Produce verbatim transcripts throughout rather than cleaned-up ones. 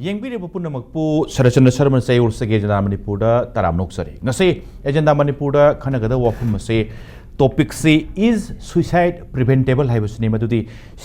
ꯌꯦꯡꯕꯤꯔꯤꯕ ꯄꯨꯝꯅꯃꯛꯄꯨ ꯁꯔꯠꯆꯟꯗ꯭ꯔ ꯁꯔꯃꯅ ꯆꯌꯣꯜꯁꯒꯤ ꯑꯦꯖꯦꯟꯗꯥ ꯃꯅꯤꯄꯨꯔꯗ ꯇꯔꯥꯝꯅ ꯑꯣꯛꯆꯔꯤ꯫ ꯉꯁꯤ ꯑꯦꯖꯦꯟꯗꯥ ꯃꯅꯤꯄꯨꯔꯗ ꯈꯟꯅꯒꯗꯕ ꯋꯥꯐꯝ ꯑꯁꯤ, ꯇꯣꯄꯤꯛꯁꯤ Is Suicide Preventable ꯍꯥꯏꯕꯁꯤꯅꯤ꯫ ꯃꯗꯨꯗꯤ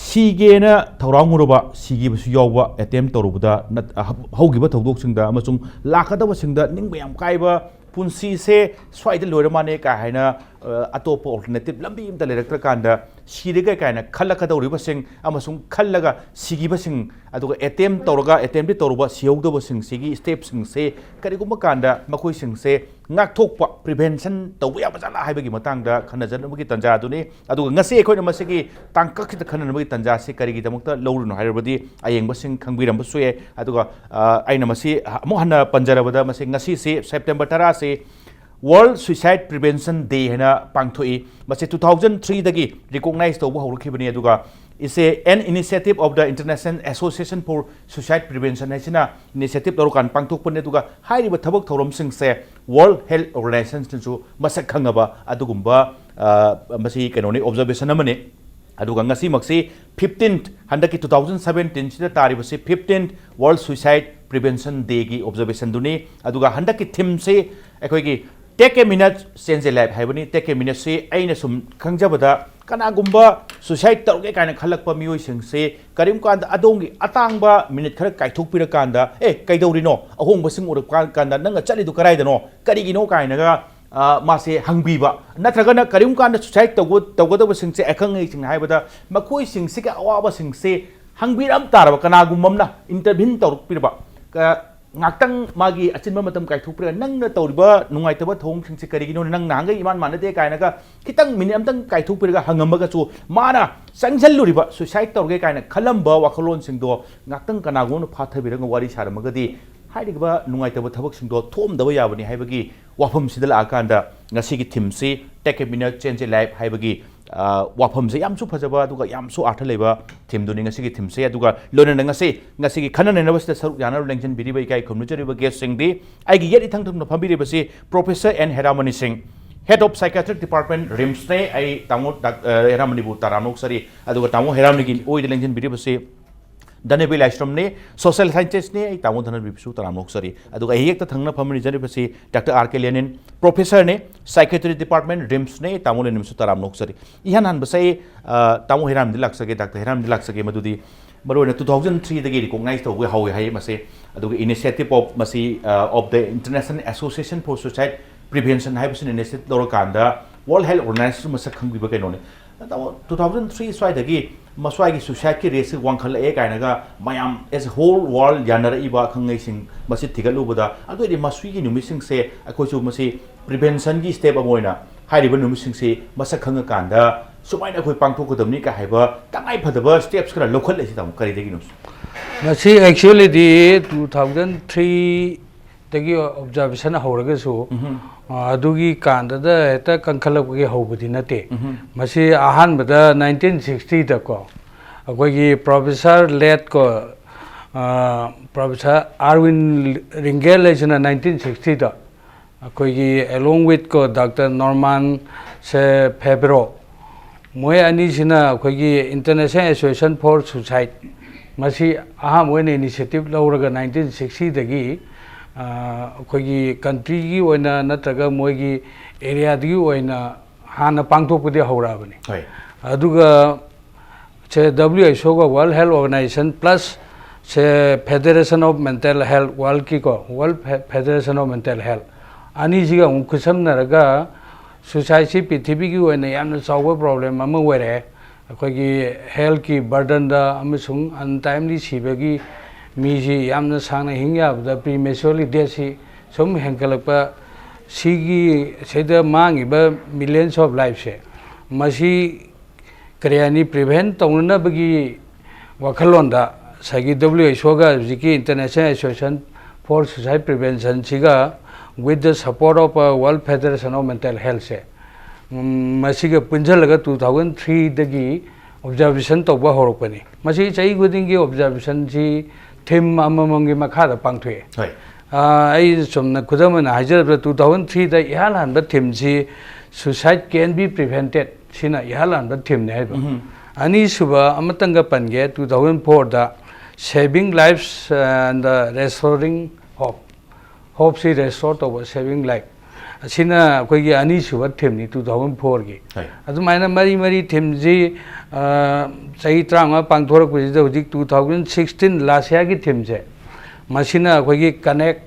ꯁꯤꯒꯦꯅ ꯊꯧꯔꯥꯡꯉꯨꯔꯕ, ꯁꯤꯈꯤꯕꯁꯨ ꯌꯥꯎꯕ, ꯑꯦꯇꯦꯝ ꯇꯧꯔꯨꯕꯗ ꯅꯠ-, ꯍꯧꯈꯤꯕ ꯊꯧꯗꯣꯛꯁꯤꯡꯗ ꯑꯃꯁꯨꯡ ꯂꯥꯛꯀꯗꯕꯁꯤꯡꯗ ꯅꯤꯡꯕ ꯌꯥꯝ ꯀꯥꯏꯕ, ꯄꯨꯟꯁꯤꯁꯦ ꯁ꯭ꯋꯥꯏꯗ ꯂꯣꯏꯔ ꯃꯥꯅꯦ ꯀꯥ ꯍꯥꯏꯅ, ꯑ, ꯑꯇꯣꯞꯄ ꯑꯣꯜꯇꯔꯅꯦꯇꯤꯞ ꯂꯝꯕꯤ ꯑꯝꯇ ꯂꯩꯔꯛꯇ꯭ꯔꯀꯥꯟꯗ ꯁꯤꯔꯒꯦ ꯀꯥꯏꯅ ꯈꯜꯂꯛꯀꯗꯧꯔꯤꯕꯁꯤꯡ ꯑꯃꯁꯨꯡ ꯈꯜꯂꯒ ꯁꯤꯈꯤꯕꯁꯤꯡ, ꯑꯗꯨꯒ ꯑꯦꯇꯦꯝ ꯇꯧꯔꯒ, ꯑꯦꯇꯦꯝꯗꯤ ꯇꯧꯔꯨꯕ ꯁꯤꯍꯧꯗꯕꯁꯤꯡꯁꯤꯒꯤ ꯁ꯭ꯇꯦꯞꯁꯤꯡꯁꯦ ꯀꯔꯤꯒꯨꯝꯕ ꯀꯥꯟꯗ ꯃꯈꯣꯏꯁꯤꯡꯁꯦ ꯉꯥꯛꯊꯣꯛꯄ, ꯄ꯭ꯔꯤꯚꯦꯟꯁꯟ ꯇꯧꯕ ꯌꯥꯕ ꯖꯥꯠꯂꯥ ꯍꯥꯏꯕꯒꯤ ꯃꯇꯥꯡꯗ ꯈꯟꯅꯖꯅꯕꯒꯤ ꯇꯥꯟꯖꯥ ꯑꯗꯨꯅꯤ꯫ ꯑꯗꯨꯒ ꯉꯁꯤ ꯑꯩꯈꯣꯏꯅ ꯃꯁꯤꯒꯤ ꯇꯥꯡꯀꯛꯁꯤꯗ ꯈꯟꯅꯅꯕꯒꯤ ꯇꯥꯟꯖꯥꯁꯤ ꯀꯔꯤꯒꯤꯗꯃꯛꯇ ꯂꯧꯔꯤꯅꯣ ꯍꯥꯏꯔꯕꯗꯤ, ꯑꯌꯦꯡꯕꯁꯤꯡ ꯈꯪꯕꯤꯔꯝꯕꯁꯨ ꯌꯥꯏ꯫ ꯑꯗꯨꯒ, ꯑ, ꯑꯩꯅ ꯃꯁꯤ ꯑꯃꯨꯛ ꯍꯟꯅ ꯄꯟꯖꯔꯕꯗ, ꯃꯁꯤ ꯉꯁꯤꯁꯤ, September ꯇꯔꯥꯁꯤ, World Suicide Prevention Day ꯍꯥꯏꯅ ꯄꯥꯡꯊꯣꯛꯏ꯫ ꯃꯁꯤ two thousand three ꯗꯒꯤ ꯔꯤꯀꯣꯛꯅꯥꯏꯖ ꯇꯧꯕ ꯍꯧꯔꯛꯈꯤꯕꯅꯤ꯫ ꯑꯗꯨꯒ it's a, an initiative of the International Association for Suicide Prevention ꯍꯥꯏꯁꯤꯅ ꯏꯅꯤꯁꯤꯌꯦꯇꯤꯞ ꯂꯧꯔꯀꯥꯟꯗ ꯄꯥꯡꯊꯣꯛꯄꯅꯤ꯫ ꯑꯗꯨꯒ ꯍꯥꯏꯔꯤꯕ ꯊꯕꯛ ꯊꯧꯔꯝꯁꯤꯡꯁꯦ World Health Organization ꯅꯁꯨ ꯃꯁꯛ ꯈꯪꯉꯕ ꯑꯗꯨꯒꯨꯝꯕ, ꯑ, ꯃꯁꯤ ꯀꯩꯅꯣꯅꯤ, ꯑꯣꯕꯖꯔꯕꯦꯁꯟ ꯑꯃꯅꯤ꯫ ꯑꯗꯨꯒ ꯉꯁꯤꯃꯛꯁꯤ fifteen, ꯍꯟꯗꯛꯀꯤ two thousand seventeen ꯁꯤꯗ ꯇꯥꯔꯤꯕꯁꯤ fifteen World Suicide Prevention Day ꯒꯤ ꯑꯣꯕꯖꯔꯕꯦꯁꯟꯗꯨꯅꯤ꯫ ꯑꯗꯨꯒ ꯍꯟꯗꯛꯀꯤ ꯊꯤꯝꯁꯤ ꯑꯩꯈꯣꯏꯒꯤ Take a Minute, Change a Life ꯍꯥꯏꯕꯅꯤ꯫ Take a Minute ꯁꯤ ꯑꯩꯅ ꯁꯨꯝ ꯈꯪꯖꯕꯗ, ꯀꯅꯥꯒꯨꯝꯕ ꯁꯨꯏꯁꯥꯏꯗ ꯇꯧꯔꯒꯦ ꯀꯥꯏꯅ ꯈꯜꯂꯛꯄ ꯃꯤꯑꯣꯏꯁꯤꯡꯁꯤ ꯀꯔꯤꯒꯨꯝꯕ ꯀꯥꯟꯗ ꯑꯗꯣꯝꯒꯤ ꯑꯇꯥꯡꯕ ꯃꯤꯅꯤꯠ ꯈꯔ ꯀꯥꯏꯊꯣꯛꯄꯤꯔꯀꯥꯟꯗ, "ꯑꯦ, ꯀꯩꯗꯧꯔꯤꯅꯣ? ꯑꯍꯣꯡꯕꯁꯤꯡ ꯎꯔꯛꯄ ꯀꯥꯟꯗ ꯅꯪꯅ ꯆꯠꯂꯤꯗꯨ ꯀꯗꯥꯏꯗꯅꯣ? ꯀꯔꯤꯒꯤꯅꯣ?" ꯀꯥꯏꯅꯒ, ꯑ, ꯃꯥꯁꯦ ꯍꯪꯕꯤꯕ, ꯅꯠꯇ꯭ꯔꯒꯅ ꯀꯔꯤꯒꯨꯝꯕ ꯀꯥꯟꯗ ꯁꯨꯏꯁꯥꯏꯗ ꯇꯧꯕ, ꯇꯧꯒꯗꯕꯁꯤꯡꯁꯦ, ꯑꯈꯪ ꯑꯍꯩꯁꯤꯡꯅ ꯍꯥꯏꯕꯗ, ꯃꯈꯣꯏꯁꯤꯡꯁꯤꯒꯤ ꯑꯋꯥꯕꯁꯤꯡꯁꯦ ꯍꯪꯕꯤꯔꯝ ꯇꯥꯔꯕ, ꯀꯅꯥꯒꯨꯝꯕ ꯑꯃꯅ ꯏꯟꯇꯔꯚꯤꯟ ꯇꯧꯔꯛꯄꯤꯔꯕ, ꯀ-, ꯉꯥꯛꯇꯪ ꯃꯥꯒꯤ ꯑꯆꯤꯟꯕ ꯃꯇꯝ ꯀꯥꯏꯊꯣꯛꯄꯤꯔꯒ, "ꯅꯪꯅ ꯇꯧꯔꯤꯕ ꯅꯨꯡꯉꯥꯏꯇꯕ ꯊꯧꯑꯣꯡꯁꯤꯡꯁꯦ ꯀꯔꯤꯒꯤꯅꯣ? ꯅꯪ ꯅꯍꯥꯟꯒꯩ ꯏꯃꯥꯟ ꯃꯥꯟꯅꯗꯦ" ꯀꯥꯏꯅꯒ ꯈꯤꯇꯪ ꯃꯤꯅꯤꯠ ꯑꯝꯇꯪ ꯀꯥꯏꯊꯣꯛꯄꯤꯔꯒ ꯍꯪꯉꯝꯃꯒꯁꯨ, ꯃꯥꯅ ꯆꯪꯁꯤꯜꯂꯨꯔꯤꯕ, ꯁꯨꯏꯁꯥꯏꯗ ꯇꯧꯔꯒꯦ ꯀꯥꯏꯅ ꯈꯜꯂꯝꯕ ꯋꯥꯈꯜꯂꯣꯟꯁꯤꯡꯗꯣ ꯉꯥꯛꯇꯪ ꯀꯅꯥꯒꯨꯝꯕ ꯑꯃꯅ ꯐꯥꯊꯕꯤꯔꯒ ꯋꯥꯔꯤ ꯁꯥꯔꯝꯃꯒꯗꯤ, ꯍꯥꯏꯔꯤꯕ ꯅꯨꯡꯉꯥꯏꯇꯕ ꯊꯕꯛꯁꯤꯡꯗꯣ ꯊꯣꯛꯑꯝꯗꯕ ꯌꯥꯕꯅꯤ ꯍꯥꯏꯕꯒꯤ ꯋꯥꯐꯝꯁꯤꯗ ꯂꯥꯛꯑꯀꯥꯟꯗ, ꯉꯁꯤꯒꯤ ꯊꯤꯝꯁꯤ Take a Minute, Change a Life ꯍꯥꯏꯕꯒꯤ, ꯑ, ꯋꯥꯐꯝꯁꯦ ꯌꯥꯝꯁꯨ ꯐꯖꯕ, ꯑꯗꯨꯒ ꯌꯥꯝꯁꯨ ꯑꯥꯔꯊ ꯂꯩꯕ ꯊꯤꯝꯗꯨꯅꯤ ꯉꯁꯤꯒꯤ ꯊꯤꯝꯁꯦ꯫ ꯑꯗꯨꯒ ꯂꯣꯏꯅꯅ ꯉꯁꯤ, ꯉꯁꯤꯒꯤ ꯈꯟꯅ ꯅꯩꯅꯕꯁꯤꯗ ꯁꯔꯨꯛ ꯌꯥꯅꯕ ꯂꯦꯡꯁꯤꯟꯕꯤꯔꯤꯕ ꯏꯀꯥꯏ ꯈꯨꯝꯅꯖꯔꯤꯕ ꯒꯦꯁꯁꯤꯡꯗꯤ, ꯑꯩꯒꯤ ꯌꯦꯠ ꯏꯊꯪ ꯊꯪꯅ ꯐꯝꯕꯤꯔꯤꯕꯁꯤ Professor N ꯍꯦꯔꯥꯃꯅꯤ ꯁꯤꯡ, Head of Psychiatric Department, ꯔꯤꯝꯁꯅꯦ꯫ ꯑꯩ ꯇꯥꯃꯣ ꯗꯥꯛ-, ꯑ, ꯍꯦꯔꯥꯃꯅꯤꯕꯨ ꯇꯔꯥꯝꯅ ꯑꯣꯛꯆꯔꯤ꯫ ꯑꯗꯨꯒ ꯇꯥꯃꯣ ꯍꯦꯔꯥꯃꯅꯤꯒꯤ ꯑꯣꯏꯗ ꯂꯦꯡꯁꯤꯟꯕꯤꯔꯤꯕꯁꯤ ꯙꯅꯕꯤ ꯂꯥꯏꯁ꯭ꯔꯝꯅꯤ, ꯁꯣꯁꯤꯌꯦꯜ ꯁꯥꯏꯟꯇꯤꯁ꯭ꯠꯅꯤ, ꯑꯩ ꯇꯥꯃꯣ ꯙꯅꯕꯤꯕꯨꯁꯨ ꯇꯔꯥꯝꯅ ꯑꯣꯛꯆꯔꯤ꯫ ꯑꯗꯨꯒ ꯑꯩ ꯍꯦꯛꯇ ꯊꯪꯅ ꯐꯝꯃꯤꯟꯅꯖꯔꯤꯕꯁꯤ ꯗꯥꯛꯇꯔ ꯑꯥꯔ ꯀꯦ ꯂꯦꯅꯤꯟ, ꯄ꯭ꯔꯣꯐꯦꯁꯔꯅꯤ, ꯁꯥꯏꯀꯦꯇ꯭ꯔꯤ ꯗꯤꯄꯥꯔꯠꯃꯦꯟ, ꯔꯤꯝꯁꯅꯤ, ꯇꯥꯃꯣ ꯂꯦꯅꯤꯟꯕꯨꯁꯨ ꯇꯔꯥꯝꯅ ꯑꯣꯛꯆꯔꯤ꯫ ꯏꯍꯥꯟ ꯍꯥꯟꯕꯁꯦ ꯑꯩ, ꯑ, ꯇꯥꯃꯣ ꯍꯤꯔꯥꯝꯗꯤ ꯂꯥꯛꯆꯒꯦ, ꯗꯥꯛꯇꯔ ꯍꯤꯔꯥꯝꯗꯤ ꯂꯥꯛꯆꯒꯦ, ꯃꯗꯨꯗꯤ ꯃꯔꯨꯑꯣꯏꯅ two thousand three ꯗꯒꯤ ꯔꯤꯀꯣꯛꯅꯥꯏꯖ ꯇꯧꯕ ꯍꯧꯋꯦ ꯍꯥꯏ ꯃꯁꯦ꯫ ꯑꯗꯨꯒ initiative of ꯃꯁꯤ, ꯑ, of the International Association for Suicide Prevention ꯍꯥꯏꯕꯁꯤꯅ initiative ꯂꯧꯔꯀꯥꯟꯗ World Health Organization ꯃꯁꯛ ꯈꯪꯕꯤꯕ ꯀꯩꯅꯣꯅꯤ꯫ ꯇꯨ ꯊꯥꯎꯖꯟ ꯊ꯭ꯔꯤ ꯁ꯭ꯋꯥꯏꯗꯒꯤ ꯃꯁ꯭ꯋꯥꯏꯒꯤ suicide ꯀꯤ rate ꯁꯤ ꯋꯥꯡꯈꯠꯂꯛꯑꯦ ꯀꯥꯏꯅꯒ ꯃꯌꯥꯝ as a whole world ꯌꯥꯅꯔꯛꯏꯕ ꯑꯈꯪ ꯑꯍꯩꯁꯤꯡ ꯃꯁꯤ ꯊꯤꯒꯠꯂꯨꯕꯗ, ꯑꯗꯨ ꯑꯣꯏꯔꯗꯤ ꯃꯁꯤꯒꯤ ꯅꯨꯃꯤꯠꯁꯤꯡꯁꯦ ꯑꯩꯈꯣꯏꯁꯨ ꯃꯁꯤ prevention ꯒꯤ step ꯑꯃ ꯑꯣꯏꯅ ꯍꯥꯏꯔꯤꯕ ꯅꯨꯃꯤꯠꯁꯤꯡꯁꯤ ꯃꯁꯛ ꯈꯪꯉꯀꯥꯟꯗ ꯁꯨꯃꯥꯏꯅ ꯑꯩꯈꯣꯏ ꯄꯥꯡꯊꯣꯛꯀꯗꯕꯅꯤ ꯀꯥꯏ ꯍꯥꯏꯕ ꯇꯉꯥꯏ ꯐꯗꯕ steps ꯈꯔ ꯂꯧꯈꯠꯂꯛꯏꯁꯤ ꯇꯥꯃꯣ ꯀꯔꯤꯗꯒꯤꯅꯣ? ꯃꯁꯤ actually ꯗꯤ two thousand three ꯗꯒꯤ observation ꯍꯧꯔꯒꯁꯨ, ꯎꯝꯍꯨꯝ꯫ ꯑ, ꯑꯗꯨꯒꯤ ꯀꯥꯟꯗꯗ ꯍꯦꯛꯇ ꯀꯟꯈꯠꯂꯛꯄꯒꯤ ꯍꯧꯕꯗꯤ ꯅꯠꯇꯦ꯫ ꯎꯝꯍꯨꯝ꯫ ꯃꯁꯤ ꯑꯍꯥꯟꯕꯗ nineteen sixty ꯗꯀꯣ, ꯑꯩꯈꯣꯏꯒꯤ professor late ꯀꯣ, ꯑ, professor Erwin Ringel ꯍꯥꯏꯁꯤꯅ nineteen sixty ꯗ ꯑꯩꯈꯣꯏꯒꯤ along with ꯀꯣ ꯗꯥꯛꯇꯔ Norman Sefebro, ꯃꯣꯏ ꯑꯅꯤꯁꯤꯅ ꯑꯩꯈꯣꯏꯒꯤ International Association for Suicide ꯃꯁꯤ ꯑꯍꯥꯟꯕ ꯑꯣꯏꯅ initiative ꯂꯧꯔꯒ nineteen sixty ꯗꯒꯤ, ꯑ, ꯑꯩꯈꯣꯏꯒꯤ country ꯒꯤ ꯑꯣꯏꯅ ꯅꯠꯇ꯭ꯔꯒ ꯃꯣꯏꯒꯤ area ꯗꯨꯒꯤ ꯑꯣꯏꯅ ꯍꯥꯟꯅ ꯄꯥꯡꯊꯣꯛꯄꯗꯤ ꯍꯧꯔꯛꯑꯕꯅꯤ꯫ ꯍꯣꯏ꯫ ꯑꯗꯨꯒ ꯁꯦ W H O ꯒ World Health Organization plus say Federation of Mental Health, World ꯀꯤꯀꯣ, World Fe-, Federation of Mental Health ꯑꯅꯤꯁꯤꯒ ꯑꯃꯨꯛ ꯈꯨꯠꯁꯝꯅꯔꯒ suicide ꯁꯤ ꯄ꯭ꯔꯤꯊꯤꯕꯤꯒꯤ ꯑꯣꯏꯅ ꯌꯥꯝꯅ ꯆꯥꯎꯕ problem ꯑꯃ ꯑꯣꯏꯔꯛꯑꯦ꯫ ꯑꯩꯈꯣꯏꯒꯤ health ꯀꯤ burden ꯗ ꯑꯃꯁꯨꯡ untimely ꯁꯤꯕꯒꯤ ꯃꯤꯁꯤ ꯌꯥꯝꯅ ꯁꯥꯡꯅ ꯍꯤꯡ ꯌꯥꯕꯗ prematurely death ꯁꯤ ꯁꯨꯝ ꯍꯦꯟꯒꯠꯂꯛꯄ, ꯁꯤꯒꯤ ꯁꯤꯗ ꯃꯥꯡꯉꯤꯕ millions of life ꯁꯦ, ꯃꯁꯤ ꯀꯔꯤ ꯍꯥꯏꯅꯤ, prevent ꯇꯧꯅꯅꯕꯒꯤ ꯋꯥꯈꯜꯂꯣꯟꯗ ꯉꯁꯥꯏꯒꯤ W H O ꯒ ꯍꯧꯖꯤꯛꯀꯤ International Association for Suicide Prevention ꯁꯤꯒ with the support of, uh, World Federation of Mental Health ꯁꯦ, ꯎꯝ, ꯃꯁꯤꯒ ꯄꯨꯟꯁꯤꯜꯂꯒ two thousand three ꯗꯒꯤ observation ꯇꯧꯕ ꯍꯧꯔꯛꯄꯅꯤ꯫ ꯃꯁꯤ ꯆꯍꯤ ꯈꯨꯗꯤꯡꯒꯤ observation ꯁꯤ theme ꯑꯃꯃꯝꯒꯤ ꯃꯈꯥꯗ ꯄꯥꯡꯊꯣꯛꯑꯦ꯫ ꯍꯣꯏ꯫ ꯑ, ꯑꯩ ꯆꯨꯝꯅ ꯈꯨꯗꯝ ꯑꯣꯏꯅ ꯍꯥꯏꯖꯔꯕꯗ, two thousand three ꯗ ꯏꯍꯥꯟ ꯍꯥꯟꯕ theme ꯁꯤ Suicide Can Be Prevented ꯁꯤꯅ ꯏꯍꯥꯟ ꯍꯥꯟꯕ theme ꯅꯦ ꯍꯥꯏꯕ꯫ ꯎꯝꯍꯨꯝ꯫ ꯑꯅꯤꯁꯨꯕ ꯑꯃꯇꯪꯒ ꯄꯟꯒꯦ, two thousand four the Saving lives and restoring hope. Hopeꯁꯤ restore ꯇꯧꯕ, saving life꯫ ꯑꯁꯤꯅ ꯑꯩꯈꯣꯏꯒꯤ ꯑꯅꯤꯁꯨꯕ themeꯅꯤ two thousand fourꯒꯤ꯫ ꯍꯣꯏ꯫ ꯑꯗꯨꯃꯥꯏꯅ ꯃꯔꯤ ꯃꯔꯤ themeꯁꯤ, ꯑ, ꯆꯍꯤ ꯇꯔꯥꯃꯉꯥ ꯄꯥꯡꯊꯣꯔꯛꯄꯁꯤꯗ ꯍꯧꯖꯤꯛ two thousand sixteen last yearꯒꯤ themeꯁꯦ, ꯃꯁꯤꯅ ꯑꯩꯈꯣꯏꯒꯤ connect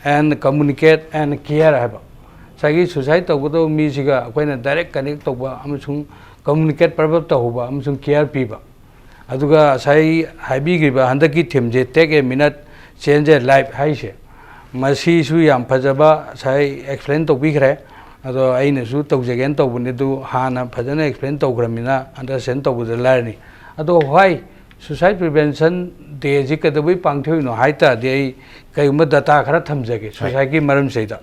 and communicate and care ꯍꯥꯏꯕ꯫ ꯉꯁꯥꯏꯒꯤ suicide ꯇꯧꯒꯗꯧꯕ ꯃꯤꯁꯤꯒ ꯑꯩꯈꯣꯏꯅ direct connect ꯇꯧꯕ ꯑꯃꯁꯨꯡ communicate ꯄꯔꯕ ꯇꯧꯍꯧꯕ ꯑꯃꯁꯨꯡ care ꯄꯤꯕ꯫ ꯑꯗꯨꯒ ꯉꯁꯥꯏ ꯍꯥꯏꯕꯤꯈ꯭ꯔꯤꯕ ꯍꯟꯗꯛꯀꯤ themeꯁꯦ Take a Minute, Change a Life ꯍꯥꯏꯁꯦ, ꯃꯁꯤꯁꯨ ꯌꯥꯝ ꯐꯖꯕ ꯉꯁꯥꯏ explain ꯇꯧꯕꯤꯈ꯭ꯔꯦ꯫ ꯑꯗꯣ ꯑꯩꯅꯁꯨ ꯇꯧꯖꯒꯦꯅ ꯇꯧꯕꯅꯤ, ꯑꯗꯨ ꯍꯥꯟꯅ ꯐꯖꯅ explain ꯇꯧꯈ꯭ꯔꯃꯤꯅ understand ꯇꯧꯕꯗ ꯂꯥꯏꯔꯅꯤ꯫ ꯑꯗꯣ why suicide prevention dayꯁꯤ ꯀꯩꯗꯧꯕꯩ ꯄꯥꯡꯊꯣꯛꯏꯅꯣ ꯍꯥꯏ ꯇꯥꯔꯗꯤ, ꯑꯩ ꯀꯩꯒꯨꯝꯕ data ꯈꯔ ꯊꯝꯖꯒꯦ suicideꯀꯤ ꯃꯔꯝꯁꯤꯗꯩꯗ꯫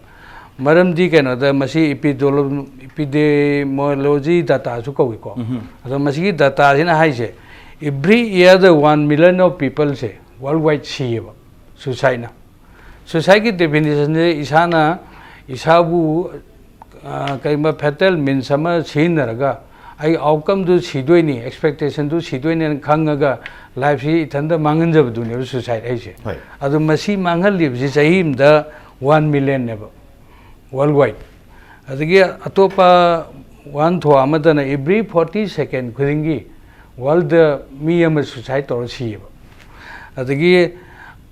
ꯃꯔꯝꯗꯤ ꯀꯩꯅꯣꯗ, ꯃꯁꯤ epidemiolo-, epidemiology dataꯁꯨ ꯀꯧꯏꯀꯣ꯫ ꯑꯗꯣ ꯃꯁꯤꯒꯤ dataꯁꯤꯅ ꯍꯥꯏꯁꯦ, every yearꯗ one million of peopleꯁꯦ worldwide ꯁꯤꯌꯦꯕ suicideꯅ꯫ Suicideꯀꯤ definitionꯁꯦ ꯏꯁꯥꯅ ꯏꯁꯥꯕꯨ, ꯑ, ꯀꯔꯤꯒꯨꯝꯕ fatal means ꯑꯃ ꯁꯤꯖꯤꯟꯅꯔꯒ ꯑꯩ outcomeꯗꯨ ꯁꯤꯗꯣꯏꯅꯤ, expectationꯗꯨ ꯁꯤꯗꯣꯏꯅꯦꯅ ꯈꯪꯉꯒ lifeꯁꯤ ꯏꯊꯟꯇ ꯃꯥꯡꯍꯟꯖꯕꯗꯨꯅꯦꯕ suicide ꯍꯥꯏꯁꯦ꯫ ꯍꯣꯏ꯫ ꯑꯗꯨ ꯃꯁꯤ ꯃꯥꯡꯍꯜꯂꯤꯕꯁꯤ ꯆꯍꯤ ꯑꯃꯗ one millionꯅꯦꯕ worldwide꯫ ꯑꯗꯒꯤ ꯑꯇꯣꯞꯄ ꯋꯥꯍꯟꯊꯣꯛ ꯑꯃꯗꯅ every forty second ꯈꯨꯗꯤꯡꯒꯤ worldꯗ ꯃꯤ ꯑꯃ suicide ꯇꯧꯔ ꯁꯤꯌꯦꯕ꯫ ꯑꯗꯒꯤ,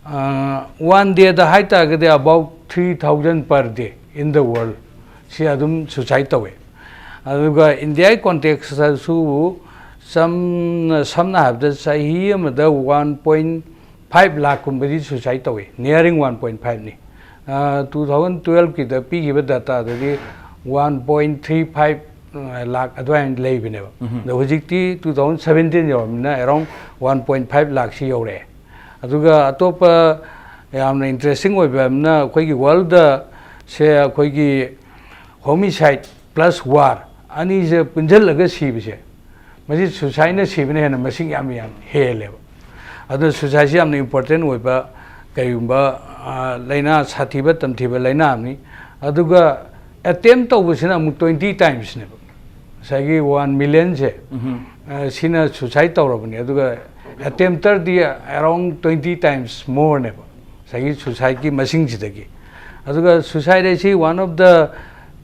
ꯑ, one dayꯗ ꯍꯥꯏ ꯇꯥꯔꯒꯗꯤ about three thousand per day in the world ꯁꯤ ꯑꯗꯨꯝ suicide ꯇꯧꯋꯦ꯫ ꯑꯗꯨꯒ Indiaꯒꯤ contextꯇꯁꯨ ꯁꯝꯅ, ꯁꯝꯅ ꯍꯥꯏꯔꯕꯗ ꯆꯍꯤ ꯑꯃꯗ one point five ꯂꯥꯈꯀꯨꯝꯕꯗꯤ suicide ꯇꯧꯋꯤ, nearing one point fiveꯅꯤ꯫ ꯑ, two thousand twelveꯀꯤꯗ ꯄꯤꯈꯤꯕ dataꯗꯗꯤ one point three five lakh ꯑꯗꯨꯃꯥꯏꯅ ꯂꯩꯕꯅꯦꯕ꯫ ꯑꯗꯣ ꯍꯧꯖꯤꯛꯇꯤ two thousand seventeen ꯌꯧꯔꯕꯅꯤꯅ around one point five ꯂꯥꯈꯁꯤ ꯌꯧꯔꯛꯑꯦ꯫ ꯑꯗꯨꯒ ꯑꯇꯣꯞꯄ ꯌꯥꯝꯅ interesting ꯑꯣꯏꯕ ꯑꯃꯅ, ꯑꯩꯈꯣꯏꯒꯤ worldꯗ ꯁꯦ ꯑꯩꯈꯣꯏꯒꯤ homicide plus war ꯑꯅꯤꯁꯦ ꯄꯨꯟꯁꯤꯜꯂꯒ ꯁꯤꯕꯁꯦ, ꯃꯁꯤ suicideꯅ ꯁꯤꯕꯅ ꯍꯦꯟꯅ ꯃꯁꯤꯡ ꯌꯥꯝ, ꯌꯥꯝ ꯍꯦꯜꯂꯦꯕ꯫ ꯑꯗꯨꯅ suicideꯁꯤ ꯌꯥꯝꯅ important ꯑꯣꯏꯕ, ꯀꯔꯤꯒꯨꯝꯕ, ꯑ, ꯂꯥꯏꯅꯥ ꯁꯥꯊꯤꯕ ꯇꯝꯊꯤꯕ ꯂꯥꯏꯅꯥ ꯑꯃꯅꯤ꯫ ꯑꯗꯨꯒ attempt ꯇꯧꯕꯁꯤꯅ ꯑꯃꯨꯛ twenty timesꯅꯦꯕ꯫ ꯉꯁꯥꯏꯒꯤ one millionꯁꯦ, ꯑ, ꯁꯤꯅ suicide ꯇꯧꯔꯕꯅꯤ꯫ ꯑꯗꯨꯒ ꯑꯦꯇꯦꯝꯞꯇꯔꯗꯤ ꯑꯦꯔꯥꯎꯟ ꯇ꯭ꯋꯦꯟꯇꯤ ꯇꯥꯏꯝꯁ ꯃꯣꯔꯅꯦꯕ ꯉꯁꯥꯏꯒꯤ ꯁꯨꯁꯥꯏꯠꯀꯤ ꯃꯁꯤꯡꯁꯤꯗꯒꯤ꯫ ꯑꯗꯨꯒ ꯁꯨꯁꯥꯏꯠ ꯑꯁꯤ one of the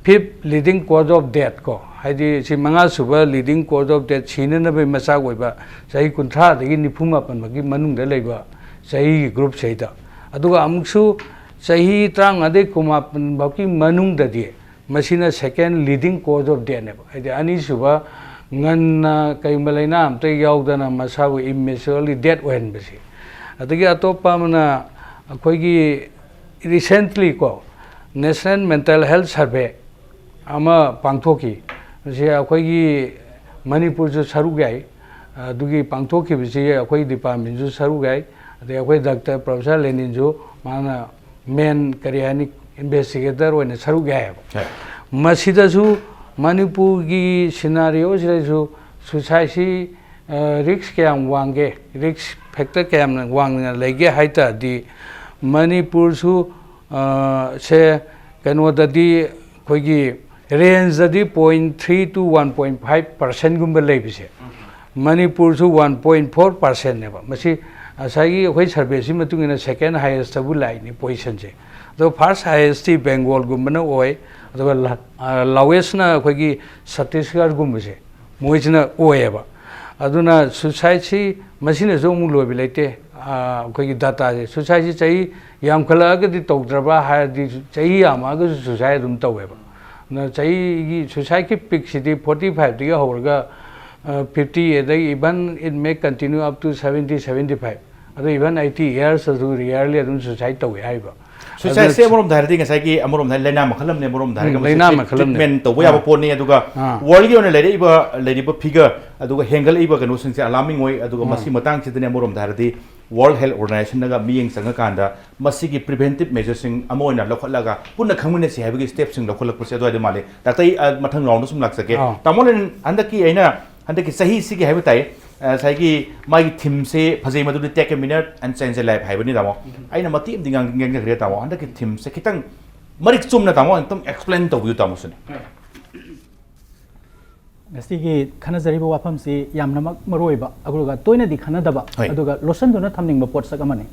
fifth leading cause of death ꯀꯣ, ꯍꯥꯏꯗꯤ ꯁꯤ ꯃꯉꯥ ꯁꯨꯕ ꯂꯤꯗꯤꯡ ꯀꯣꯖ ꯑꯣꯐ ꯗꯦꯠ, ꯁꯤꯅꯅꯕꯒꯤ ꯃꯆꯥꯛ ꯑꯣꯏꯕ ꯆꯍꯤ ꯀꯨꯟꯊ꯭ꯔꯥꯗꯒꯤ ꯅꯤꯐꯨ ꯃꯥꯄꯟ ꯐꯥꯎꯒꯤ ꯃꯅꯨꯡꯗ ꯂꯩꯕ ꯆꯍꯤꯒꯤ ꯒ꯭ꯔꯨꯞꯁꯤꯗ꯫ ꯑꯗꯨꯒ ꯑꯃꯨꯛꯁꯨ ꯆꯍꯤ ꯇꯔꯥꯃꯉꯥꯗꯒꯤ ꯀꯨꯟꯃꯥꯄꯟ ꯐꯥꯎꯒꯤ ꯃꯅꯨꯡꯗꯗꯤ ꯃꯁꯤꯅ ꯁꯦꯀꯦꯟ ꯂꯤꯗꯤꯡ ꯀꯣꯖ ꯑꯣꯐ ꯗꯦꯠꯅꯦꯕ꯫ ꯍꯥꯏꯗꯤ ꯑꯅꯤꯁꯨꯕ, ꯉꯟꯅ ꯀꯔꯤꯒꯨꯝꯕ ꯂꯥꯏꯅꯥ ꯑꯝꯇ ꯌꯥꯎꯗꯅ ꯃꯁꯥꯕꯨ ꯏꯝꯃꯦꯆꯨꯔꯂꯤ ꯗꯦꯠ ꯑꯣꯏꯍꯟꯕꯁꯤ꯫ ꯑꯗꯒꯤ ꯑꯇꯣꯞꯄ ꯑꯃꯅ ꯑꯩꯈꯣꯏꯒꯤ ꯔꯤꯁꯦꯟꯠꯂꯤ ꯀꯣ, ꯅꯦꯁꯅꯦꯜ ꯃꯦꯟꯇꯦꯜ ꯍꯦꯜꯊ ꯁꯔꯚꯦ ꯑꯃ ꯄꯥꯡꯊꯣꯛꯈꯤ꯫ ꯃꯁꯤ ꯑꯩꯈꯣꯏꯒꯤ ꯃꯅꯤꯄꯨꯔꯁꯨ ꯁꯔꯨꯛ ꯌꯥꯏ꯫ ꯑꯗꯨꯒꯤ ꯄꯥꯡꯊꯣꯛꯈꯤꯕꯁꯤ ꯑꯩꯈꯣꯏ ꯗꯤꯄꯥꯔꯠꯃꯦꯟꯁꯨ ꯁꯔꯨꯛ ꯌꯥꯏ꯫ ꯑꯗꯩ ꯑꯩꯈꯣꯏ ꯗꯥꯛꯇꯔ ꯄ꯭ꯔꯣꯐꯦꯁꯔ ꯂꯦꯅꯤꯟꯁꯨ ꯃꯥꯅ ꯃꯦꯟ, ꯀꯔꯤ ꯍꯥꯏꯅꯤ, ꯏꯟꯚꯦꯁꯇꯤꯒꯦꯇꯔ ꯑꯣꯏꯅ ꯁꯔꯨꯛ ꯌꯥꯏꯑꯕ꯫ ꯍꯣꯏ꯫ ꯃꯁꯤꯗꯁꯨ ꯃꯅꯤꯄꯨꯔꯒꯤ ꯁꯤꯅꯥꯔꯤꯑꯣꯁꯤꯗꯁꯨ ꯁꯨꯁꯥꯏꯠꯁꯤ, ꯑ, ꯔꯤꯛꯁ ꯀꯌꯥꯝ ꯋꯥꯡꯒꯦ, ꯔꯤꯛꯁ ꯐꯦꯛꯇꯔ ꯀꯌꯥꯝꯅ ꯋꯥꯡꯅ ꯂꯩꯒꯦ ꯍꯥꯏ ꯇꯥꯔꯗꯤ, ꯃꯅꯤꯄꯨꯔꯁꯨ, ꯑ, ꯁꯦ ꯀꯩꯅꯣꯗꯗꯤ ꯑꯩꯈꯣꯏꯒꯤ ꯔꯦꯟꯖꯇꯗꯤ point three two one point five ꯄꯥꯔꯁꯦꯟꯒꯨꯝꯕ ꯂꯩꯕꯁꯦ, ꯃꯅꯤꯄꯨꯔꯁꯨ ꯋꯥꯟ ꯄꯣꯏꯟ ꯐꯣꯔ ꯄꯥꯔꯁꯦꯟꯅꯦꯕ꯫ ꯃꯁꯤ ꯉꯁꯥꯏꯒꯤ ꯑꯩꯈꯣꯏ ꯁꯔꯚꯦꯁꯤ ꯃꯇꯨꯡ ꯏꯟꯅ ꯁꯦꯀꯦꯟ ꯍꯥꯏꯌꯦꯁꯇꯕꯨ ꯂꯥꯛꯏꯅꯤ ꯄꯣꯖꯤꯁꯟꯁꯦ꯫ ꯑꯗꯣ ꯐꯥꯔꯁ ꯍꯥꯏꯌꯦꯁꯇꯤ ꯕꯦꯡꯒꯣꯜꯒꯨꯝꯕꯅ ꯑꯣꯏ, ꯑꯗꯨꯒ ꯂ-, ꯑ, ꯂꯥꯋꯦꯁꯅ ꯑꯩꯈꯣꯏꯒꯤ ꯁꯠꯇꯤꯁꯒꯔꯒꯨꯝꯕꯁꯦ ꯃꯣꯏꯁꯤꯅ ꯑꯣꯏꯌꯦꯕ꯫ ꯑꯗꯨꯅ ꯁꯨꯁꯥꯏꯠꯁꯤ ꯃꯁꯤꯅꯁꯨ ꯑꯃꯨꯛ ꯂꯣꯏꯕ ꯂꯩꯇꯦ꯫ ꯑ, ꯑꯩꯈꯣꯏꯒꯤ ꯗꯥꯇꯥꯁꯦ, ꯁꯨꯁꯥꯏꯠꯁꯤ ꯆꯍꯤ ꯌꯥꯝꯈꯠꯂꯛꯑꯒꯗꯤ ꯇꯧꯗ꯭ꯔꯕ ꯍꯥꯏꯔꯗꯤ ꯆꯍꯤ ꯌꯥꯝꯃꯛꯑꯒꯁꯨ ꯁꯨꯁꯥꯏꯠ ꯑꯗꯨꯝ ꯇꯧꯋꯦꯕ꯫ ꯑꯗꯨꯅ ꯆꯍꯤꯒꯤ ꯁꯨꯁꯥꯏꯠꯀꯤ ꯄꯤꯛꯁꯤꯗꯤ ꯐꯣꯔꯇꯤ ꯐꯥꯏꯚꯇꯒꯤ ꯍꯧꯔꯒ, ꯑ, ꯐꯤꯐꯇꯤ, ꯑꯗꯩ even it may continue up to seventy, seventy five꯫ ꯑꯗꯣ even eighty years ꯑꯗꯨ ꯔꯤꯌꯔꯂꯤ ꯑꯗꯨꯝ ꯁꯨꯁꯥꯏꯠ ꯇꯧꯋꯦ ꯍꯥꯏꯕ꯫ ꯁꯨꯁꯥꯏꯠꯁꯦ ꯑꯗꯨꯅ ꯑꯃꯔꯣꯝꯗ ꯍꯥꯏꯔꯗꯤ ꯉꯁꯥꯏꯒꯤ, ꯑꯃꯔꯣꯝꯗ ꯍꯥꯏꯔꯗꯤ ꯂꯥꯏꯅꯥ ꯃꯈꯜ ꯑꯃꯅꯦ, ꯑꯃꯔꯣꯝꯗ ꯎꯝ, ꯍꯥꯏꯔꯒ ꯃꯁꯤ ꯂꯥꯏꯅꯥ ꯇ꯭ꯔꯤꯠ-, ꯃꯈꯜ ꯑꯃꯅꯦ꯫ ꯇ꯭ꯔꯤꯠꯃꯦꯟ ꯇꯧꯕ ꯌꯥꯕ ꯑꯥ꯫ ꯄꯣꯠꯅꯤ꯫ ꯑꯗꯨꯒ ꯑꯥ꯫ ꯋꯥꯔꯜꯒꯤ ꯑꯣꯏꯅ ꯂꯩꯔꯛꯏꯕ, ꯂꯩꯔꯤꯕ ꯐꯤꯒꯔ, ꯑꯗꯨꯒ ꯍꯦꯟꯒꯠꯂꯛꯏꯕ ꯀꯩꯅꯣꯁꯤꯡꯁꯦ ꯑꯂꯥꯔꯃꯤꯡ ꯑꯣꯏ꯫ ꯑꯗꯨꯒ ꯎꯝ꯫ ꯃꯁꯤ ꯃꯇꯥꯡꯁꯤꯗꯅꯦ ꯑꯃꯔꯣꯝꯗ ꯍꯥꯏꯔꯗꯤ ꯋꯥꯔꯜ ꯍꯦꯜꯊ ꯑꯣꯔꯒꯅꯥꯏꯖꯦꯁꯟꯅꯒ ꯃꯤꯠꯌꯦꯡ ꯆꯪꯉꯀꯥꯟꯗ ꯃꯁꯤꯒꯤ ꯄ꯭ꯔꯤꯚꯦꯟꯇꯤꯞ ꯃꯦꯖꯔꯁꯤꯡ ꯑꯃ ꯑꯣꯏꯅ ꯂꯧꯈꯠꯂꯒ ꯄꯨꯟꯅ ꯈꯪꯃꯤꯟꯅꯁꯤ ꯍꯥꯏꯕꯒꯤ ꯁ꯭ꯇꯦꯞꯁꯤꯡ ꯂꯧꯈꯠꯂꯛꯄꯁꯦ ꯑꯗꯨꯋꯥꯏꯗ ꯃꯥꯜꯂꯤ꯫ ꯗꯥꯛꯇꯔ, ꯑꯩ, ꯑ, ꯃꯊꯪ ꯔꯥꯎꯟꯗ ꯁꯨꯝ ꯂꯥꯛꯆꯒꯦ꯫ ꯑꯥ꯫ ꯇꯥꯃꯣ ꯂꯦꯅꯤꯟ, ꯍꯟꯗꯛꯀꯤ ꯑꯩꯅ, ꯍꯟꯗꯛꯀꯤ ꯆꯍꯤꯁꯤꯒꯤ ꯍꯥꯏꯕ ꯇꯥꯏ, ꯑ, ꯉꯁꯥꯏꯒꯤ ꯃꯥꯒꯤ ꯊꯤꯝꯁꯦ ꯐꯖꯩ, ꯃꯗꯨꯗꯤ "Take a minute and change a life" ꯍꯥꯏꯕꯅꯤ, ꯇꯥꯃꯣ꯫ ꯎꯝ꯫ ꯑꯩꯅ ꯃꯇꯦꯛ ꯑꯃꯗꯤ ꯉꯥꯡ-, ꯉꯥꯡꯖꯈ꯭ꯔꯦ, ꯇꯥꯃꯣ꯫ ꯍꯟꯗꯛꯀꯤ ꯊꯤꯝꯁꯦ ꯈꯤꯇꯪ ꯃꯔꯤꯛ ꯆꯨꯝꯅ, ꯇꯥꯃꯣ, ꯑꯃꯨꯛꯇꯪ ꯑꯦꯛꯁꯄ꯭ꯂꯦꯟ ꯇꯧꯕꯤꯌꯨ, ꯇꯥꯃꯣ, ꯁꯤꯅꯤ꯫ ꯍꯣꯏ꯫ ꯉꯁꯤꯒꯤ ꯈꯟꯅꯖꯔꯤꯕ ꯋꯥꯐꯝꯁꯤ ꯌꯥꯝꯅꯃꯛ ꯃꯔꯨꯑꯣꯏꯕ, ꯑꯗꯨꯒ ꯇꯣꯏꯅꯗꯤ ꯈꯟꯅꯗꯕ, ꯍꯣꯏ꯫ ꯑꯗꯨꯒ ꯂꯣꯠꯁꯤꯟꯗꯨꯅ ꯊꯝꯅꯤꯡꯕ ꯄꯣꯠꯁꯛ ꯑꯃꯅꯤ꯫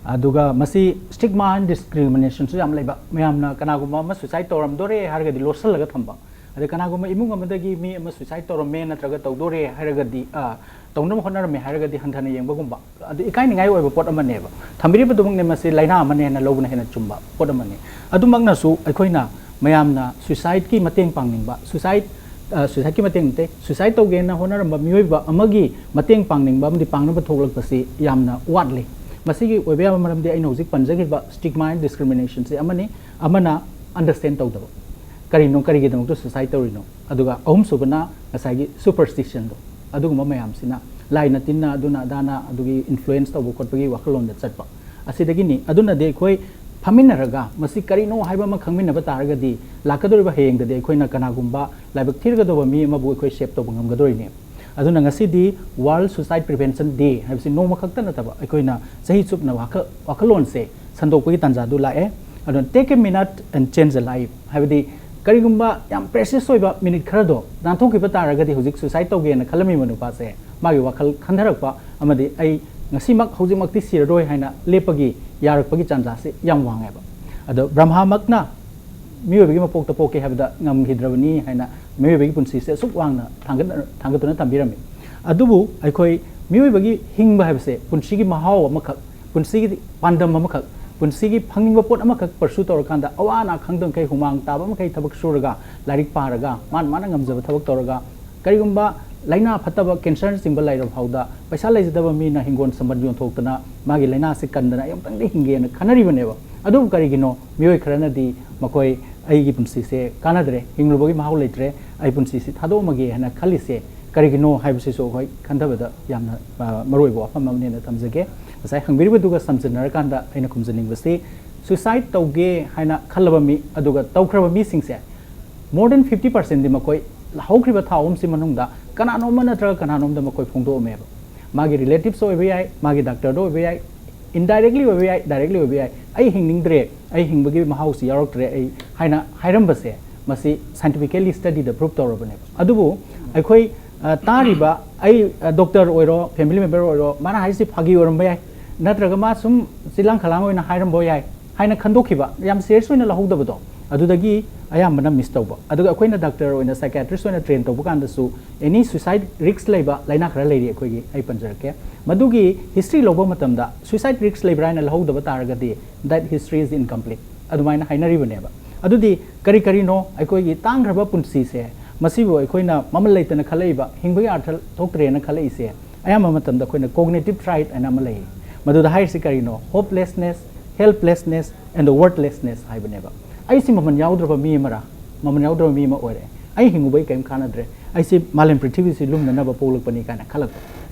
ꯑꯗꯨꯒ ꯃꯁꯤ stigma and discrimination ꯁꯨ ꯌꯥꯝ ꯂꯩꯕ꯫ ꯃꯌꯥꯝꯅ ꯀꯅꯥꯒꯨꯝꯕ ꯑꯃ suicide ꯇꯧꯔꯝꯗꯣꯔꯦ ꯍꯥꯏꯔꯒꯗꯤ ꯂꯣꯠꯁꯤꯜꯂꯒ ꯊꯝꯕ, ꯑꯗꯩ ꯀꯅꯥꯒꯨꯝꯕ ꯏꯃꯨꯡ ꯑꯃꯗꯒꯤ ꯃꯤ ꯑꯃ suicide ꯇꯧꯔꯝꯃꯦ ꯅꯠꯇ꯭ꯔꯒ ꯇꯧꯗꯣꯔꯦ ꯍꯥꯏꯔꯒꯗꯤ, ꯑ, ꯇꯧꯅꯕ ꯍꯣꯠꯅꯔꯝꯃꯦ ꯍꯥꯏꯔꯒꯗꯤ ꯍꯟꯊꯅ ꯌꯦꯡꯕꯒꯨꯝꯕ, ꯑꯗꯨ ꯏꯀꯥꯏꯅꯤꯡꯉꯥꯏ ꯑꯣꯏꯕ ꯄꯣꯠ ꯑꯃꯅꯦꯕ꯫ ꯊꯝꯕꯤꯔꯤꯕꯗꯨꯃꯛꯅꯦ, ꯃꯁꯤ ꯂꯥꯏꯅꯥ ꯑꯃꯅꯦꯅ ꯂꯧꯕꯅ ꯍꯦꯟꯅ ꯆꯨꯝꯕ ꯄꯣꯠ ꯑꯃꯅꯤ꯫ ꯑꯗꯨꯃꯛꯅꯁꯨ ꯑꯩꯈꯣꯏꯅ ꯃꯌꯥꯝꯅ suicide ꯀꯤ ꯃꯇꯦꯡ ꯄꯥꯡꯅꯤꯡꯕ, suicide, ꯑ, suicide ꯀꯤ ꯃꯇꯦꯡ ꯅꯠꯇꯦ, suicide ꯇꯧꯒꯦꯅ ꯍꯣꯠꯅꯔꯝꯕ ꯃꯤꯑꯣꯏꯕ ꯑꯃꯒꯤ ꯃꯇꯦꯡ ꯄꯥꯡꯅꯤꯡꯕ ꯑꯃꯗꯤ ꯄꯥꯡꯅꯕ ꯊꯣꯛꯂꯛꯄꯁꯤ ꯌꯥꯝꯅ ꯋꯥꯠꯂꯤ꯫ ꯃꯁꯤꯒꯤ ꯑꯣꯏꯕ ꯌꯥꯕ ꯃꯔꯝꯗꯤ ꯑꯩꯅ ꯍꯧꯖꯤꯛ ꯄꯟꯖꯈꯤꯕ stigma and discrimination ꯁꯤ ꯑꯃꯅꯤ, ꯑꯃꯅ understand ꯇꯧꯗꯕ, ꯀꯔꯤꯅꯣ, ꯀꯔꯤꯒꯤꯗꯃꯛꯇ suicide ꯇꯧꯔꯤꯅꯣ, ꯑꯗꯨꯒ ꯑꯍꯨꯝꯁꯨꯕꯅ ꯉꯁꯥꯏꯒꯤ superstition ꯗꯣ, ꯑꯗꯨꯒꯨꯝꯕ ꯃꯌꯥꯝꯁꯤꯅ, ꯂꯥꯏꯅ ꯇꯤꯟꯅ ꯑꯗꯨꯅ ꯑꯗꯥꯅ ꯑꯗꯨꯒꯤ influence ꯇꯧꯕ ꯈꯣꯠꯄꯒꯤ ꯋꯥꯈꯜꯂꯣꯟꯗ ꯆꯠꯄ ꯑꯁꯤꯗꯒꯤꯅꯤ꯫ ꯑꯗꯨꯅꯗꯤ ꯑꯩꯈꯣꯏ ꯐꯝꯃꯤꯟꯅꯔꯒ ꯃꯁꯤ ꯀꯔꯤꯅꯣ ꯍꯥꯏꯕ ꯑꯃ ꯈꯪꯃꯤꯟꯅꯕ ꯇꯥꯔꯒꯗꯤ, ꯂꯥꯛꯀꯗꯧꯔꯤꯕ ꯍꯌꯦꯡꯗꯗꯤ ꯑꯩꯈꯣꯏꯅ ꯀꯅꯥꯒꯨꯝꯕ ꯂꯥꯏꯕꯛ ꯊꯤꯔꯒꯗꯧꯕ ꯃꯤ ꯑꯃꯕꯨ ꯑꯩꯈꯣꯏ save ꯇꯧꯕ ꯉꯝꯒꯗꯣꯔꯤꯅꯦ꯫ ꯑꯗꯨꯅ ꯉꯁꯤꯗꯤ World Suicide Prevention Day ꯍꯥꯏꯕꯁꯤ ꯅꯣꯡꯃ ꯈꯛꯇ ꯅꯠꯇꯕ, ꯑꯩꯈꯣꯏꯅ ꯆꯍꯤ ꯆꯨꯞꯅ ꯋꯥꯈꯜ, ꯋꯥꯈꯜꯂꯣꯟꯁꯦ ꯁꯟꯗꯣꯛꯄꯒꯤ ꯇꯥꯟꯖꯥꯗꯨ ꯂꯥꯛꯑꯦ꯫ ꯑꯗꯨꯅ take a minute and change a life, ꯍꯥꯏꯕꯗꯤ ꯀꯔꯤꯒꯨꯝꯕ ꯌꯥꯝ precious ꯑꯣꯏꯕ minute ꯈꯔꯗꯣ ꯅꯥꯟꯊꯣꯛꯈꯤꯕ ꯇꯥꯔꯒꯗꯤ, ꯍꯧꯖꯤꯛ suicide ꯇꯧꯒꯦꯅ ꯈꯜꯂꯝꯃꯤꯕ ꯅꯨꯄꯥꯁꯦ, ꯃꯥꯒꯤ ꯋꯥꯈꯜ ꯈꯟꯊꯔꯛꯄ ꯑꯃꯗꯤ ꯑꯩ ꯉꯁꯤꯃꯛ, ꯍꯧꯖꯤꯛꯃꯛꯇꯤ ꯁꯤꯔꯔꯣꯏ ꯍꯥꯏꯅ ꯂꯦꯞꯄꯒꯤ, ꯌꯥꯔꯛꯄꯒꯤ ꯆꯥꯟꯖꯥꯁꯦ ꯌꯥꯝ ꯋꯥꯡꯉꯦꯕ꯫ ꯑꯗꯣ ꯕ꯭ꯔꯍꯃꯥꯃꯛꯅ ꯃꯤꯑꯣꯏꯕꯒꯤ ꯃꯄꯣꯛꯇ ꯄꯣꯛꯀꯦ ꯍꯥꯏꯕꯗ ꯉꯝꯈꯤꯗ꯭ꯔꯕꯅꯤ ꯍꯥꯏꯅ ꯃꯤꯑꯣꯏꯕꯒꯤ ꯄꯨꯟꯁꯤꯁꯦ ꯑꯁꯨꯛ ꯋꯥꯡꯅ ꯊꯥꯡꯒꯠ-, ꯊꯥꯡꯒꯠꯇꯨꯅ ꯊꯝꯕꯤꯔꯝꯃꯤ꯫ ꯑꯗꯨꯕꯨ ꯑꯩꯈꯣꯏ ꯃꯤꯑꯣꯏꯕꯒꯤ ꯍꯤꯡꯕ ꯍꯥꯏꯕꯁꯦ ꯄꯨꯟꯁꯤꯒꯤ ꯃꯍꯥꯎ ꯑꯃꯈꯛ, ꯄꯨꯟꯁꯤꯒꯤ ꯄꯥꯟꯗꯝ ꯑꯃꯈꯛ, ꯄꯨꯟꯁꯤꯒꯤ ꯐꯪꯅꯤꯡꯕ ꯄꯣꯠ ꯑꯃꯈꯛ pursue ꯇꯧꯔꯀꯥꯟꯗ, ꯑꯋꯥ ꯑꯅꯥ ꯈꯪꯗꯕ ꯃꯈꯩ, ꯍꯨꯃꯥꯡ ꯇꯥꯕ ꯃꯈꯩ ꯊꯕꯛ ꯁꯨꯔꯒ, ꯂꯥꯏꯔꯤꯛ ꯄꯥꯔꯒ, ꯃꯥꯅ ꯃꯥꯅ ꯉꯝꯖꯕ ꯊꯕꯛ ꯇꯧꯔꯒ, ꯀꯔꯤꯒꯨꯝꯕ ꯂꯥꯏꯅꯥ ꯐꯠꯇꯕ, cancer ꯅꯆꯤꯡꯕ ꯂꯩꯔꯕ ꯐꯥꯎꯗ, ꯄꯩꯁꯥ ꯂꯩꯖꯗꯕ ꯃꯤꯅ ꯍꯤꯡꯒꯣꯜ ꯁꯝꯕꯜ ꯌꯣꯟꯊꯣꯛꯇꯅ ꯃꯥꯒꯤ ꯂꯥꯏꯅꯥꯁꯤ ꯀꯟꯗꯅ ꯑꯩ ꯑꯃꯨꯛꯇꯪꯗꯤ ꯍꯤꯡꯒꯦꯅ ꯈꯟꯅꯔꯤꯕꯅꯦꯕ꯫ ꯑꯗꯨꯕꯨ ꯀꯔꯤꯒꯤꯅꯣ ꯃꯤꯑꯣꯏ ꯈꯔꯅꯗꯤ ꯃꯈꯣꯏ "ꯑꯩꯒꯤ ꯄꯨꯟꯁꯤꯁꯦ ꯀꯥꯟꯅꯗ꯭ꯔꯦ, ꯍꯤꯡꯂꯨꯕꯒꯤ ꯃꯍꯥꯎ ꯂꯩꯇ꯭ꯔꯦ, ꯑꯩ ꯄꯨꯟꯁꯤꯁꯤ ꯊꯥꯗꯣꯛꯑꯝꯃꯒꯦ" ꯍꯥꯏꯅ ꯈꯜꯂꯤꯁꯦ ꯀꯔꯤꯒꯤꯅꯣ ꯍꯥꯏꯕꯁꯤꯁꯨ ꯑꯩꯈꯣꯏ ꯈꯟꯊꯕꯗ ꯌꯥꯝꯅ, ꯑ, ꯃꯔꯨꯑꯣꯏꯕ ꯋꯥꯐꯝ ꯑꯃꯅꯦꯅ ꯊꯝꯖꯒꯦ꯫ ꯉꯁꯥꯏ ꯍꯪꯕꯤꯔꯤꯕꯗꯨꯒ ꯁꯝꯖꯤꯟꯅꯔꯀꯥꯟꯗ ꯑꯩꯅ ꯈꯨꯝꯖꯅꯤꯡꯕꯁꯤ, suicide ꯇꯧꯒꯦ ꯍꯥꯏꯅ ꯈꯜꯂꯕ ꯃꯤ ꯑꯗꯨꯒ ꯇꯧꯈ꯭ꯔꯕ ꯃꯤꯁꯤꯡꯁꯦ, more than fifty percent ꯗꯤ ꯃꯈꯣꯏ ꯍꯧꯈ꯭ꯔꯤꯕ ꯊꯥ ꯑꯍꯨꯝꯁꯤ ꯃꯅꯨꯡꯗ ꯀꯅꯥꯅꯣꯝꯃ ꯅꯠꯇ꯭ꯔꯒ ꯀꯅꯥꯅꯣꯝꯗ ꯃꯈꯣꯏ ꯐꯣꯡꯗꯣꯛꯑꯝꯃꯦꯕ꯫ ꯃꯥꯒꯤ relatives ꯑꯣꯏꯕ ꯌꯥꯏ, ꯃꯥꯒꯤ doctor ꯗ ꯑꯣꯏꯕ ꯌꯥꯏ, indirectly ꯑꯣꯏꯕ ꯌꯥꯏ, directly ꯑꯣꯏꯕ ꯌꯥꯏ, "ꯑꯩ ꯍꯤꯡꯅꯤꯡꯗ꯭ꯔꯦ, ꯑꯩ ꯍꯤꯡꯕꯒꯤ ꯃꯍꯥꯎꯁꯤ ꯌꯥꯎꯔꯛꯇ꯭ꯔꯦ ꯑꯩ" ꯍꯥꯏꯅ ꯍꯥꯏꯔꯝꯕꯁꯦ, ꯃꯁꯤ scientifically studyꯗ prove ꯇꯧꯔꯕꯅꯦꯕ꯫ ꯑꯗꯨꯕꯨ ꯑꯩꯈꯣꯏ ꯑ, ꯇꯥꯔꯤꯕ ꯑꯩ ꯗꯣꯛꯇꯔ ꯑꯣꯏꯔꯣ, ꯐꯦꯃꯤꯂꯤ ꯃꯦꯝꯕꯔ ꯑꯣꯏꯔꯣ, ꯃꯥꯅ ꯍꯥꯏꯔꯤꯁꯤ ꯐꯥꯒꯤ ꯑꯣꯏꯔꯝꯕ ꯌꯥꯏ, ꯅꯠꯇ꯭ꯔꯒ ꯃꯥ ꯁꯨꯝ ꯆꯤꯂꯥꯡ ꯈꯂꯥꯡ ꯑꯣꯏꯅ ꯍꯥꯏꯔꯝꯕ ꯌꯥꯏ ꯍꯥꯏꯅ ꯈꯟꯗꯣꯛꯈꯤꯕ, ꯌꯥꯝ ꯁꯤꯔꯤꯌꯁ ꯑꯣꯏꯅ ꯂꯧꯍꯧꯗꯕꯗꯣ, ꯑꯗꯨꯗꯒꯤ ꯑꯌꯥꯝꯕꯅ ꯃꯤꯁ ꯇꯧꯕ꯫ ꯑꯗꯨꯒ ꯑꯩꯈꯣꯏꯅ ꯗꯥꯛꯇꯔ ꯑꯣꯏꯅ, ꯁꯥꯏꯀꯥꯏꯇ꯭ꯔꯤꯁ ꯑꯣꯏꯅ ꯇ꯭ꯔꯦꯟ ꯇꯧꯕ ꯀꯥꯟꯗꯁꯨ ꯑꯦꯅꯤ ꯁꯨꯏꯁꯥꯏꯠ ꯔꯤꯛꯁ ꯂꯩꯕ ꯂꯥꯏꯅꯥ ꯈꯔ ꯂꯩꯔꯤ ꯑꯩꯈꯣꯏꯒꯤ, ꯑꯩ ꯄꯟꯖꯔꯛꯀꯦ꯫ ꯃꯗꯨꯒꯤ ꯍꯤꯁꯇ꯭ꯔꯤ ꯂꯧꯕ ꯃꯇꯝꯗ suicide risk ꯂꯩꯕ꯭ꯔꯥ ꯍꯥꯏꯅ ꯂꯧꯍꯧꯗꯕ ꯇꯥꯔꯒꯗꯤ, that history is incomplete ꯑꯗꯨꯃꯥꯏꯅ ꯍꯥꯏꯅꯔꯤꯕꯅꯦꯕ꯫ ꯑꯗꯨꯗꯤ ꯀꯔꯤ ꯀꯔꯤꯅꯣ ꯑꯩꯈꯣꯏꯒꯤ ꯇꯥꯡꯈ꯭ꯔꯕ ꯄꯨꯟꯁꯤꯁꯦ, ꯃꯁꯤꯕꯨ ꯑꯩꯈꯣꯏꯅ ꯃꯃꯜ ꯂꯩꯇꯅ ꯈꯜꯂꯛꯏꯕ, ꯍꯤꯡꯕꯒꯤ ꯑꯔꯊ ꯊꯣꯛꯇ꯭ꯔꯦꯅ ꯈꯜꯂꯛꯏꯁꯦ? ꯑꯌꯥꯝꯕ ꯃꯇꯝꯗ ꯑꯩꯈꯣꯏꯅ cognitive trait ꯍꯥꯏꯅ ꯑꯃ ꯂꯩ, ꯃꯗꯨꯗ ꯍꯥꯏꯔꯤꯁꯤ ꯀꯔꯤꯅꯣ? Hopelessness, helplessness and the worthlessness ꯍꯥꯏꯕꯅꯦꯕ꯫ ꯑꯩꯁꯤ ꯃꯃꯜ ꯌꯥꯎꯗ꯭ꯔꯕ ꯃꯤ ꯑꯃꯔꯥ? ꯃꯃꯜ ꯌꯥꯎꯗ꯭ꯔꯕ ꯃꯤ ꯑꯃ ꯑꯣꯏꯔꯦ꯫ ꯑꯩ ꯍꯤꯡꯉꯨꯕꯩ ꯀꯔꯤꯝ ꯀꯥꯟꯅꯗ꯭ꯔꯦ꯫ ꯑꯩꯁꯤ ꯃꯥꯂꯦꯝ ꯄ꯭ꯔꯤꯊꯤꯕꯤꯁꯤ ꯂꯨꯝꯅꯅꯕ ꯄꯣꯛꯂꯛꯄꯅꯤ ꯀꯥꯏꯅ ꯈꯜꯂꯛꯄ꯫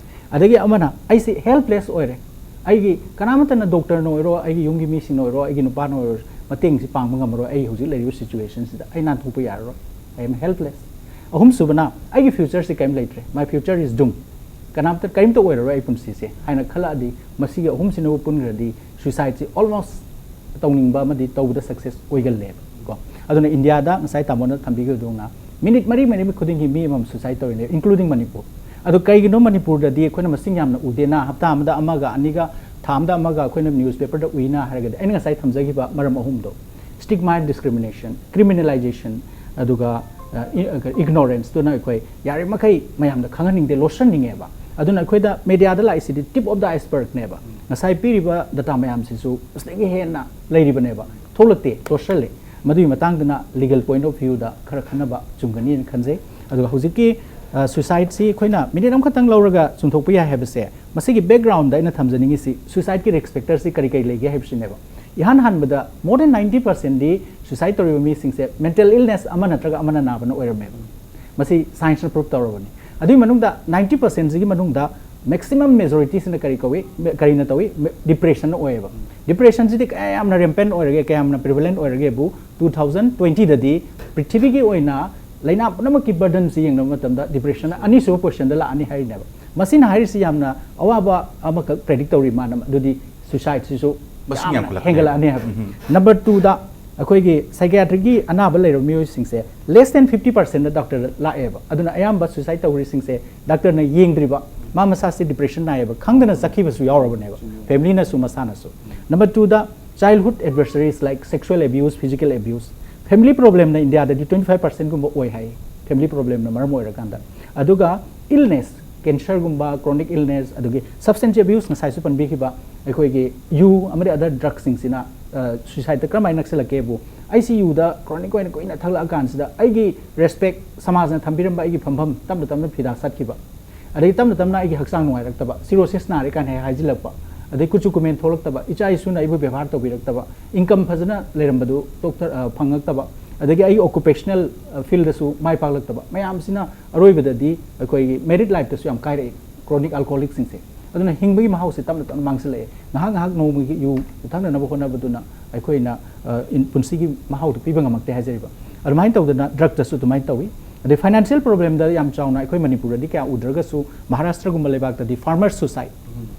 ꯑꯗꯒꯤ ꯑꯃꯅ, ꯑꯩꯁꯤ helpless ꯑꯣꯏꯔꯦ, ꯑꯩꯒꯤ ꯀꯅꯥꯃꯠꯇꯅ, ꯗꯣꯛꯇꯔꯅ ꯑꯣꯏꯔꯣ, ꯑꯩꯒꯤ ꯌꯨꯝꯒꯤ ꯃꯤꯁꯤꯡꯅ ꯑꯣꯏꯔꯣ, ꯑꯩꯒꯤ ꯅꯨꯄꯥꯅ ꯑꯣꯏꯔꯣ, ꯃꯇꯦꯡꯁꯤ ꯄꯥꯡꯕ ꯉꯝꯃꯔꯣꯏ, ꯑꯩ ꯍꯧꯖꯤꯛ ꯂꯩꯔꯤꯕ situationꯁꯤꯗ ꯑꯩ ꯅꯥꯟꯊꯣꯛꯄ ꯌꯥꯔꯔꯣꯏ꯫ I am helpless꯫ ꯑꯍꯨꯝꯁꯨꯕꯅ, ꯑꯩꯒꯤ futureꯁꯤ ꯀꯔꯤꯝ ꯂꯩꯇ꯭ꯔꯦ, my future is doomed꯫ ꯀꯅꯥꯝꯇ, ꯀꯔꯤꯝꯇ ꯑꯣꯏꯔꯔꯣꯏ ꯑꯩ ꯄꯨꯟꯁꯤꯁꯦ ꯍꯥꯏꯅ ꯈꯜꯂꯛꯑꯗꯤ, ꯃꯁꯤꯒꯤ ꯑꯍꯨꯝꯁꯤꯅꯕꯨ ꯄꯨꯟꯈ꯭ꯔꯗꯤ suicideꯁꯤ almost ꯇꯧꯅꯤꯡꯕ ꯑꯃꯗꯤ ꯇꯧꯕꯗ success ꯑꯣꯏꯒꯜꯂꯦꯕ ꯀꯣ꯫ ꯑꯗꯨꯅ ꯏꯟꯗꯤꯌꯥꯗ ꯉꯁꯥꯏ ꯇꯥꯃꯣꯅ ꯊꯝꯕꯤꯈꯤꯕꯗꯧꯅ ꯃꯤꯅꯤꯠ ꯃꯔꯤ, ꯃꯔꯤ ꯈꯨꯗꯤꯡꯒꯤ ꯃꯤ ꯑꯃꯃꯝ suicide ꯇꯧꯔꯤꯅꯦ, including ꯃꯅꯤꯄꯨꯔ꯫ ꯑꯗꯣ ꯀꯩꯒꯤꯅꯣ ꯃꯅꯤꯄꯨꯔꯗꯗꯤ ꯑꯩꯈꯣꯏꯅ ꯃꯁꯤꯡ ꯌꯥꯝꯅ ꯎꯗꯦꯅ, ꯍꯞꯇꯥ ꯑꯃꯗ ꯑꯃꯒ ꯑꯅꯤꯒ, ꯊꯥ ꯑꯃꯗ ꯑꯃꯒ ꯑꯩꯈꯣꯏꯅ newspaperꯗ ꯎꯏꯅ ꯍꯥꯏꯔꯒꯗꯤ, ꯑꯩꯅ ꯉꯁꯥꯏ ꯊꯝꯖꯈꯤꯕ ꯃꯔꯝ ꯑꯍꯨꯝꯗꯣ: stigma and discrimination, criminalization, ꯑꯗꯨꯒ ignoranceꯇꯨꯅ ꯑꯩꯈꯣꯏ ꯌꯥꯔꯤꯃꯈꯩ ꯃꯌꯥꯝꯗ ꯈꯪꯍꯟꯅꯤꯡꯗꯦ, ꯂꯣꯠꯁꯟꯅꯤꯡꯉꯦꯕ꯫ ꯑꯗꯨꯅ ꯑꯩꯈꯣꯏꯗ mediaꯗ ꯂꯥꯛꯏꯁꯤꯗꯤ tip of the icebergꯅꯦꯕ꯫ ꯉꯁꯥꯏ ꯄꯤꯔꯤꯕ data ꯃꯌꯥꯝꯁꯤꯁꯨ ꯑꯁꯤꯗꯒꯤ ꯍꯦꯟꯅ ꯂꯩꯔꯤꯕꯅꯦꯕ, ꯊꯣꯛꯂꯛꯇꯦ, ꯂꯣꯠꯁꯜꯂꯦ꯫ ꯃꯗꯨꯒꯤ ꯃꯇꯥꯡꯗꯅ legal point of viewꯗ ꯈꯔ ꯈꯟꯅꯕ ꯆꯨꯝꯒꯅꯤꯅ ꯈꯟꯖꯩ꯫ ꯑꯗꯨꯒ ꯍꯧꯖꯤꯛꯀꯤ suicideꯁꯤ ꯑꯩꯈꯣꯏꯅ ꯃꯤꯅꯤꯠ ꯑꯃꯈꯛꯇꯪ ꯂꯧꯔꯒ ꯆꯨꯝꯊꯣꯛꯄ ꯌꯥꯏ ꯍꯥꯏꯕꯁꯦ, ꯃꯁꯤꯒꯤ backgroundꯗ ꯑꯩꯅ ꯊꯝꯖꯅꯤꯡꯉꯤꯁꯤ suicideꯀꯤ risk factorꯁꯤ ꯀꯔꯤ ꯀꯔꯤ ꯂꯩꯒꯦ ꯍꯥꯏꯕꯁꯤꯅꯦꯕ꯫ ꯏꯍꯥꯟ ꯍꯥꯟꯕꯗ more than ninety percentꯗꯤ suicide ꯇꯧꯔꯤꯕ ꯃꯤꯁꯤꯡꯁꯦ mental illness ꯑꯃ ꯅꯠꯇ꯭ꯔꯒ ꯑꯃꯅ ꯅꯥꯕꯅ ꯑꯣꯏꯔꯝꯃꯦꯕ꯫ ꯃꯁꯤ scienceꯅ prove ꯇꯧꯔꯕꯅꯤ꯫ ꯑꯗꯨꯒꯤ ꯃꯅꯨꯡꯗ ninety percentꯁꯤꯒꯤ ꯃꯅꯨꯡꯗ maximum majorityꯁꯤꯅ ꯀꯔꯤ ꯀꯧꯏ? ꯀꯔꯤꯅ ꯇꯧꯏ? Depressionꯅ ꯑꯣꯏꯌꯦꯕ꯫ Depressionꯁꯤꯗꯤ ꯀꯌꯥ ꯌꯥꯝꯅ rampant ꯑꯣꯏꯔꯒꯦ, ꯀꯌꯥ ꯌꯥꯝꯅ prevalent ꯑꯣꯏꯔꯒꯦꯕꯨ, two thousand twentyꯗꯗꯤ ꯄ꯭ꯔꯤꯊꯤꯕꯤꯒꯤ ꯑꯣꯏꯅ ꯂꯩꯅꯥ ꯄꯨꯝꯅꯃꯛꯀꯤ burdenꯁꯤ ꯌꯦꯡꯅꯕ ꯃꯇꯝꯗ depressionꯅ ꯑꯅꯤꯁꯨꯕ positionꯗ ꯂꯥꯛꯑꯅꯤ ꯍꯥꯏꯔꯤꯅꯦꯕ꯫ ꯃꯁꯤꯅ ꯍꯥꯏꯔꯤꯁꯤ ꯌꯥꯝꯅ ꯑꯋꯥꯕ ꯑꯃꯈꯛ predict ꯇꯧꯔꯤ ꯃꯥꯅ, ꯑꯗꯨꯗꯤ suicideꯁꯤꯁꯨ ꯃꯁꯤꯡ ꯌꯥꯝꯅ ꯌꯥꯝꯈꯠꯂꯛꯀꯅꯤ꯫ ꯍꯦꯟꯒꯠꯂꯛꯑꯅꯤ ꯍꯥꯏꯕ꯫ Number twoꯗ ꯑꯩꯈꯣꯏꯒꯤ psychiatricꯀꯤ ꯑꯅꯥꯕ ꯂꯩꯔꯕ ꯃꯤꯑꯣꯏꯁꯤꯡꯁꯦ less than fifty percentꯗ doctorꯗ ꯂꯥꯛꯑꯦꯕ꯫ ꯑꯗꯨꯅ ꯑꯌꯥꯝꯕ suicide ꯇꯧꯔꯤꯁꯤꯡꯁꯦ doctorꯅ ꯌꯦꯡꯗ꯭ꯔꯤꯕ, ꯃꯥ ꯃꯁꯥꯁꯦ depression ꯅꯥꯏꯌꯦꯕ ꯈꯪꯗꯅ ꯆꯠꯈꯤꯕꯁꯨ ꯌꯥꯎꯔꯕꯅꯦꯕ, familyꯅꯁꯨ ꯃꯁꯥꯅꯁꯨ꯫ Number twoꯗ, childhood adversaries like sexual abuse, physical abuse, family problemꯅ ꯏꯟꯗꯤꯌꯥꯗꯗꯤ twenty five percentꯒꯨꯝꯕ ꯑꯣꯏ ꯍꯥꯏ, family problemꯅ ꯃꯔꯝ ꯑꯣꯏꯔꯀꯥꯟꯗ꯫ ꯑꯗꯨꯒ illness, cancerꯒꯨꯝꯕ, chronic illness, ꯑꯗꯨꯒꯤ substance abuse, ꯉꯁꯥꯏꯁꯨ ꯄꯟꯕꯤꯈꯤꯕ ꯑꯩꯈꯣꯏꯒꯤ ꯌꯨ ꯑꯃꯗꯤ other drugꯁꯤꯡꯁꯤꯅ suicideꯇ ꯀꯔꯝꯍꯥꯏꯅ ꯅꯛꯁꯤꯜꯂꯛꯀꯦꯕꯨ, ꯑꯩꯁꯤ ꯌꯨꯗ chronic ꯑꯣꯏꯅ ꯀꯨꯏꯅ ꯊꯛꯂꯛꯑꯀꯥꯟꯁꯤꯗ ꯑꯩꯒꯤ respect, ꯁꯃꯥꯖꯅ ꯊꯝꯕꯤꯔꯝꯕ ꯑꯩꯒꯤ ꯐꯝꯐꯝ ꯇꯞꯅ ꯇꯞꯅ ꯐꯤꯗꯥ ꯆꯠꯈꯤꯕ꯫ ꯑꯗꯩ ꯇꯞꯅ ꯇꯞꯅ ꯑꯩꯒꯤ ꯍꯛꯆꯥꯡ ꯅꯨꯡꯉꯥꯏꯔꯛꯇꯕ, cirrhosis ꯅꯥꯔꯦ ꯀꯥꯏꯅ ꯍꯦꯛ ꯍꯥꯏꯖꯤꯜꯂꯛꯄ, ꯑꯗꯩ ꯀꯨꯆꯨ ꯀꯨꯃꯦꯟ ꯊꯣꯛꯂꯛꯇꯕ, ꯏꯆꯥ ꯏꯁꯨꯅ ꯑꯩꯕꯨ ꯕꯦꯕꯥꯔ ꯇꯧꯕꯤꯔꯛꯇꯕ, income ꯐꯖꯅ ꯂꯩꯔꯝꯕꯗꯨ doctor, ꯑ, ꯐꯪꯉꯛꯇꯕ, ꯑꯗꯒꯤ ꯑꯩꯒꯤ occupational, ꯑ, fieldꯗꯁꯨ ꯃꯥꯏ ꯄꯥꯛꯂꯛꯇꯕ, ꯃꯌꯥꯝꯁꯤꯅ ꯑꯔꯣꯏꯕꯗꯗꯤ ꯑꯩꯈꯣꯏꯒꯤ married lifeꯇꯁꯨ ꯌꯥꯝ ꯀꯥꯏꯔꯛꯏ chronic alcoholicꯁꯤꯡꯁꯦ꯫ ꯑꯗꯨꯅ ꯍꯤꯡꯕꯒꯤ ꯃꯍꯥꯎꯁꯦ ꯇꯞꯅ ꯇꯞꯅ ꯃꯥꯡꯁꯤꯜꯂꯛꯑꯦ꯫ ꯉꯥꯏꯍꯥꯛ ꯉꯥꯏꯍꯥꯛ ꯅꯣꯡꯃꯒꯤ ꯌꯨ ꯊꯛꯅꯅꯕ ꯍꯣꯠꯅꯕꯗꯨꯅ ꯑꯩꯈꯣꯏꯅ, ꯑ, ꯏꯟ-, ꯄꯨꯟꯁꯤꯒꯤ ꯃꯍꯥꯎꯗꯨ ꯄꯤꯕ ꯉꯝꯃꯛꯇꯦ ꯍꯥꯏꯖꯔꯤꯕ꯫ ꯑꯗꯨꯃꯥꯏꯅ ꯇꯧꯗꯅ drugꯇꯁꯨ ꯑꯗꯨꯃꯥꯏꯅ ꯇꯧꯏ꯫ ꯑꯗꯩ financial problemꯗ ꯌꯥꯝ ꯆꯥꯎꯅ ꯑꯩꯈꯣꯏ ꯃꯅꯤꯄꯨꯔꯗꯗꯤ ꯀꯌꯥ ꯎꯗ꯭ꯔꯒꯁꯨ, ꯃꯍꯥꯔꯥꯁꯇ꯭ꯔꯒꯨꯝꯕ ꯂꯩꯕꯥꯛꯇꯗꯤ farmer suicide,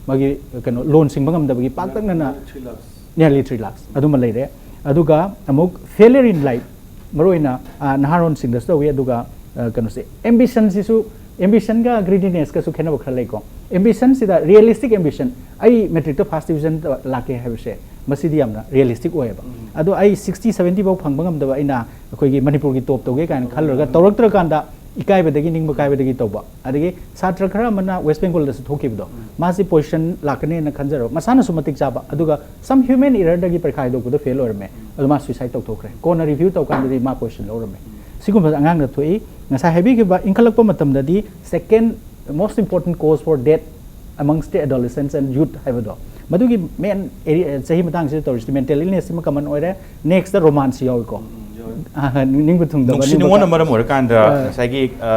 ꯃꯥꯒꯤ ꯀꯩꯅꯣ, loan ꯁꯤꯡꯕ ꯉꯝꯗꯕꯒꯤ ꯄꯥꯛꯇꯛꯅꯅ nearly three lakhs ꯑꯗꯨꯃ ꯂꯩꯔꯦ꯫ ꯑꯗꯨꯒ ꯑꯃꯨꯛ failure in life, ꯃꯔꯨꯑꯣꯏꯅ, ꯑ, ꯅꯍꯥꯔꯣꯟꯁꯤꯡꯗꯁꯨ ꯇꯧꯏ꯫ ꯑꯗꯨꯒ, ꯑ, ꯀꯩꯅꯣꯁꯦ, ambitionꯁꯤꯁꯨ, ambitionꯒ greedinessꯀꯁꯨ ꯈꯦꯠꯅꯕ ꯈꯔ ꯂꯩꯀꯣ꯫ Ambitionꯁꯤꯗ realistic ambition, ꯑꯩ matricꯇ first division ꯂꯥꯛꯀꯦ ꯍꯥꯏꯕꯁꯦ, ꯃꯁꯤꯗꯤ ꯌꯥꯝꯅ realistic ꯑꯣꯏꯌꯦꯕ꯫ ꯑꯗꯣ ꯑꯩ sixty seventy ꯐꯥꯎ ꯐꯪꯕ ꯉꯝꯗꯕ ꯑꯩꯅ ꯑꯩꯈꯣꯏꯒꯤ ꯃꯅꯤꯄꯨꯔꯒꯤ top ꯇꯧꯒꯦ ꯀꯥꯏꯅ ꯈꯜꯂꯨꯔꯒ ꯇꯧꯔꯛꯇ꯭ꯔꯀꯥꯟꯗ ꯏꯀꯥꯏꯕꯗꯒꯤ, ꯅꯤꯡꯕ ꯀꯥꯏꯕꯗꯒꯤ ꯇꯧꯕ꯫ ꯑꯗꯒꯤ ꯁꯥꯇ꯭ꯔ ꯈꯔ ꯑꯃꯅ West Bengalꯗꯁꯨ ꯊꯣꯛꯈꯤꯕꯗꯣ, ꯃꯥꯁꯤ position ꯂꯥꯛꯀꯅꯦꯅ ꯈꯟꯖꯔꯕ, ꯃꯁꯥꯅꯁꯨ ꯃꯇꯤꯛ ꯆꯥꯕ, ꯑꯗꯨꯒ some human errorꯗꯒꯤ ꯄꯔꯤꯈꯥ ꯍꯥꯏꯗꯣꯛꯄꯗ fail ꯑꯣꯏꯔꯝꯃꯦ, ꯑꯗꯣ ꯃꯥ suicide ꯇꯧꯊꯣꯛꯈ꯭ꯔꯦ꯫ ꯀꯣꯟꯅ review ꯇꯧꯀꯥꯟꯗꯗꯤ ꯃꯥ position ꯂꯧꯔꯝꯃꯦ꯫ ꯁꯤꯒꯨꯝꯕ ꯑꯉꯥꯡꯗ ꯊꯣꯛꯏ꯫ ꯉꯁꯥꯏ ꯍꯥꯏꯕꯤꯈꯤꯕ ꯏꯟꯈꯠꯂꯛꯄ ꯃꯇꯝꯗꯗꯤ second most important cause for death amongst the adolescents and youth ꯍꯥꯏꯕꯗꯣ, ꯃꯗꯨꯒꯤ main area, ꯆꯍꯤ ꯃꯇꯥꯡꯁꯤꯗ ꯇꯧꯔꯤꯁꯤ mental illnessꯁꯤꯃ common ꯑꯣꯏꯔꯦ, nextꯇ romance ꯌꯥꯎꯏꯀꯣ꯫ ꯑ, ꯅꯤꯡꯕ ꯊꯨꯡꯗꯕ, ꯅꯨꯡꯁꯤ ꯅꯤꯡꯕ ꯅꯨꯡꯉꯣꯟꯅ ꯀꯥ- ꯃꯔꯝ ꯑꯣꯏꯔꯀꯥꯟꯗ ꯑ, ꯉꯁꯥꯏꯒꯤ, ꯑ,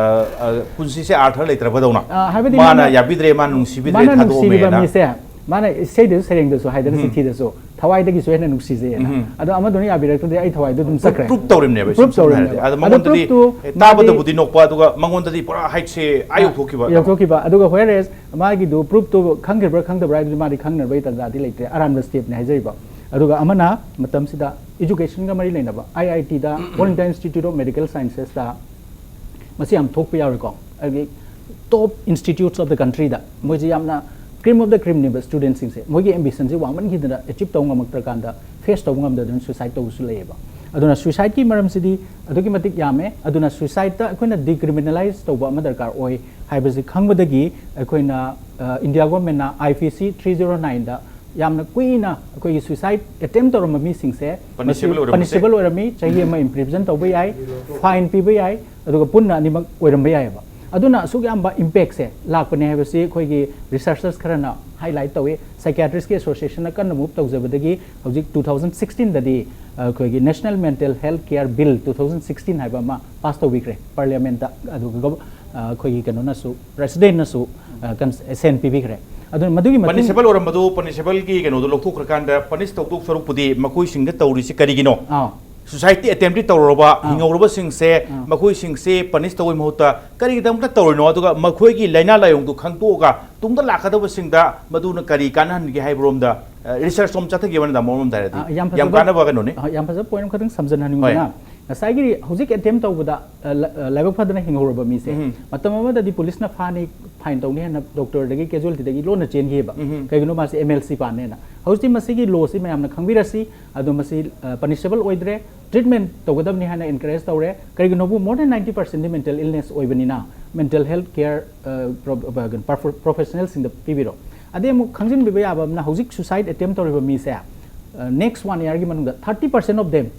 ꯑ, ꯄꯨꯟꯁꯤꯁꯦ ꯑꯥꯔꯊ ꯂꯩꯇ꯭ꯔꯕꯗꯧꯅ꯫ ꯑ, ꯍꯥꯏꯕꯗꯤ ꯃꯥꯅ ꯃꯥꯅ, ꯌꯥꯕꯤꯗ꯭ꯔꯦ, ꯃꯥꯅ ꯅꯨꯡꯁꯤꯕꯤꯗ꯭ꯔꯦ, ꯃꯥꯅ ꯅꯨꯡꯁꯤꯔꯤꯕ ꯊꯥꯗꯣꯛꯑꯝꯃꯦꯅ꯫ ꯃꯤꯁꯦ, ꯃꯥꯅ ꯏꯁꯩꯗꯁꯨ, ꯁꯩꯔꯦꯡꯗꯁꯨ ꯍꯥꯏꯗꯅ, ꯎꯝ꯫ ꯆꯤꯊꯤꯗꯁꯨ ꯊꯋꯥꯏꯗꯒꯤꯁꯨ ꯍꯦꯟꯅ ꯅꯨꯡꯁꯤꯖꯩꯅ꯫ ꯎꯝ꯫ ꯑꯗꯣ ꯑꯃꯗꯨꯅ ꯌꯥꯕꯤꯔꯛꯇ꯭ꯔꯗꯤ ꯑꯩ ꯊꯋꯥꯏꯗꯣ ꯑꯗꯨꯝ ꯆꯠꯈ꯭ꯔꯦ꯫ Prove ꯇꯧꯔꯤꯕꯅꯦꯕ, ꯏꯁꯝ ꯁꯝꯅ ꯍꯥꯏꯔꯗꯤ꯫ ꯇꯧꯔꯤꯕꯅꯦꯕ꯫ ꯑꯗꯣ ꯑꯗꯣ ꯃꯉꯣꯟꯗꯗꯤ, proofꯇꯨ ꯑꯦ, ꯃꯥꯗꯤ ꯇꯥꯕꯗꯕꯨꯗꯤ ꯅꯣꯛꯄ, ꯑꯗꯨꯒ ꯃꯉꯣꯟꯗꯗꯤ ꯄꯨꯔꯥ ꯍꯥꯏꯠꯁꯦ ꯑꯥ ꯌꯧꯊꯣꯛꯈꯤꯕ꯫ ꯌꯧꯊꯣꯛꯈꯤꯕ꯫ ꯑꯗꯨꯒ whereas ꯃꯥꯒꯤꯗꯨ proofꯇꯨ ꯈꯪꯈ꯭ꯔꯤꯕ꯭ꯔꯥ ꯈꯪꯗꯕ꯭ꯔꯥ ꯍꯥꯏꯗꯨꯗꯤ ꯃꯥꯗꯤ ꯈꯪꯅꯕꯒꯤ ꯇꯥꯟꯖꯥꯗꯤ ꯂꯩꯇ꯭ꯔꯦ꯫ ꯑꯔꯥꯟꯕ stepꯅꯦ ꯍꯥꯏꯖꯔꯤꯕ꯫ ꯑꯗꯨꯒ ꯑꯃꯅ ꯃꯇꯝꯁꯤꯗ ꯑꯦꯖꯨꯀꯦꯁꯟꯒ ꯃꯔꯤ ꯂꯩꯅꯕ ꯑꯥꯏ ꯑꯥꯏ ꯇꯤꯗ, All India Institute of Medical Sciences ꯇ, ꯃꯁꯤ ꯌꯥꯝ ꯊꯣꯛꯄ ꯌꯥꯎꯔꯦꯀꯣ꯫ ꯑꯗꯒꯤ top institutes of the country ꯗ ꯃꯣꯏꯁꯦ ꯌꯥꯝꯅ cream of the cream ꯅꯦꯕ ꯁ꯭ꯇꯨꯗꯦꯟꯁꯤꯡꯁꯦ꯫ ꯃꯣꯏꯒꯤ ꯑꯦꯝꯕꯤꯁꯟꯁꯦ ꯋꯥꯡꯃꯟꯈꯤꯗꯅ ꯑꯦꯆꯤꯞ ꯇꯧꯕ ꯉꯝꯃꯛꯇ꯭ꯔꯀꯥꯟꯗ, ꯐꯦꯁ ꯇꯧꯕ ꯉꯝꯗꯗꯅ ꯁꯨꯏꯁꯥꯏꯗ ꯇꯧꯕꯁꯨ ꯂꯩꯌꯦꯕ꯫ ꯑꯗꯨꯅ ꯁꯨꯏꯁꯥꯏꯗꯀꯤ ꯃꯔꯝꯁꯤꯗꯤ ꯑꯗꯨꯛꯀꯤ ꯃꯇꯤꯛ ꯌꯥꯝꯃꯦ꯫ ꯑꯗꯨꯅ ꯁꯨꯏꯁꯥꯏꯗꯇ ꯑꯩꯈꯣꯏꯅ ꯗꯤꯀ꯭ꯔꯤꯃꯤꯅꯦꯂꯥꯏꯁ ꯇꯧꯕ ꯑꯃ ꯗꯔꯀꯥꯔ ꯑꯣꯏ ꯍꯥꯏꯕꯁꯤ ꯈꯪꯕꯗꯒꯤ ꯑꯩꯈꯣꯏꯅ, ꯑ, ꯏꯟꯗꯤꯌꯥ ꯒꯣꯔꯃꯦꯟꯅ ꯑꯥꯏ ꯄꯤ ꯁꯤ three zero nine ꯗ ꯌꯥꯝꯅ ꯀꯨꯏꯅ ꯑꯩꯈꯣꯏꯒꯤ ꯁꯨꯏꯁꯥꯏꯗ ꯑꯦꯇꯦꯝ ꯇꯧꯔꯝꯕ ꯃꯤꯁꯤꯡꯁꯦ Punishable ꯑꯣꯏꯔꯝꯕꯁꯦ꯫ ꯄꯅꯤꯁꯦꯕꯜ ꯑꯣꯏꯔꯝꯃꯤ, ꯆꯍꯤ ꯑꯃ ꯏꯝꯄ꯭ꯔꯤꯖꯟ ꯇꯧꯕ ꯌꯥꯏ, ꯐꯥꯏꯟ ꯄꯤꯕ ꯌꯥꯏ, ꯑꯗꯨꯒ ꯄꯨꯟꯅ ꯑꯅꯤꯃꯛ ꯑꯣꯏꯔꯝꯕ ꯌꯥꯏꯑꯕ꯫ ꯑꯗꯨꯅ ꯑꯁꯨꯛ ꯌꯥꯝꯕ ꯏꯝꯄꯦꯛꯁꯦ ꯂꯥꯛꯄꯅꯦ ꯍꯥꯏꯕꯁꯤ ꯑꯩꯈꯣꯏꯒꯤ ꯔꯤꯁꯔꯆꯔꯁ ꯈꯔꯅ ꯍꯥꯏꯂꯥꯏꯠ ꯇꯧꯏ꯫ ꯁꯥꯏꯀꯤꯌꯥꯇ꯭ꯔꯤꯁꯀꯤ ꯑꯦꯁꯣꯁꯤꯌꯦꯁꯟꯅ ꯀꯟꯅ ꯃꯨꯚ ꯇꯧꯖꯕꯗꯒꯤ ꯍꯧꯖꯤꯛ two thousand sixteen ꯗꯗꯤ ꯑꯩꯈꯣꯏꯒꯤ National Mental Health Care Bill two thousand sixteen ꯍꯥꯏꯕ ꯑꯃ ꯄꯥꯁ ꯇꯧꯕꯤꯈ꯭ꯔꯦ ꯄꯥꯔꯂꯤꯌꯥꯃꯦꯟꯠꯇ꯫ ꯑꯗꯨꯒ ꯒꯚ-, ꯑ, ꯑꯩꯈꯣꯏꯒꯤ ꯀꯩꯅꯣꯅꯁꯨ, ꯄ꯭ꯔꯦꯁꯤꯗꯦꯟꯠꯅꯁꯨ, ꯑ, ꯀꯟ-, ꯑꯦꯁꯦꯟ ꯄꯤꯕꯤꯈ꯭ꯔꯦ꯫ ꯑꯗꯨꯅ ꯃꯗꯨꯒꯤ ꯃꯇꯨꯡ ꯄꯅꯤꯁꯦꯕꯜ ꯑꯣꯏꯔꯝꯕꯗꯨ, ꯄꯅꯤꯁꯦꯕꯜꯒꯤ ꯀꯩꯅꯣꯗꯣ ꯂꯧꯊꯣꯛꯈ꯭ꯔꯀꯥꯟꯗ ꯄꯅꯤꯁ ꯇꯧꯗꯧ ꯁꯔꯨꯛꯄꯨꯗꯤ ꯃꯈꯣꯏꯁꯤꯡꯗ ꯇꯧꯔꯤꯁꯤ ꯀꯔꯤꯒꯤꯅꯣ? ꯑꯥ꯫ ꯁꯨꯏꯁꯥꯏꯗꯇꯤ ꯑꯦꯇꯦꯝꯞꯇꯤ ꯇꯧꯔꯨꯔꯕ ꯑꯥ꯫ ꯍꯤꯡꯍꯧꯔꯕꯁꯤꯡꯁꯦ, ꯑꯥ꯫ ꯃꯈꯣꯏꯁꯤꯡꯁꯦ ꯄꯅꯤꯁ ꯇꯧꯕꯒꯤ ꯃꯍꯨꯠꯇ ꯀꯔꯤꯒꯤꯗꯃꯛꯇ ꯇꯧꯔꯤꯅꯣ? ꯑꯗꯨꯒ ꯃꯈꯣꯏꯒꯤ ꯂꯥꯏꯅꯥ ꯂꯥꯏꯑꯣꯡꯗꯨ ꯈꯪꯗꯣꯛꯑꯒ ꯇꯨꯡꯗ ꯂꯥꯛꯀꯗꯕꯁꯤꯡꯗ ꯃꯗꯨꯅ ꯀꯔꯤ ꯀꯥꯟꯅꯍꯟꯒꯦ ꯍꯥꯏꯕꯔꯣꯝꯗ, ꯑ, ꯔꯤꯁꯔꯆ ꯁꯣꯝ ꯆꯠꯊꯈꯤꯕꯅ ꯇꯥꯃꯣ ꯑꯃꯔꯣꯝꯗ ꯍꯥꯏꯔꯗꯤ ꯑ, ꯌꯥꯝ ꯌꯥꯝ ꯐꯖꯕ, ꯀꯥꯟꯅꯕ ꯀꯩꯅꯣꯅꯤ꯫ ꯑ, ꯌꯥꯝ ꯐꯖꯕ ꯄꯣꯏꯟꯠ ꯑꯃꯈꯛꯇꯪ ꯁꯝꯖꯟꯍꯟꯅꯤꯡꯕꯅ, ꯍꯣꯏ꯫ ꯉꯁꯥꯏꯒꯤ ꯍꯧꯖꯤꯛ ꯑꯦꯇꯦꯝꯞ ꯇꯧꯕꯗ, ꯑ, ꯂ-, ꯑ, ꯂꯥꯏꯕꯛ ꯐꯗꯅ ꯍꯤꯡꯍꯧꯔꯕ ꯃꯤꯁꯦ, ꯎꯝ꯫ ꯃꯇꯝ ꯑꯃꯗꯗꯤ ꯄꯨꯂꯤꯁꯅ ꯐꯥꯅꯤ, ꯐꯥꯏꯟ ꯇꯧꯅꯤ ꯍꯥꯏꯅ ꯗꯣꯛꯇꯔꯗꯒꯤ ꯀꯦꯖꯨꯋꯦꯜꯇꯤꯗꯒꯤ ꯂꯣꯟꯅ ꯆꯦꯟꯈꯤꯑꯕ꯫ ꯎꯝ꯫ ꯀꯩꯒꯤꯅꯣ? ꯃꯥꯁꯦ ꯑꯦꯝ ꯑꯦꯜ ꯁꯤ ꯄꯥꯟꯅꯦꯅ꯫ ꯍꯧꯖꯤꯛꯇꯤ ꯃꯁꯤꯒꯤ ꯂꯣꯁꯤ ꯃꯌꯥꯝꯅ ꯈꯪꯕꯤꯔꯁꯤ, ꯑꯗꯣ ꯃꯁꯤ, ꯑ, ꯄꯅꯤꯁꯦꯕꯜ ꯑꯣꯏꯗ꯭ꯔꯦ, ꯇ꯭ꯔꯤꯠꯃꯦꯟꯠ ꯇꯧꯒꯗꯕꯅꯤ ꯍꯥꯏꯅ ꯑꯦꯟꯀꯔꯦꯖ ꯇꯧꯔꯦ꯫ ꯀꯔꯤꯒꯤꯅꯣꯕꯨ more than ninety percent ꯗꯤ ꯃꯦꯟꯇꯦꯜ ꯏꯜꯅꯦꯁ ꯑꯣꯏꯕꯅꯤꯅ, ꯃꯦꯟꯇꯦꯜ ꯍꯦꯜꯊ ꯀꯦꯌꯔ, ꯑ, ꯄ꯭ꯔꯣ-, ꯑ, ꯀꯩꯅꯣ, ꯄ꯭ꯔꯣꯐꯦ-, ꯄ꯭ꯔꯣꯐꯦꯁꯅꯦꯜꯁꯤꯡꯗ ꯄꯤꯕꯤꯔꯣ꯫ ꯑꯗꯩ ꯑꯃꯨꯛ ꯈꯪꯖꯤꯟꯕꯤꯕ ꯌꯥꯕ ꯑꯃꯅ, ꯍꯧꯖꯤꯛ ꯁꯨꯏꯁꯥꯏꯗ ꯑꯦꯇꯦꯝꯞ ꯇꯧꯔꯤꯕ ꯃꯤꯁꯦ, ꯑ, ꯅꯦꯛꯁ ꯋꯥꯟ ꯏꯌꯥꯔꯒꯤ ꯃꯅꯨꯡꯗ thirty percent of them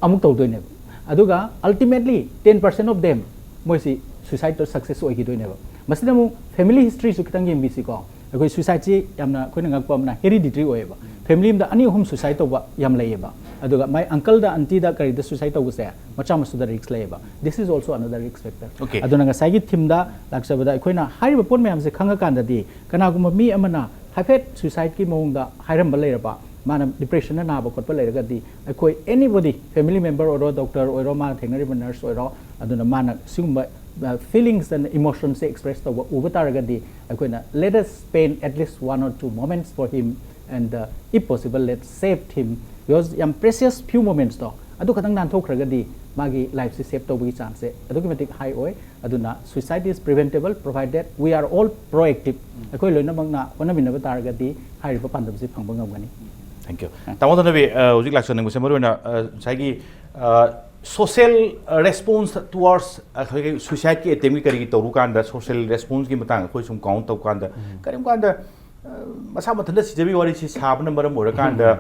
ꯑꯃꯨꯛ ꯇꯧꯗꯣꯏꯅꯦꯕ꯫ ꯑꯗꯨꯒ ultimately ten percent of them ꯃꯣꯏꯁꯤ ꯁꯨꯏꯁꯥꯏꯗꯇ ꯁꯛꯁꯦꯁ ꯑꯣꯏꯈꯤꯗꯣꯏꯅꯦꯕ꯫ ꯃꯁꯤꯗ ꯑꯃꯨꯛ ꯐꯦꯃꯤꯂꯤ ꯍꯤꯁꯇ꯭ꯔꯤꯁꯨ ꯈꯤꯇꯪ ꯌꯦꯡꯕꯤꯁꯤꯀꯣ꯫ ꯑꯩꯈꯣꯏ ꯁꯨꯏꯁꯥꯏꯗꯁꯤ ꯌꯥꯝꯅ ꯑꯩꯈꯣꯏꯅ ꯉꯛꯄ ꯑꯃꯅ ꯍꯦꯔꯤꯗꯤꯇ꯭ꯔꯤ ꯑꯣꯏꯌꯦꯕ꯫ ꯐꯦꯃꯤꯂꯤ ꯑꯃꯗ ꯑꯅꯤ ꯑꯍꯨꯝ ꯁꯨꯏꯁꯥꯏꯗ ꯇꯧꯕ ꯌꯥꯝ ꯂꯩꯌꯦꯕ꯫ ꯑꯗꯨꯒ ꯃꯥꯏ ꯑꯪꯀꯜꯗ, ꯑꯟꯇꯤꯗ, ꯀꯔꯤꯗ ꯁꯨꯏꯁꯥꯏꯗ ꯇꯧꯕꯁꯦ ꯃꯆꯥ ꯃꯁꯨꯗ ꯔꯤꯛꯁ ꯂꯩꯌꯦꯕ꯫ This is also another risk factor. Okay. ꯑꯗꯨꯅ ꯉꯁꯥꯏꯒꯤ ꯊꯤꯝꯗ ꯂꯥꯛꯆꯕꯗ ꯑꯩꯈꯣꯏꯅ ꯍꯥꯏꯔꯤꯕ ꯄꯣꯠ ꯃꯌꯥꯝꯁꯦ ꯈꯪꯉꯀꯥꯟꯗꯗꯤ ꯀꯅꯥꯒꯨꯝꯕ ꯃꯤ ꯑꯃꯅ ꯍꯥꯏꯐꯦꯠ ꯁꯨꯏꯁꯥꯏꯗꯀꯤ ꯃꯑꯣꯡꯗ ꯍꯥꯏꯔꯝꯕ ꯂꯩꯔꯕ, ꯃꯥꯅ ꯗꯤꯄ꯭ꯔꯦꯁꯟꯅ ꯅꯥꯕ ꯈꯣꯠꯄ ꯂꯩꯔꯒꯗꯤ ꯑꯩꯈꯣꯏ ꯑꯦꯅꯤꯕꯣꯗꯤ, ꯐꯦꯃꯤꯂꯤ ꯃꯦꯝꯕꯔ ꯑꯣꯏꯔꯣ, ꯗꯣꯛꯇꯔ ꯑꯣꯏꯔꯣ, ꯃꯥꯅ ꯊꯦꯡꯅꯔꯤꯕ ꯅꯔꯁ ꯑꯣꯏꯔꯣ, ꯑꯗꯨꯅ ꯃꯥꯅ ꯁꯤꯒꯨꯝꯕ, ꯑ, ꯐꯤꯂꯤꯡꯁ ꯑꯦꯟ ꯏꯃꯣꯁꯟꯁꯦ ꯑꯦꯛꯁꯄ꯭ꯔꯦꯁ ꯇꯧꯕ ꯎꯕ ꯇꯥꯔꯒꯗꯤ ꯑꯩꯈꯣꯏꯅ let us spend at least one or two moments for him And uh, if possible, let's save him, because ꯌꯥꯝ precious few momentsꯇꯣ ꯑꯗꯨ ꯈꯛꯇꯪ ꯅꯥꯟꯊꯣꯛꯈ꯭ꯔꯒꯗꯤ ꯃꯥꯒꯤ lifeꯁꯦ save ꯇꯧꯕꯒꯤ chanceꯁꯦ ꯑꯗꯨꯛꯀꯤ ꯃꯇꯤꯛ high ꯑꯣꯏ꯫ ꯑꯗꯨꯅ suicide is preventable provided we are all proactive. ꯑꯩꯈꯣꯏ ꯂꯣꯏꯅꯃꯛꯅ ꯍꯣꯠꯅꯃꯤꯟꯅꯕ ꯇꯥꯔꯒꯗꯤ ꯍꯥꯏꯔꯤꯕ ꯄꯥꯟꯗꯝꯁꯦ ꯐꯪꯕ ꯉꯝꯒꯅꯤ꯫ Thank you. ꯇꯥꯃꯣ ꯊꯣꯏꯅꯕꯤ, ꯑ, ꯍꯧꯖꯤꯛ ꯂꯥꯛꯆꯅꯤꯡꯕꯁꯦ ꯃꯔꯨꯑꯣꯏꯅ, ꯑ, ꯉꯁꯥꯏꯒꯤ, ꯑ, social response towards ꯑꯩꯈꯣꯏꯒꯤ suicideꯀꯤ attemptꯀꯤ ꯀꯔꯤꯒꯤ ꯇꯧꯔꯨ ꯀꯥꯟꯗ social responseꯀꯤ ꯃꯇꯥꯡꯗ ꯑꯩꯈꯣꯏ ꯁꯨꯝ count ꯇꯧ ꯀꯥꯟꯗ ꯀꯔꯤꯒꯨꯝꯕ ꯀꯥꯟꯗ, ꯑ, ꯃꯁꯥ ꯃꯊꯟꯇ ꯁꯤꯖꯕꯒꯤ ꯋꯥꯔꯤꯁꯤ ꯁꯥꯕꯅ ꯃꯔꯝ ꯑꯣꯏꯔꯀꯥꯟꯗ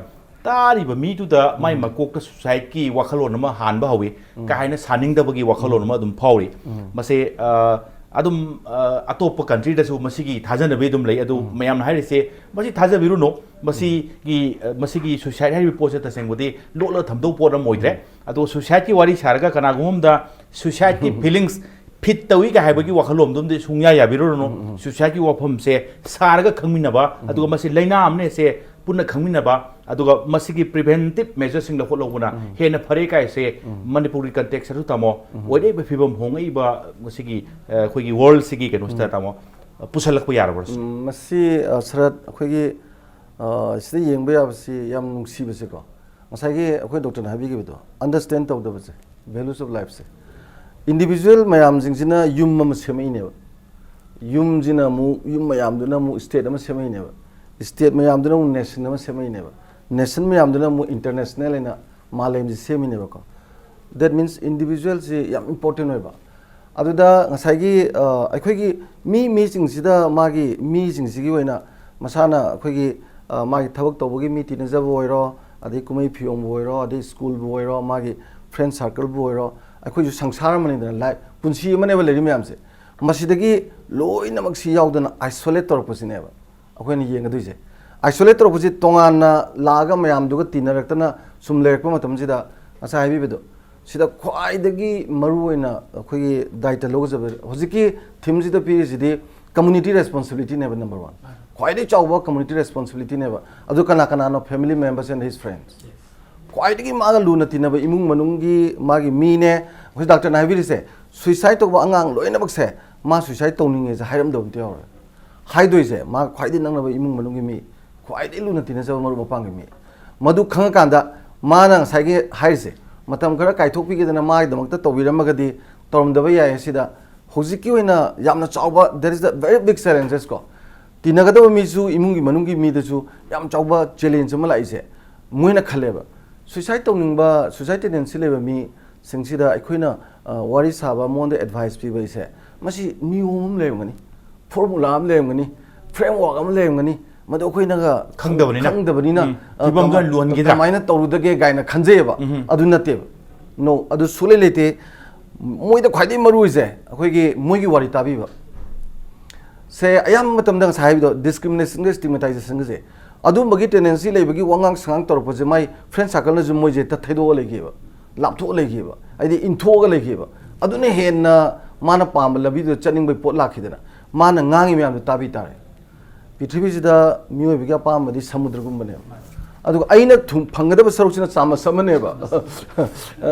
ꯇꯥꯔꯤꯕ ꯃꯤꯗꯨꯗ ꯃꯥꯏ ꯃꯀꯣꯛꯇ suicideꯀꯤ ꯋꯥꯈꯜꯂꯣꯟ ꯑꯃ ꯍꯥꯟꯕ ꯍꯧꯏ, ꯀꯥ ꯍꯦꯟꯅ ꯁꯥꯅꯤꯡꯗꯕꯒꯤ ꯋꯥꯈꯜꯂꯣꯟ ꯑꯃ ꯑꯗꯨꯝ ꯐꯥꯎꯔꯤ꯫ ꯃꯁꯦ, ꯑ, ꯑꯗꯨꯝ, ꯑ, ꯑꯇꯣꯞꯄ countryꯗꯁꯨ ꯃꯁꯤꯒꯤ ꯊꯥꯖꯅꯕꯤ ꯑꯗꯨꯝ ꯂꯩ꯫ ꯑꯗꯨ ꯃꯌꯥꯝꯅ ꯍꯥꯏꯔꯤꯁꯦ ꯃꯁꯤ ꯊꯥꯖꯕꯤꯔꯨꯅꯨ, ꯃꯁꯤꯒꯤ, ꯑ, ꯃꯁꯤꯒꯤ suicide ꯍꯥꯏꯔꯤꯕ ꯄꯣꯠꯁꯦ ꯇꯁꯦꯡꯕꯗꯤ ꯂꯣꯠꯂ ꯊꯝꯗꯧ ꯄꯣꯠ ꯑꯃ ꯑꯣꯏꯗ꯭ꯔꯦ꯫ ꯑꯗꯨꯒ suicideꯀꯤ ꯋꯥꯔꯤ ꯁꯥꯔꯒ ꯀꯅꯥꯒꯨꯝꯕ ꯑꯃꯗ suicideꯀꯤ feelings fit ꯇꯧꯏ ꯀꯥꯏ ꯍꯥꯏꯕꯒꯤ ꯋꯥꯈꯜꯂꯣꯟꯗꯨꯝꯗꯤ ꯁꯨꯡꯌꯥ ꯌꯥꯕꯤꯔꯨꯔꯅꯨ꯫ Suicideꯀꯤ ꯋꯥꯐꯝꯁꯦ ꯁꯥꯔꯒ ꯈꯪꯃꯤꯟꯅꯕ, ꯑꯗꯨꯒ ꯃꯁꯤ ꯂꯥꯏꯅꯥ ꯑꯃꯅꯦꯁꯦ ꯄꯨꯟꯅ ꯈꯪꯃꯤꯟꯅꯕ, ꯑꯗꯨꯒ ꯃꯁꯤꯒꯤ preventive measureꯁꯤꯡ ꯂꯧꯈꯠꯍꯧꯕꯅ ꯍꯦꯟꯅ ꯐꯔꯦ ꯀꯥꯏꯁꯦ ꯃꯅꯤꯄꯨꯔꯒꯤ contextꯇꯁꯨ ꯇꯥꯃꯣ, ꯑꯣꯏꯔꯛꯏꯕ ꯐꯤꯕꯝ ꯍꯣꯡꯉꯛꯏꯕ ꯃꯁꯤꯒꯤ, ꯑ, ꯑꯩꯈꯣꯏꯒꯤ worldꯁꯤꯒꯤ ꯀꯩꯅꯣꯁꯤꯗ ꯇꯥꯃꯣ, ꯑ, ꯄꯨꯁꯜꯂꯛꯄ ꯌꯥꯔꯕ꯭ꯔꯥ ꯁꯤꯅꯤ? ꯎꯝ, ꯃꯁꯤ, ꯑ, ꯁꯔꯠ, ꯑꯩꯈꯣꯏꯒꯤ, ꯑ, ꯁꯤꯗ ꯌꯦꯡꯕ ꯌꯥꯕꯁꯤ ꯌꯥꯝ ꯅꯨꯡꯁꯤꯕꯁꯦꯀꯣ, ꯉꯁꯥꯏꯒꯤ ꯑꯩꯈꯣꯏ ꯗꯣꯛꯇꯔꯅ ꯍꯥꯏꯕꯤꯈꯤꯕꯗꯣ, understand ꯇꯧꯗꯕꯁꯦ, values of lifeꯁꯦ꯫ Individual ꯃꯌꯥꯝꯁꯤꯡꯁꯤꯅ ꯌꯨꯝ ꯑꯃ ꯁꯦꯝꯃꯛꯏꯅꯦꯕ, ꯌꯨꯝꯁꯤꯅ ꯑꯃꯨꯛ, ꯌꯨꯝ ꯃꯌꯥꯝꯗꯨꯅ ꯑꯃꯨꯛ state ꯑꯃ ꯁꯦꯝꯃꯛꯏꯅꯦꯕ, state ꯃꯌꯥꯝꯗꯨꯅ ꯑꯃꯨꯛ nation ꯑꯃ ꯁꯦꯝꯃꯛꯏꯅꯦꯕ, nation ꯃꯌꯥꯝꯗꯨꯅ ꯑꯃꯨꯛ international ꯍꯥꯏꯅ ꯃꯥꯂꯦꯝꯁꯤ ꯁꯦꯝꯃꯤꯅꯦꯕꯀꯣ꯫ That means individualꯁꯤ ꯌꯥꯝ important ꯑꯣꯏꯕ꯫ ꯑꯗꯨꯗ ꯉꯁꯥꯏꯒꯤ, ꯑ, ꯑꯩꯈꯣꯏꯒꯤ ꯃꯤ, ꯃꯤꯁꯤꯡꯁꯤꯗ ꯃꯥꯒꯤ, ꯃꯤꯁꯤꯡꯁꯤꯒꯤ ꯑꯣꯏꯅ ꯃꯁꯥꯅ ꯑꯩꯈꯣꯏꯒꯤ, ꯑ, ꯃꯥꯒꯤ ꯊꯕꯛ ꯇꯧꯕꯒꯤ ꯃꯤ ꯇꯤꯟꯅꯖꯕ ꯑꯣꯏꯔꯣ, ꯑꯗꯩ ꯀꯨꯝꯍꯩ ꯐꯤꯌꯣꯡꯕꯨ ꯑꯣꯏꯔꯣ, ꯑꯗꯩ schoolꯕꯨ ꯑꯣꯏꯔꯣ, ꯃꯥꯒꯤ friend circleꯕꯨ ꯑꯣꯏꯔꯣ, ꯑꯩꯈꯣꯏꯁꯨ ꯁꯪꯁꯥꯔ ꯑꯃꯅꯤꯗꯅ, life, ꯄꯨꯟꯁꯤ ꯑꯃꯅꯦꯕ ꯂꯩꯔꯤ ꯃꯌꯥꯝꯁꯦ꯫ ꯃꯁꯤꯗꯒꯤ ꯂꯣꯏꯅꯃꯛꯁꯤ ꯌꯥꯎꯗꯅ isolate ꯇꯧꯔꯛꯄꯁꯤꯅꯦꯕ ꯑꯩꯈꯣꯏꯅ ꯌꯦꯡꯒꯗꯣꯏꯁꯦ꯫ Isolate ꯇꯧꯔꯛꯄꯁꯤ ꯇꯣꯉꯥꯟꯅ ꯂꯥꯛꯑꯒ ꯃꯌꯥꯝꯗꯨꯒ ꯇꯤꯟꯅꯔꯛꯇꯅ ꯁꯨꯝ ꯂꯩꯔꯛꯄ ꯃꯇꯝꯁꯤꯗ, ꯉꯁꯥꯏ ꯍꯥꯏꯕꯤꯕꯗꯣ, ꯁꯤꯗ ꯈ꯭ꯋꯥꯏꯗꯒꯤ ꯃꯔꯨꯑꯣꯏꯅ ꯑꯩꯈꯣꯏꯒꯤ ꯗꯥꯏꯇ ꯂꯧꯖꯕ, ꯍꯧꯖꯤꯛꯀꯤ themeꯁꯤꯗ ꯄꯤꯔꯤꯁꯤꯗꯤ community responsibilityꯅꯦꯕ, number one꯫ ꯈ꯭ꯋꯥꯏꯗꯒꯤ ꯆꯥꯎꯕ community responsibilityꯅꯦꯕ꯫ ꯑꯗꯨ ꯀꯅꯥ ꯀꯅꯥꯅꯣ? Family members and his friends꯫ ꯈ꯭ꯋꯥꯏꯗꯒꯤ ꯃꯥꯒ ꯂꯨꯅ ꯇꯤꯟꯅꯕ ꯏꯃꯨꯡ ꯃꯅꯨꯡꯒꯤ ꯃꯥꯒꯤ ꯃꯤꯅꯦ꯫ ꯑꯩꯈꯣꯏ ꯗꯥꯛꯇꯔꯅ ꯍꯥꯏꯕꯤꯔꯤꯁꯦ, suicide ꯇꯧꯕ ꯑꯉꯥꯡ ꯂꯣꯏꯅꯃꯛꯁꯦ ꯃꯥ suicide ꯇꯧꯅꯤꯡꯉꯦꯁꯦ ꯍꯥꯏꯔꯝꯗꯕ ꯑꯝꯇ ꯌꯥꯎꯔꯣꯏ꯫ ꯍꯥꯏꯗꯣꯏꯁꯦ ꯃꯥ ꯈ꯭ꯋꯥꯏꯗꯒꯤ ꯅꯛꯅꯕ ꯏꯃꯨꯡ ꯃꯅꯨꯡꯒꯤ ꯃꯤ, ꯈ꯭ꯋꯥꯏꯗꯒꯤ ꯂꯨꯅ ꯇꯤꯟꯅꯖꯕ ꯃꯔꯨꯞ ꯃꯄꯥꯡꯒꯤ ꯃꯤ꯫ ꯃꯗꯨ ꯈꯪꯉꯀꯥꯟꯗ ꯃꯥꯅ ꯉꯁꯥꯏꯒꯤ ꯍꯥꯏꯔꯤꯁꯦ, ꯃꯇꯝ ꯈꯔ ꯀꯥꯏꯊꯣꯛꯄꯤꯒꯦꯗꯅ ꯃꯥꯒꯤꯗꯃꯛꯇ ꯇꯧꯕꯤꯔꯝꯃꯒꯗꯤ ꯇꯧꯔꯝꯗꯕ ꯌꯥꯏ꯫ ꯑꯁꯤꯗ ꯍꯧꯖꯤꯛꯀꯤ ꯑꯣꯏꯅ ꯌꯥꯝꯅ ꯆꯥꯎꯕ, there is a very big challenges ꯀꯣ, ꯇꯤꯟꯅꯒꯗꯕ ꯃꯤꯁꯨ, ꯏꯃꯨꯡꯒꯤ ꯃꯅꯨꯡꯒꯤ ꯃꯤꯗꯁꯨ ꯌꯥꯝ ꯆꯥꯎꯕ challenge ꯑꯃ ꯂꯥꯛꯏꯁꯦ꯫ ꯃꯣꯏꯅ ꯈꯜꯂꯦꯕ, suicide ꯇꯧꯅꯤꯡꯕ, suicide tendency ꯂꯩꯕ ꯃꯤꯁꯤꯡꯁꯤꯗ ꯑꯩꯈꯣꯏꯅ, ꯑ, ꯋꯥꯔꯤ ꯁꯥꯕ, ꯃꯉꯣꯟꯗ advice ꯄꯤꯕ ꯍꯥꯏꯁꯦ, ꯃꯁꯤ ꯅꯤꯌꯣꯝ ꯑꯃ ꯂꯩꯔꯝꯒꯅꯤ, formula ꯑꯃ ꯂꯩꯔꯝꯒꯅꯤ, framework ꯑꯃ ꯂꯩꯔꯝꯒꯅꯤ, ꯃꯗꯨ ꯑꯩꯈꯣꯏꯅꯒ ꯈꯪꯗꯕꯅꯤꯅ꯫ ꯈꯪꯗꯕꯅꯤꯅ, ꯎꯝ꯫ ꯑ, ꯐꯤꯕꯝꯗꯣ ꯀꯃꯥꯏ-, ꯂꯨꯍꯟꯒꯗ꯭ꯔꯥ? ꯀꯃꯥꯏꯅ ꯇꯧꯔꯨꯗꯒꯦ ꯀꯥꯏꯅ ꯈꯟꯖꯩꯌꯦꯕ꯫ ꯎꯝ꯫ ꯑꯗꯨ ꯅꯠꯇꯦꯕ꯫ No, ꯑꯗꯨ ꯁꯨꯡꯂꯩ ꯂꯩꯇꯦ꯫ ꯃꯣꯏꯗ ꯈ꯭ꯋꯥꯏꯗꯒꯤ ꯃꯔꯨ ꯑꯣꯏꯁꯦ ꯑꯩꯈꯣꯏꯒꯤ ꯃꯣꯏꯒꯤ ꯋꯥꯔꯤ ꯇꯥꯕꯤꯕ꯫ ꯁꯦ, ꯑꯌꯥꯝꯕ ꯃꯇꯝꯗ ꯉꯁꯥꯏ ꯍꯥꯏꯕꯗꯣ, discrimination ꯒ stigmatization ꯒꯁꯦ, ꯑꯗꯨꯝꯕꯒꯤ tendency ꯂꯩꯕꯒꯤ ꯋꯥꯉꯥꯡ ꯁꯉꯥꯡ ꯇꯧꯔꯛꯄꯁꯦ, ꯃꯥꯏ friend circle ꯅꯁꯨ ꯃꯣꯏꯁꯦ ꯍꯦꯛꯇ ꯊꯩꯗꯣꯛꯑ ꯂꯩꯈꯤꯕ, ꯂꯥꯞꯊꯣꯛꯑ ꯂꯩꯈꯤꯕ, ꯍꯥꯏꯗꯤ ꯏꯟꯊꯣꯛꯑꯒ ꯂꯩꯈꯤꯕ꯫ ꯑꯗꯨꯅ ꯍꯦꯟꯅ ꯃꯥꯅ ꯄꯥꯝꯕ ꯂꯝꯕꯤꯗꯨꯗ ꯆꯠꯅꯤꯡꯕꯒꯤ ꯄꯣꯠ ꯂꯥꯛꯈꯤꯗꯅ, ꯃꯥꯅ ꯉꯥꯡꯉꯤ ꯃꯌꯥꯝꯗꯣ ꯇꯥꯕꯤ ꯇꯥꯔꯦ꯫ ꯄ꯭ꯔꯤꯊꯤꯕꯤꯁꯤꯗ ꯃꯤꯑꯣꯏꯕꯒꯤ ꯑꯄꯥꯝꯕꯗꯤ ꯁꯃꯨꯗ꯭ꯔꯒꯨꯝꯕꯅꯦꯕ꯫ ꯑꯗꯨꯒ ꯑꯩꯅ ꯊꯨꯝ-, ꯐꯪꯒꯗꯕ ꯁꯔꯨꯛꯁꯤꯅ ꯆꯥꯃꯁ ꯑꯃꯅꯦꯕ꯫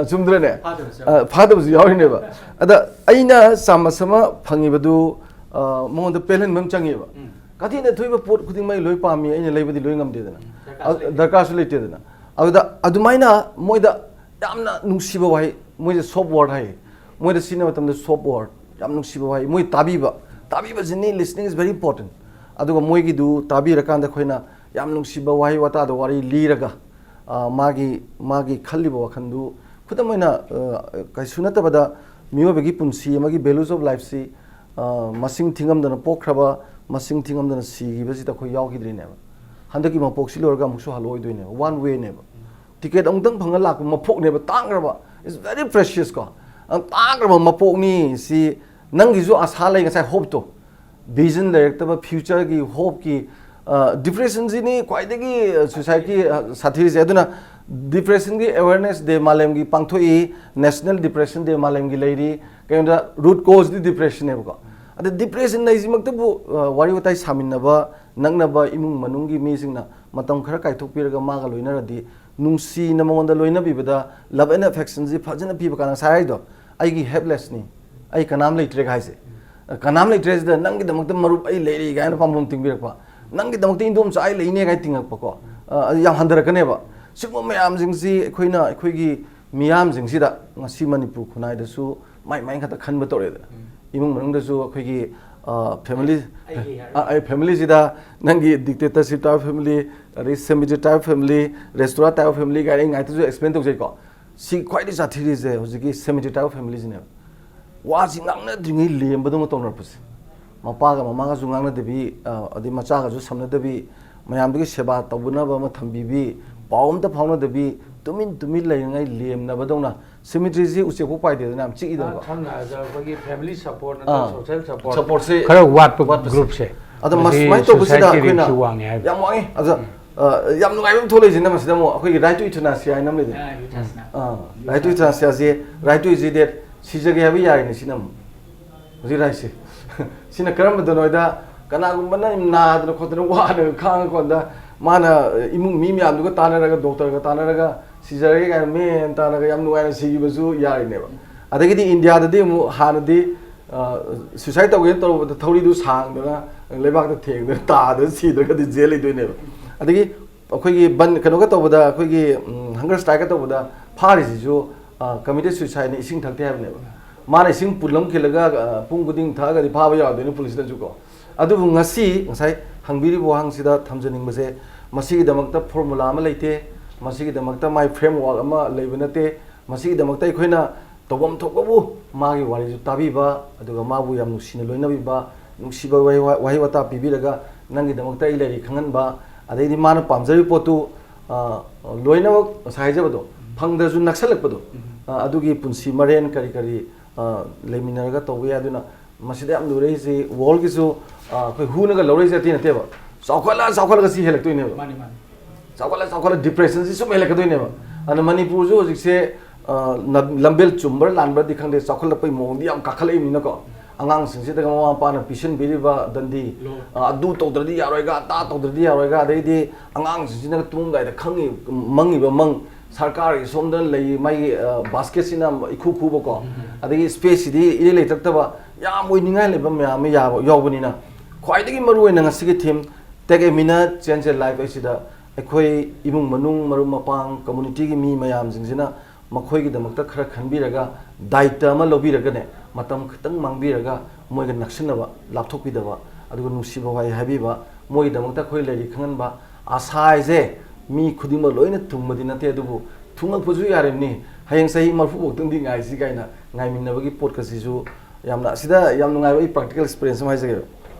ꯆꯨꯝꯗ꯭ꯔꯅꯦ? ꯐꯥꯗꯕꯁꯨ ꯌꯥꯎꯔꯤ꯫ ꯑ, ꯐꯥꯗꯕꯁꯨ ꯌꯥꯎꯔꯤꯅꯦꯕ꯫ ꯑꯗ ꯑꯩꯅ ꯆꯥꯃꯁ ꯑꯃ ꯐꯪꯉꯤꯕꯗꯨ, ꯑ, ꯃꯉꯣꯟꯗ ꯄꯦꯜꯍꯟꯕ ꯑꯃ ꯆꯪꯉꯦꯕ꯫ ꯎꯝ꯫ ꯀꯩꯊꯦꯜꯗ ꯊꯣꯛꯏꯕ ꯄꯣꯠ ꯈꯨꯗꯤꯡꯃꯛ ꯑꯩ ꯂꯣꯏ ꯄꯥꯝꯃꯤ, ꯑꯩꯅ ꯂꯩꯕꯗꯤ ꯂꯣꯏ ꯉꯝꯗꯦꯗꯅ꯫ ꯎꯝ, ꯗꯔꯀꯥꯔꯁꯨ ꯑ, ꯂꯩꯇꯦ꯫ ꯗꯔꯀꯥꯔꯁꯨ ꯂꯩꯇꯦꯗꯅ꯫ ꯑꯗꯨꯗ ꯑꯗꯨꯃꯥꯏꯅ ꯃꯣꯏꯗ ꯌꯥꯝꯅ ꯅꯨꯡꯁꯤꯕ ꯋꯥꯍꯩ, ꯃꯣꯏꯁꯦ soft word ꯍꯥꯏꯌꯦ꯫ ꯃꯣꯏꯗ ꯁꯤꯖꯤꯟꯅꯕ ꯃꯇꯝꯗ soft word, ꯌꯥꯝ ꯅꯨꯡꯁꯤꯕ ꯋꯥꯍꯩ꯫ ꯃꯣꯏ ꯇꯥꯕꯤꯕ, ꯇꯥꯕꯤꯕꯁꯤꯅꯤ, listening is very important꯫ ꯑꯗꯨꯒ ꯃꯣꯏꯒꯤꯗꯨ ꯇꯥꯕꯤꯔꯀꯥꯟꯗ ꯑꯩꯈꯣꯏꯅ ꯌꯥꯝ ꯅꯨꯡꯁꯤꯕ ꯋꯥꯍꯩ ꯋꯥꯇꯥꯗ ꯋꯥꯔꯤ ꯂꯤꯔꯒ, ꯑ, ꯃꯥꯒꯤ, ꯃꯥꯒꯤ ꯈꯜꯂꯤꯕ ꯋꯥꯈꯜꯗꯨ, ꯈꯨꯗꯝ ꯑꯣꯏꯅ, ꯑ, ꯀꯩꯁꯨ ꯅꯠꯇꯕꯗ ꯃꯤꯑꯣꯏꯕꯒꯤ ꯄꯨꯟꯁꯤ ꯑꯃꯒꯤ values of lifeꯁꯤ, ꯑ, ꯃꯁꯤꯡ ꯊꯤꯉꯝꯗꯅ ꯄꯣꯛꯈ꯭ꯔꯕ, ꯃꯁꯤꯡ ꯊꯤꯉꯝꯗꯅ ꯁꯤꯈꯤꯕꯁꯤꯗ ꯑꯩꯈꯣꯏ ꯌꯥꯎꯈꯤꯗ꯭ꯔꯤꯅꯦꯕ꯫ ꯍꯟꯗꯛꯀꯤ ꯃꯄꯣꯛꯁꯤ ꯂꯣꯏꯔꯒ ꯑꯃꯨꯛꯁꯨ ꯍꯜꯂꯛꯑꯣꯏꯗꯣꯏꯅꯦꯕ, one wayꯅꯦꯕ꯫ ꯇꯤꯀꯦꯠ ꯑꯃꯨꯛꯇꯪ ꯐꯪꯉ ꯂꯥꯛꯄ ꯃꯄꯣꯛꯅꯦꯕ, ꯇꯥꯡꯈ꯭ꯔꯕ, it's very precious ꯀꯣ꯫ ꯑ, ꯇꯥꯡꯈ꯭ꯔꯕ ꯃꯄꯣꯛꯅꯤ ꯁꯤ꯫ ꯅꯪꯒꯤꯁꯨ ꯑꯁꯥ ꯂꯩ, ꯉꯁꯥꯏ hopeꯇꯣ, vision ꯂꯩꯔꯛꯇꯕ, futureꯒꯤ hopeꯀꯤ, ꯑ, depressionꯁꯤꯅꯤ ꯈ꯭ꯋꯥꯏꯗꯒꯤ, ꯑ, suicideꯀꯤ, ꯑ, ꯁꯥꯊꯤꯔꯤꯁꯦ꯫ ꯑꯗꯨꯅ depressionꯒꯤ awareness day ꯃꯥꯂꯦꯝꯒꯤ ꯄꯥꯡꯊꯣꯛꯏ, National Depression Day ꯃꯥꯂꯦꯝꯒꯤ ꯂꯩꯔꯤ꯫ ꯀꯩꯅꯣꯗ root causeꯗꯤ depressionꯅꯦꯕꯀꯣ꯫ ꯑꯗ depression ꯍꯥꯏꯁꯤꯃꯛꯇꯕꯨ, ꯑ, ꯋꯥꯔꯤ ꯋꯥꯇꯥꯏ ꯁꯥꯃꯤꯟꯅꯕ, ꯅꯛꯅꯕ ꯏꯃꯨꯡ ꯃꯅꯨꯡꯒꯤ ꯃꯤꯁꯤꯡꯅ ꯃꯇꯝ ꯈꯔ ꯀꯥꯏꯊꯣꯛꯄꯤꯔꯒ ꯃꯥꯒ ꯂꯣꯏꯅꯔꯗꯤ, ꯅꯨꯡꯁꯤꯅ ꯃꯉꯣꯟꯗ ꯂꯣꯏꯅꯕꯤꯕꯗ, love and affectionꯁꯤ ꯐꯖꯅ ꯄꯤꯕ ꯀꯥꯟꯗ, ꯉꯁꯥꯏ ꯍꯥꯏꯗꯣ, "ꯑꯩꯒꯤ helplessꯅꯤ, ꯑꯩ ꯀꯅꯥꯝ ꯂꯩꯇ꯭ꯔꯦꯒ" ꯍꯥꯏꯁꯦ꯫ ꯀꯅꯥꯝ ꯂꯩꯇ꯭ꯔꯦꯁꯤꯗ ꯅꯪꯒꯤꯗꯃꯛꯇ ꯃꯔꯨꯞ ꯑꯩ ꯂꯩꯔꯤ ꯀꯥꯏꯅ ꯄꯥꯝꯕꯣꯝ ꯇꯤꯡꯕꯤꯔꯛꯄ, ꯅꯪꯒꯤꯗꯃꯛꯇ ꯏꯟꯗꯣꯝꯆꯥ ꯑꯩ ꯂꯩꯅꯦ ꯀꯥꯏꯅ ꯇꯤꯡꯉꯛꯄꯀꯣ, ꯑ, ꯌꯥꯝ ꯍꯟꯊꯔꯛꯀꯅꯦꯕ꯫ ꯁꯤꯒꯨꯝꯕ ꯃꯌꯥꯝꯁꯤꯡꯁꯤ ꯑꯩꯈꯣꯏꯅ, ꯑꯩꯈꯣꯏꯒꯤ ꯃꯤꯌꯥꯝꯁꯤꯡꯁꯤꯗ ꯉꯁꯤ ꯃꯅꯤꯄꯨꯔ ꯈꯨꯟꯅꯥꯏꯗꯁꯨ ꯃꯥꯏ ꯃꯥꯏ ꯈꯛꯇ ꯈꯟꯕ ꯇꯧꯔꯦꯗꯅ꯫ ꯏꯃꯨꯡ ꯃꯅꯨꯡꯗꯁꯨ ꯑꯩꯈꯣꯏꯒꯤ, ꯑ, family, ꯑꯩꯒꯤ ꯍꯥꯏꯔꯣ꯫ ꯑ, ꯑꯩ family ꯁꯤꯗ ꯅꯪꯒꯤ dictatorship type family, ꯑꯗꯩ cemetery type family, restaurant type family ꯀꯥꯏꯅ ꯑꯩ ꯉꯥꯏꯇꯁꯨ explain ꯇꯧꯖꯩꯀꯣ꯫ ꯁꯤ ꯈ꯭ꯋꯥꯏꯗꯒꯤ ꯁꯥꯊꯤꯔꯤꯁꯦ ꯍꯧꯖꯤꯛꯀꯤ cemetery type family ꯁꯤꯅꯦꯕ꯫ ꯋꯥꯁꯤ ꯉꯥꯡꯅꯗ꯭ꯔꯤꯉꯩ ꯂꯦꯝꯕꯗꯧꯅ ꯇꯧꯅꯔꯛꯄꯁꯦ꯫ ꯃꯄꯥꯒ ꯃꯃꯥꯒꯁꯨ ꯉꯥꯡꯅꯗꯕꯤ, ꯑ, ꯑꯗꯩ ꯃꯆꯥꯒꯁꯨ ꯁꯝꯅꯗꯕꯤ, ꯃꯌꯥꯝꯗꯨꯒꯤ ꯁꯦꯕꯥ ꯇꯧꯕꯤꯅꯕ ꯑꯃ ꯊꯝꯕꯤꯕꯤ, ꯄꯥꯎ ꯑꯝꯇ ꯐꯥꯎꯅꯗꯕꯤ, ꯇꯨꯃꯤꯟ ꯇꯨꯃꯤꯟ ꯂꯩꯔꯤꯉꯩ ꯂꯦꯝꯅꯕꯗꯧꯅ꯫ cemetery ꯁꯤ ꯎꯆꯦꯛ ꯐꯥꯎ ꯄꯥꯏꯗꯦꯗꯅ, ꯌꯥꯝ ꯆꯤꯛꯏꯗꯅꯀꯣ꯫ ꯁꯝꯅ ꯍꯥꯏꯔꯕꯗ ꯑꯩꯈꯣꯏꯒꯤ family support ꯅꯠꯇ꯭ꯔꯒ ꯑꯥ꯫ Social support support ꯁꯤ ꯈꯔ ꯋꯥꯠꯄ ꯋꯥꯠꯄꯁꯦ꯫ Group ꯁꯦ ꯑꯗꯣ ꯃꯁꯤ ꯃꯁꯨꯃꯥꯏꯅ ꯇꯧꯕꯁꯤꯗ society ꯒꯤ ꯑꯩꯈꯣꯏꯅ risk ꯁꯨ ꯋꯥꯡꯉꯦ ꯍꯥꯏꯕ꯫ ꯌꯥꯝ ꯋꯥꯡꯉꯤ꯫ ꯑꯗ, ꯑ, ꯌꯥꯝ ꯅꯨꯡꯉꯥꯏꯕ ꯑꯃ ꯊꯣꯛꯂꯛꯏꯁꯤꯅ ꯃꯁꯤꯗ ꯑꯃꯨꯛ ꯑꯩꯈꯣꯏꯒꯤ right to euthanasia ꯍꯥꯏꯅ ꯑꯃ ꯂꯩꯗꯅ꯫ ꯑꯥ, euthanasia꯫ ꯑꯥ, right to euthanasia ꯁꯤ, right to ꯁꯤ ꯗꯦꯠ ꯁꯤꯖꯒꯦ ꯍꯥꯏꯕ ꯌꯥꯔꯤꯅꯦ ꯁꯤꯅ ꯑꯃꯨꯛ꯫ ꯍꯧꯖꯤꯛ right ꯁꯦ꯫ ꯁꯤꯅ ꯀꯔꯝꯕꯗꯅꯣ ꯍꯥꯏꯗ ꯀꯅꯥꯒꯨꯝꯕꯅ ꯅꯥꯗꯅ ꯈꯣꯠꯇꯅ ꯋꯥꯅ ꯈꯥꯡꯉꯀꯥꯟꯗ ꯃꯥꯅ ꯏꯃꯨꯡ ꯃꯤ ꯃꯌꯥꯝꯗꯨꯒ ꯇꯥꯟꯅꯔꯒ, doctor ꯒ ꯇꯥꯟꯅꯔꯒ ꯁꯤꯖꯔꯒꯦ ꯀꯥꯏꯅ ꯃꯦꯟ ꯇꯥꯟꯅꯔꯒ ꯌꯥꯝ ꯅꯨꯡꯉꯥꯏꯅ ꯁꯤꯈꯤꯕꯁꯨ ꯌꯥꯔꯤꯅꯦꯕ꯫ ꯑꯗꯒꯤꯗꯤ ꯏꯟꯗꯤꯌꯥꯗꯗꯤ ꯑꯃꯨꯛ ꯍꯥꯟꯅꯗꯤ, ꯑ, suicide ꯇꯧꯒꯦꯅ ꯇꯧꯔꯨꯕꯗ ꯊꯧꯔꯤꯗꯨ ꯁꯥꯡꯗꯅ ꯂꯩꯕꯥꯛꯇ ꯊꯦꯡꯗꯅ ꯇꯥꯗꯅ ꯁꯤꯗ꯭ꯔꯒꯗꯤ jail ꯂꯩꯗꯣꯏꯅꯦꯕ꯫ ꯑꯗꯒꯤ ꯑꯩꯈꯣꯏꯒꯤ ꯕꯟ ꯀꯩꯅꯣꯒ ꯇꯧꯕꯗ, ꯑꯩꯈꯣꯏꯒꯤ, ꯎꯝ, hunger strike ꯀ ꯇꯧꯕꯗ ꯐꯥꯔꯤꯁꯤꯁꯨ, ꯑ, committed suicide ꯅ, ꯏꯁꯤꯡ ꯊꯛꯇꯦ ꯍꯥꯏꯕꯅꯦꯕ꯫ ꯃꯥꯅ ꯏꯁꯤꯡ ꯄꯨꯜꯂꯝꯈꯤꯜꯂꯒ, ꯑ, ꯄꯨꯡ ꯈꯨꯗꯤꯡ ꯊꯛꯑꯒꯗꯤ ꯐꯥꯕ ꯌꯥꯔꯣꯏꯗꯣꯏꯅꯤ ꯄꯨꯂꯤꯁꯅꯁꯨꯀꯣ꯫ ꯑꯗꯨꯕꯨ ꯉꯁꯤ ꯉꯁꯥꯏ ꯍꯪꯕꯤꯔꯤꯕ ꯋꯥꯍꯪꯁꯤꯗ ꯊꯝꯖꯅꯤꯡꯕꯁꯦ, ꯃꯁꯤꯒꯤꯗꯃꯛꯇ formula ꯑꯃ ꯂꯩꯇꯦ, ꯃꯁꯤꯒꯤꯗꯃꯛꯇ ꯃꯥꯏ framework ꯑꯃ ꯂꯩꯕ ꯅꯠꯇꯦ꯫ ꯃꯁꯤꯒꯤꯗꯃꯛꯇ ꯑꯩꯈꯣꯏꯅ ꯇꯧꯐꯝ ꯊꯣꯛꯄꯕꯨ ꯃꯥꯒꯤ ꯋꯥꯔꯤꯁꯨ ꯇꯥꯕꯤꯕ, ꯑꯗꯨꯒ ꯃꯥꯕꯨ ꯌꯥꯝ ꯅꯨꯡꯁꯤꯅ ꯂꯣꯏꯅꯕꯤꯕ, ꯅꯨꯡꯁꯤꯕ ꯋꯥꯍꯩ ꯋꯥ-, ꯋꯥꯍꯩ ꯋꯥꯇꯥ ꯄꯤꯕꯤꯔꯒ, "ꯅꯪꯒꯤꯗꯃꯛꯇ ꯑꯩ ꯂꯩꯔꯤ" ꯈꯪꯍꯟꯕ, ꯑꯗꯩꯗꯤ ꯃꯥꯅ ꯄꯥꯝꯖꯔꯤꯕ ꯄꯣꯠꯇꯨ, ꯑ, ꯂꯣꯏꯅꯃꯛ ꯉꯁꯥꯏ ꯍꯥꯏꯖꯕꯗꯣ ꯐꯪꯗ꯭ꯔꯁꯨ ꯅꯛꯁꯜꯂꯛꯄꯗꯣ, ꯑ, ꯑꯗꯨꯒꯤ ꯄꯨꯟꯁꯤ ꯃꯔꯦꯟ ꯀꯔꯤ ꯀꯔꯤ, ꯑ, ꯂꯩꯃꯤꯟꯅꯔꯒ ꯇꯧꯕ ꯌꯥꯏ꯫ ꯑꯗꯨꯅ ꯃꯁꯤꯗ ꯌꯥꯝ ꯂꯨꯔꯛꯏꯁꯤ, world ꯒꯤꯁꯨ, ꯑ, ꯑꯩꯈꯣꯏ ꯍꯨꯅꯒ ꯂꯧꯔꯛꯏꯁꯦ ꯑꯇꯩ ꯅꯠꯇꯦꯕ꯫ ꯆꯥꯎꯈꯠꯂ ꯆꯥꯎꯈꯠꯂꯒ ꯁꯤ ꯍꯦꯜꯂꯛꯇꯣꯏꯅꯦꯕ꯫ ꯃꯥꯅꯤ, ꯃꯥꯅꯤ꯫ ꯆꯥꯎꯈꯠꯂ ꯆꯥꯎꯈꯠꯂ depression ꯁꯤ ꯁꯨꯝ ꯍꯦꯜꯂꯛꯀꯗꯣꯏꯅꯦꯕ꯫ ꯑꯗꯨꯅ ꯃꯅꯤꯄꯨꯔꯁꯨ ꯍꯧꯖꯤꯛꯁꯦ, ꯑ, ꯅ-, ꯂꯝꯕꯦꯜ ꯆꯨꯝꯕ꯭ꯔꯥ ꯂꯥꯟꯕ꯭ꯔꯥꯗꯤ ꯈꯪꯗꯦ, ꯆꯥꯎꯈꯠꯂꯛꯄꯒꯤ ꯃꯑꯣꯡꯗꯤ ꯌꯥꯝ ꯀꯥꯈꯠꯂꯛꯏꯕꯅꯤꯅꯀꯣ꯫ ꯑꯉꯥꯡꯁꯤꯡꯁꯤꯗꯒ ꯃꯃꯥ ꯃꯄꯥꯅ ꯄꯤꯁꯤꯟꯕꯤꯔꯤꯕ ꯗꯟꯗꯤ, ꯂꯣ꯫ ꯑ, "ꯑꯗꯨ ꯇꯧꯗ꯭ꯔꯗꯤ ꯌꯥꯔꯣꯏꯒ, ꯑꯗꯥ ꯇꯧꯗ꯭ꯔꯗꯤ ꯌꯥꯔꯣꯏꯒ", ꯑꯗꯩꯗꯤ ꯑꯉꯥꯡꯁꯤꯡꯁꯤꯅꯒ ꯇꯨꯝꯃꯝꯗꯥꯏꯗ ꯈꯪꯉꯤ, ꯃꯪꯉꯤꯕ ꯃꯪ, ꯁꯔꯀꯥꯔꯒꯤ ꯁꯣꯝꯗ ꯂꯩ ꯃꯥꯒꯤ, ꯑ, basket ꯁꯤꯅ ꯏꯈꯨ ꯈꯨꯕꯀꯣ, ꯎꯝ꯫ ꯑꯗꯒꯤ space ꯁꯤꯗꯤ ꯏꯔꯩ ꯂꯩꯇꯛꯇꯕ, ꯌꯥꯝ ꯑꯣꯏꯅꯤꯡꯉꯥꯏ ꯂꯩꯕ ꯃꯌꯥꯝ ꯑꯃ ꯌꯥꯕ, ꯌꯥꯎꯕꯅꯤꯅ, ꯈ꯭ꯋꯥꯏꯗꯒꯤ ꯃꯔꯨꯑꯣꯏꯅ ꯉꯁꯤꯒꯤ theme Take a minute, Change a Life ꯑꯁꯤꯗ ꯑꯩꯈꯣꯏ ꯏꯃꯨꯡ ꯃꯅꯨꯡ, ꯃꯔꯨꯞ ꯃꯄꯥꯡ, ꯀꯝꯃ꯭ꯌꯨꯅꯤꯇꯤꯒꯤ ꯃꯤ ꯃꯌꯥꯝꯁꯤꯡꯁꯤꯅ ꯃꯈꯣꯏꯒꯤꯗꯃꯛꯇ ꯈꯔ ꯈꯟꯕꯤꯔꯒ, ꯗꯥꯌꯤꯠꯇ ꯑꯃ ꯂꯧꯕꯤꯔꯒꯅꯦ, ꯃꯇꯝ ꯈꯤꯇꯪ ꯃꯥꯡꯕꯤꯔꯒ ꯃꯣꯏꯒ ꯅꯛꯁꯤꯟꯅꯕ, ꯂꯥꯞꯊꯣꯛꯄꯤꯗꯕ, ꯑꯗꯨꯒ ꯅꯨꯡꯁꯤꯕ ꯋꯥꯍꯩ ꯍꯥꯏꯕꯤꯕ, ꯃꯣꯏꯒꯤꯗꯃꯛꯇ ꯑꯩꯈꯣꯏ ꯂꯩꯔꯤ ꯈꯪꯍꯟꯕ꯫ ꯑꯁꯥ ꯍꯥꯏꯁꯦ ꯃꯤ ꯈꯨꯗꯤꯡꯃꯛ ꯂꯣꯏꯅ ꯊꯨꯡꯕꯗꯤ ꯅꯠꯇꯦ, ꯑꯗꯨꯕꯨ ꯊꯨꯡꯉꯛꯄꯁꯨ ꯌꯥꯔꯤꯕꯅꯤ꯫ ꯍꯌꯦꯡ ꯆꯍꯤ ꯃꯔꯤꯐꯨ ꯐꯥꯎꯇꯪꯗꯤ ꯉꯥꯏꯁꯤ ꯀꯥꯏꯅ ꯉꯥꯏꯃꯤꯟꯅꯕꯒꯤ ꯄꯣꯠꯀꯁꯤꯁꯨ ꯌꯥꯝꯅ, ꯑꯁꯤꯗ ꯌꯥꯝ ꯅꯨꯡꯉꯥꯏꯕ ꯑꯩ practical experience ꯑꯃ ꯍꯥꯏꯖꯒꯦꯕ꯫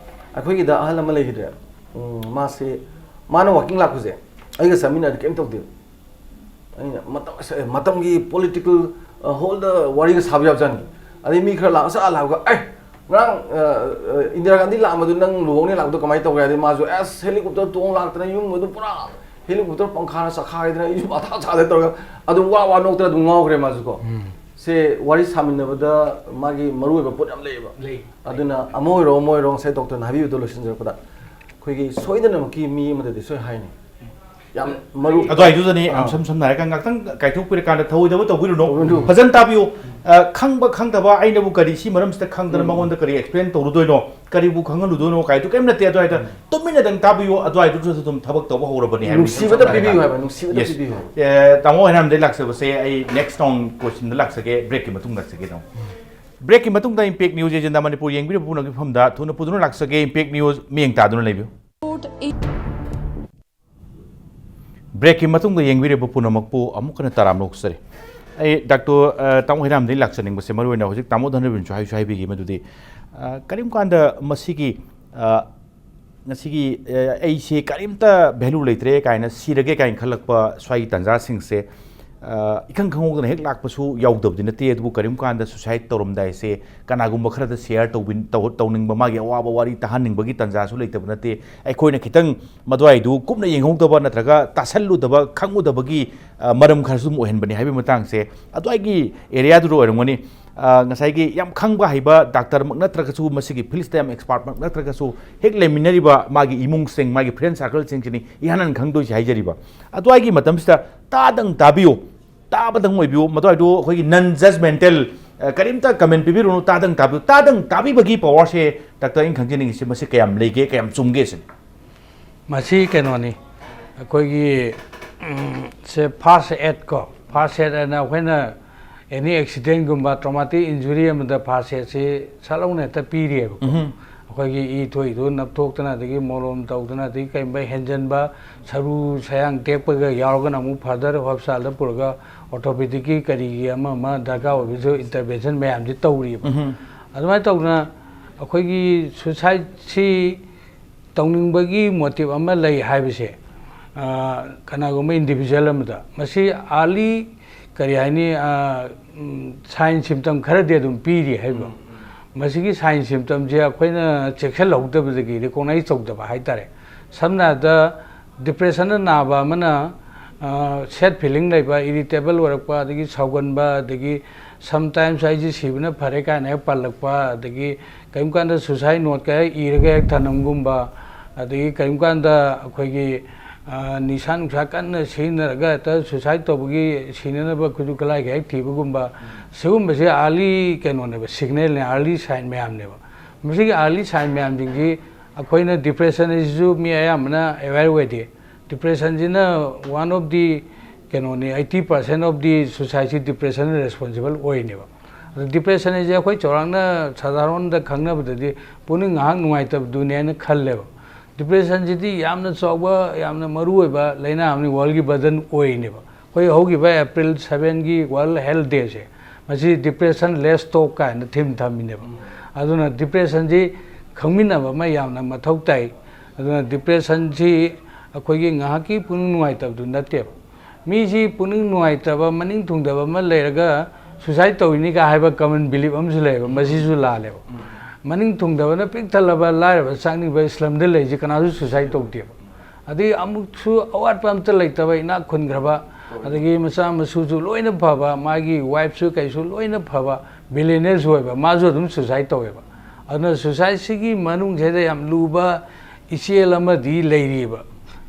ꯑꯩꯈꯣꯏꯒꯤꯗ ꯑꯍꯜ ꯑꯃ ꯂꯩꯈꯤꯗ꯭ꯔꯦ, ꯎꯝ, ꯃꯥꯁꯦ, ꯃꯥꯅ walking ꯂꯥꯛꯄꯁꯦ ꯑꯩꯒ ꯆꯠꯃꯤꯟꯅꯔꯗꯤ ꯀꯩꯝ ꯇꯧꯗꯦꯕ꯫ ꯑꯩꯅ ꯃꯇꯝ, ꯑꯁ, ꯑꯦ, ꯃꯇꯝꯒꯤ political, ꯑ, ꯍꯣꯜꯗ ꯋꯥꯔꯤꯒ ꯁꯥꯕ ꯌꯥꯕꯖꯥꯠꯅꯤ꯫ ꯑꯗꯩ ꯃꯤ ꯈꯔ ꯂꯥꯛꯑ ꯆꯠꯂ ꯂꯥꯛꯑꯒ, "ꯑꯦ, ꯉꯔꯥꯡ, ꯑ, ꯑ, ꯏꯟꯗꯤꯔꯥ ꯒꯥꯟꯙꯤ ꯂꯥꯛꯑꯝꯕꯗꯨ ꯅꯪ ꯂꯨꯍꯣꯡꯅꯤ ꯂꯥꯛꯄꯗꯣ ꯀꯃꯥꯏꯅ ꯇꯧꯈ꯭ꯔꯦ?" ꯑꯗꯩ ꯃꯥꯁꯨ, "ꯑꯁ, helicopter ꯇꯣꯡ ꯂꯥꯛꯇꯅ ꯌꯨꯝ ꯑꯗꯨ ꯄꯨꯔꯥ helicopter ꯄꯪꯈꯥꯅ ꯆꯈꯥꯏꯗꯅ ꯑꯩꯁꯨ ꯃꯊꯥ ꯁꯥꯗꯅ ꯇꯧꯔꯒ ꯑꯗꯨꯝ ꯋꯥ ꯋꯥ ꯅꯣꯛꯇꯅ ꯑꯗꯨꯝ ꯉꯥꯎꯈ꯭ꯔꯦ ꯃꯥꯁꯨ ꯀꯣ꯫ ꯁꯦ ꯋꯥꯔꯤ ꯁꯥꯃꯤꯟꯅꯕꯗ ꯃꯥꯒꯤ ꯃꯔꯨꯑꯣꯏꯕ ꯄꯣꯠ ꯌꯥꯝ ꯂꯩꯌꯦꯕ꯫ ꯂꯩ꯫ ꯑꯗꯨꯅ ꯑꯃ ꯑꯣꯏꯔꯣ ꯑꯃ ꯑꯣꯏꯔꯣ ꯉꯁꯥꯏ ꯗꯣꯛꯇꯔꯅ ꯍꯥꯏꯕꯤꯕꯗꯣ ꯂꯣꯏꯁꯤꯟꯖꯔꯛꯄꯗ ꯑꯩꯈꯣꯏꯒꯤ ꯁꯣꯏꯗꯅꯃꯛꯀꯤ ꯃꯤ ꯑꯃꯗꯗꯤ ꯁꯣꯏ ꯍꯥꯏꯅꯤ꯫ ꯌꯥꯝ ꯃꯔꯨ ꯑꯗꯨꯋꯥꯏꯗꯨꯗꯅꯦ, ꯌꯥꯝ ꯑꯥ꯫ ꯏꯁꯝ ꯁꯝꯅ ꯍꯥꯏꯔꯀꯥꯟꯗ ꯉꯥꯛꯇꯪ ꯀꯥꯏꯊꯣꯛꯄꯤꯔꯀꯥꯟꯗ ꯊꯧꯑꯣꯏꯗꯕ ꯇꯧꯕꯤꯔꯨꯅꯨ꯫ ꯇꯧꯕꯤꯔꯨꯅꯨ꯫ ꯐꯖꯅ ꯇꯥꯕꯤꯌꯨ꯫ ꯑ, ꯈꯪꯕ ꯈꯪꯗꯕ ꯑꯩꯅꯕꯨ ꯀꯔꯤ ꯁꯤ ꯃꯔꯝꯁꯤꯗ ꯈꯪꯗꯅ ꯎꯝ꯫ ꯃꯉꯣꯟꯗ ꯀꯔꯤ explain ꯇꯧꯔꯨꯗꯣꯏꯅꯣ, ꯀꯔꯤꯕꯨ ꯈꯪꯍꯜꯂꯨꯗꯣꯏꯅꯣ ꯀꯥꯏꯗꯨ ꯀꯔꯤꯝ ꯅꯠꯇꯦ꯫ ꯑꯗꯨꯋꯥꯏꯗ ꯎꯝ꯫ ꯇꯨꯃꯤꯟꯅꯗꯪ ꯇꯥꯕꯤꯌꯨ꯫ ꯑꯗꯨꯋꯥꯏꯗꯨꯁꯨ ꯑꯗꯨꯝ ꯊꯕꯛ ꯇꯧꯕ ꯍꯧꯔꯕꯅꯤ ꯍꯥꯏꯕ ꯅꯨꯡꯁꯤꯕꯗ ꯏꯁꯝ ꯁꯝꯅ ꯄꯤꯕꯤꯌꯨ ꯍꯥꯏꯔꯀꯥꯟꯗ꯫ ꯍꯥꯏꯕ, ꯅꯨꯡꯁꯤꯕꯗ Yes꯫ ꯄꯤꯕꯤꯌꯨ ꯍꯥꯏꯕ꯫ ꯑꯦ, ꯇꯥꯃꯣ ꯍꯩꯔꯥꯝꯗꯩ ꯂꯥꯛꯆꯕꯁꯦ ꯑꯩ next round questionꯗ ꯂꯥꯛꯆꯒꯦ, breakꯀꯤ ꯃꯇꯨꯡ ꯂꯥꯛꯆꯒꯦ ꯇꯥꯃꯣ꯫ Breakꯀꯤ ꯃꯇꯨꯡꯗ Impact News Agenda ꯃꯅꯤꯄꯨꯔ ꯌꯦꯡꯕꯤꯔꯤꯕ ꯄꯨꯝꯅꯃꯛꯀꯤ ꯃꯐꯝꯗ ꯊꯨꯅ ꯄꯨꯗꯨꯅ ꯂꯥꯛꯆꯒꯦ꯫ Impact News ꯃꯤꯠꯌꯦꯡ ꯇꯥꯗꯨꯅ ꯂꯩꯕꯤꯌꯨ꯫ Breakꯀꯤ ꯃꯇꯨꯡꯗ ꯌꯦꯡꯕꯤꯔꯤꯕ ꯄꯨꯝꯅꯃꯛꯄꯨ ꯑꯃꯨꯛ ꯍꯟꯅ ꯇꯔꯥꯝꯅ ꯑꯣꯛꯆꯔꯤ꯫ ꯑꯩ ꯗꯥꯛꯇꯔ, ꯑ, ꯇꯥꯃꯣ ꯍꯩꯔꯥꯝꯗꯒꯤ ꯂꯥꯛꯆꯅꯤꯡꯕꯁꯦ ꯃꯔꯨꯑꯣꯏꯅ ꯍꯧꯖꯤꯛ ꯇꯥꯃꯣ ꯙꯅꯕꯤꯔꯁꯨ ꯍꯥꯏꯁꯨ ꯍꯥꯏꯕꯤꯈꯤ ꯃꯗꯨꯗꯤ, ꯑ, ꯀꯔꯤꯒꯨꯝꯕ ꯀꯥꯟꯗ ꯃꯁꯤꯒꯤ, ꯑ, ꯉꯁꯤꯒꯤ, ꯑ, ꯑꯩꯁꯦ ꯀꯔꯤꯝꯇ value ꯂꯩꯇ꯭ꯔꯦ ꯀꯥꯏꯅ ꯁꯤꯔꯒꯦ ꯀꯥꯏꯅ ꯈꯜꯂꯛꯄ ꯁ꯭ꯋꯥꯏꯒꯤ ꯇꯥꯟꯖꯥꯁꯤꯡꯁꯦ, ꯑ, ꯏꯈꯪ ꯈꯪꯍꯧꯗꯅ ꯍꯦꯛ ꯂꯥꯛꯄꯁꯨ ꯌꯥꯎꯗꯕꯗꯤ ꯅꯠꯇꯦ, ꯑꯗꯨꯕꯨ ꯀꯔꯤꯒꯨꯝꯕ ꯀꯥꯟꯗ suicide ꯇꯧꯔꯝꯗꯥꯏꯁꯦ ꯀꯅꯥꯒꯨꯝꯕ ꯈꯔꯗ share ꯇꯧꯕꯤ-, ꯇꯧ-, ꯇꯧꯅꯤꯡꯕ, ꯃꯥꯒꯤ ꯑꯋꯥꯕ ꯋꯥꯔꯤ ꯇꯥꯍꯟꯅꯤꯡꯕꯒꯤ ꯇꯥꯟꯖꯥꯁꯨ ꯂꯩꯇꯕ ꯅꯠꯇꯦ꯫ ꯑꯩꯈꯣꯏꯅ ꯈꯤꯇꯪ ꯃꯗꯨꯋꯥꯏꯗꯨ ꯀꯨꯞꯅ ꯌꯦꯡꯍꯧꯗꯕ ꯅꯠꯇ꯭ꯔꯒ ꯇꯥꯁꯜꯂꯨꯗꯕ, ꯈꯪꯉꯨꯗꯕꯒꯤ, ꯑ, ꯃꯔꯝ ꯈꯔꯁꯨ ꯑꯗꯨꯝ ꯑꯣꯏꯍꯟꯕꯅꯤ ꯍꯥꯏꯕꯒꯤ ꯃꯇꯥꯡꯁꯦ ꯑꯗꯨꯋꯥꯏꯒꯤ areaꯗꯨꯗ ꯑꯣꯏꯔꯝꯒꯅꯤ꯫ ꯑ, ꯉꯁꯥꯏꯒꯤ ꯌꯥꯝ ꯈꯪꯕ ꯍꯩꯕ ꯗꯥꯛꯇꯔꯃꯛ ꯅꯠꯇ꯭ꯔꯒꯁꯨ, ꯃꯁꯤꯒꯤ fieldꯇ ꯌꯥꯝ expertꯃꯛ ꯅꯠꯇ꯭ꯔꯒꯁꯨ, ꯍꯦꯛ ꯂꯩꯃꯤꯟꯅꯔꯤꯕ ꯃꯥꯒꯤ ꯏꯃꯨꯡꯁꯤꯡ, ꯃꯥꯒꯤ friend circleꯁꯤꯡꯁꯤꯅꯤ ꯏꯍꯥꯟ ꯍꯥꯟꯅ ꯈꯪꯗꯣꯏꯁꯦ ꯍꯥꯏꯖꯔꯤꯕ꯫ ꯑꯗꯨꯋꯥꯏꯒꯤ ꯃꯇꯝꯁꯤꯗ ꯇꯥꯗꯪ ꯇꯥꯕꯤꯌꯨ, ꯇꯥꯕꯗꯪ ꯑꯣꯏꯕꯤꯌꯨ꯫ ꯃꯗꯨꯋꯥꯏꯗꯨ ꯑꯩꯈꯣꯏꯒꯤ non judgmental, ꯑ, ꯀꯔꯤꯝꯇ comment ꯄꯤꯕꯤꯔꯨꯅꯨ, ꯇꯥꯗꯪ ꯇꯥꯕꯤꯌꯨ꯫ ꯇꯥꯗꯪ ꯇꯥꯕꯤꯕꯒꯤ powerꯁꯦ ꯗꯥꯛꯇꯔ ꯑꯩꯅ ꯈꯪꯖꯅꯤꯡꯉꯤꯁꯦ ꯃꯁꯤ ꯀꯌꯥꯝ ꯂꯩꯒꯦ, ꯀꯌꯥꯝ ꯆꯨꯝꯒꯦ ꯁꯤꯅꯤ꯫ ꯃꯁꯤ ꯀꯩꯅꯣꯅꯤ, ꯑꯩꯈꯣꯏꯒꯤ ꯁꯦ ꯐꯥꯔꯁ ꯑꯦꯗ ꯀꯣ, ꯐꯥꯔꯁ ꯑꯦꯗ ꯍꯥꯏꯅ ꯑꯩꯈꯣꯏꯅ ꯑꯦꯅꯤ ꯑꯦꯛꯁꯤꯗꯦꯟꯒꯨꯝꯕ ꯇ꯭ꯔꯣꯃꯥꯇꯤꯛ ꯏꯟꯖꯨꯔꯤ ꯑꯃꯗ ꯐꯥꯔꯁ ꯑꯦꯗꯁꯤ ꯁꯠ ꯂꯥꯎꯅ ꯍꯦꯛꯇ ꯄꯤꯔꯤꯑꯕꯀꯣ꯫ ꯑꯩꯈꯣꯏꯒꯤ ꯏ ꯊꯣꯛꯏꯗꯨ ꯅꯞꯊꯣꯛꯇꯅ, ꯑꯗꯒꯤ ꯃꯣꯂꯣꯝ ꯇꯧꯗꯅ, ꯑꯗꯒꯤ ꯀꯩꯒꯨꯝꯕ ꯍꯦꯟꯖꯟꯕ ꯁꯔꯨ ꯁꯌꯥꯡ ꯇꯦꯛꯄꯒ ꯌꯥꯎꯔꯒꯅ ꯑꯃꯨꯛ ꯐꯔꯗꯔ ꯍꯣꯁꯄꯤꯇꯥꯜꯗ ꯄꯨꯔꯒ ꯑꯣꯔꯊꯣꯄꯦꯗꯤꯛꯀꯤ ꯀꯔꯤꯒꯤ ꯑꯃ ꯑꯃ ꯗꯔꯀꯥꯔ ꯑꯣꯏꯕꯁꯨ ꯏꯟꯇꯔꯚꯦꯟꯁꯟ ꯃꯌꯥꯝꯁꯤ ꯇꯧꯔꯤꯕ꯫ ꯑꯗꯨꯃꯥꯏꯅ ꯇꯧꯗꯅ ꯑꯩꯈꯣꯏꯒꯤ ꯁꯨꯁꯥꯏꯠꯁꯤ ꯇꯧꯅꯤꯡꯕꯒꯤ ꯃꯣꯇꯤꯕ ꯑꯃ ꯂꯩ ꯍꯥꯏꯕꯁꯦ, ꯀꯅꯥꯒꯨꯝꯕ ꯏꯟꯗꯤꯕꯤꯖꯨꯋꯦꯜ ꯑꯃꯗ ꯃꯁꯤ ꯑꯥꯔꯂꯤ, ꯀꯔꯤ ꯍꯥꯏꯅꯤ, ꯁꯥꯏꯟ ꯁꯤꯝꯇꯝ ꯈꯔꯗꯤ ꯑꯗꯨꯝ ꯄꯤꯔꯤ ꯍꯥꯏꯕ꯫ ꯃꯁꯤꯒꯤ ꯁꯥꯏꯟ ꯁꯤꯝꯇꯝꯁꯦ ꯑꯩꯈꯣꯏꯅ ꯆꯦꯛꯁꯤꯜꯍꯧꯗꯕꯗꯒꯤ, ꯔꯤꯀꯣꯛꯅꯥꯏꯖ ꯇꯧꯗꯕ ꯍꯥꯏꯇꯥꯔꯦ꯫ ꯁꯝꯅ ꯍꯥꯏꯔꯕꯗ, ꯗꯤꯄ꯭ꯔꯦꯁꯟꯅ ꯅꯥꯕ ꯑꯃꯅ ꯁꯦꯠ ꯐꯤꯂꯤꯡ ꯂꯩꯕ, ꯏꯔꯤꯇꯦꯕꯜ ꯑꯣꯏꯔꯛꯄ, ꯑꯗꯒꯤ ꯁꯥꯎꯒꯟꯕ, ꯑꯗꯒꯤ ꯁꯝꯇꯥꯏꯝꯁ "ꯑꯩꯁꯦ ꯁꯤꯕꯅ ꯐꯔꯦ" ꯀꯥꯏꯅ ꯍꯦꯛ ꯄꯜꯂꯛꯄ, ꯑꯗꯒꯤ ꯀꯔꯤꯒꯨꯝꯕ ꯀꯥꯟꯗ ꯁꯨꯁꯥꯏꯠ ꯅꯣꯠꯀ ꯍꯦꯛ ꯏꯔꯒ ꯍꯦꯛ ꯊꯅꯝꯒꯨꯝꯕ, ꯑꯗꯒꯤ ꯀꯔꯤꯒꯨꯝꯕ ꯀꯥꯟꯗ ꯑꯩꯈꯣꯏꯒꯤ ꯅꯤꯁꯥ ꯅꯨꯡꯁꯥ ꯀꯟꯅ ꯁꯤꯖꯤꯟꯅꯔꯒ ꯍꯦꯛꯇ ꯁꯨꯁꯥꯏꯠ ꯇꯧꯕꯒꯤ, ꯁꯤꯅꯅꯕ ꯈꯨꯠꯁꯨ ꯈꯨꯠꯂꯥꯏꯒ ꯍꯦꯛ ꯊꯤꯕꯒꯨꯝꯕ, ꯁꯤꯒꯨꯝꯕꯁꯦ ꯑꯥꯔꯂꯤ ꯀꯩꯅꯣꯅꯦꯕ, ꯁꯤꯒꯅꯦꯜꯅꯦ, ꯑꯥꯔꯂꯤ ꯁꯥꯏꯟ ꯃꯌꯥꯝꯅꯦꯕ꯫ ꯃꯁꯤꯒꯤ ꯑꯥꯔꯂꯤ ꯁꯥꯏꯟ ꯃꯌꯥꯝꯁꯤꯡꯁꯤ ꯑꯩꯈꯣꯏꯅ, ꯗꯤꯄ꯭ꯔꯦꯁꯟ ꯑꯁꯤꯁꯨ ꯃꯤ ꯑꯌꯥꯝꯕꯅ ꯑꯦꯋꯦꯌꯔ ꯑꯣꯏꯗꯦ꯫ ꯗꯤꯄ꯭ꯔꯦꯁꯟꯁꯤꯅ one of the, ꯀꯩꯅꯣꯅꯤ, eighty percent of the suicide ꯁꯤ ꯗꯤꯄ꯭ꯔꯦꯁꯟꯅ ꯔꯦꯁꯄꯣꯟꯁꯤꯕꯜ ꯑꯣꯏꯔꯤꯅꯦꯕ꯫ ꯑꯗꯣ ꯗꯤꯄ꯭ꯔꯦꯁꯟ ꯍꯥꯏꯁꯦ ꯑꯩꯈꯣꯏ ꯆꯥꯎꯔꯥꯛꯅ ꯁꯥꯙꯥꯔꯣꯟꯗ ꯈꯪꯅꯕꯗꯗꯤ ꯄꯨꯛꯅꯤꯡ ꯉꯥꯏꯍꯥꯛ ꯅꯨꯡꯉꯥꯏꯇꯕꯗꯨꯅꯦ ꯍꯥꯏꯅ ꯈꯜꯂꯦꯕ꯫ ꯗꯤꯄ꯭ꯔꯦꯁꯟꯁꯤꯗꯤ ꯌꯥꯝꯅ ꯆꯥꯎꯕ, ꯌꯥꯝꯅ ꯃꯔꯨ ꯑꯣꯏꯕ ꯂꯥꯏꯅꯥ ꯑꯃꯅꯤ, ꯋꯥꯔꯜꯒꯤ ꯕꯔꯗꯟ ꯑꯣꯏꯔꯤꯅꯦꯕ꯫ ꯑꯩꯈꯣꯏ ꯍꯧꯈꯤꯕ ꯑꯦꯄ꯭ꯔꯤꯜ seven ꯒꯤ ꯋꯥꯔꯜ ꯍꯦꯜꯊ ꯗꯦꯁꯦ, ꯃꯁꯤ "Depression Let's Talk" ꯀꯥꯏꯅ ꯊꯤꯝ ꯊꯝꯃꯤꯅꯦꯕ꯫ ꯑꯗꯨꯅ ꯗꯤꯄ꯭ꯔꯦꯁꯟꯁꯤ ꯈꯪꯃꯤꯟꯅꯕ ꯑꯃ ꯌꯥꯝꯅ ꯃꯊꯧ ꯇꯥꯏ꯫ ꯑꯗꯨꯅ ꯗꯤꯄ꯭ꯔꯦꯁꯟꯁꯤ ꯑꯩꯈꯣꯏꯒꯤ ꯉꯥꯏꯍꯥꯛꯀꯤ ꯄꯨꯛꯅꯤꯡ ꯅꯨꯡꯉꯥꯏꯇꯕꯗꯨ ꯅꯠꯇꯦꯕ꯫ ꯃꯤꯁꯤ ꯄꯨꯛꯅꯤꯡ ꯅꯨꯡꯉꯥꯏꯇꯕ, ꯃꯅꯤꯡ ꯊꯨꯡꯗꯕ ꯑꯃ ꯂꯩꯔꯒ ꯁꯨꯁꯥꯏꯠ ꯇꯧꯔꯤꯅꯤꯒ ꯍꯥꯏꯕ ꯀꯃꯟ ꯕꯤꯂꯤꯐ ꯑꯃꯁꯨ ꯂꯩꯌꯦꯕ, ꯃꯁꯤꯁꯨ ꯂꯥꯜꯂꯦꯕ꯫ ꯃꯅꯤꯡ ꯊꯨꯡꯗꯕꯅ ꯄꯤꯛ ꯊꯜꯂꯕ ꯂꯥꯏꯔꯕ ꯆꯥꯛꯅꯤꯡꯕ ꯁ꯭ꯂꯝꯗ ꯂꯩꯔꯤꯁꯦ ꯀꯅꯥꯁꯨ ꯁꯨꯁꯥꯏꯠ ꯇꯧꯗꯦꯕ꯫ ꯑꯗꯒꯤ ꯑꯃꯨꯛꯁꯨ ꯑꯋꯥꯠꯄ ꯑꯝꯇ ꯂꯩꯇꯕ, ꯏꯅꯥꯛ ꯈꯨꯟꯈ꯭ꯔꯕ, ꯑꯗꯒꯤ ꯃꯆꯥ ꯃꯁꯨꯁꯨ ꯂꯣꯏꯅ ꯐꯕ, ꯃꯥꯒꯤ ꯋꯥꯏꯐꯁꯨ ꯀꯩꯁꯨ ꯂꯣꯏꯅ ꯐꯕ, ꯕꯤꯂꯤꯅꯤꯌꯔꯁꯨ ꯑꯣꯏꯕ, ꯃꯥꯁꯨ ꯑꯗꯨꯝ ꯁꯨꯁꯥꯏꯠ ꯇꯧꯋꯦꯕ꯫ ꯑꯗꯨꯅ ꯁꯨꯁꯥꯏꯠꯁꯤꯒꯤ ꯃꯅꯨꯡꯁꯤꯗ ꯌꯥꯝ ꯂꯨꯕ ꯏꯆꯦꯜ ꯑꯃꯗꯤ ꯂꯩꯔꯤꯕ,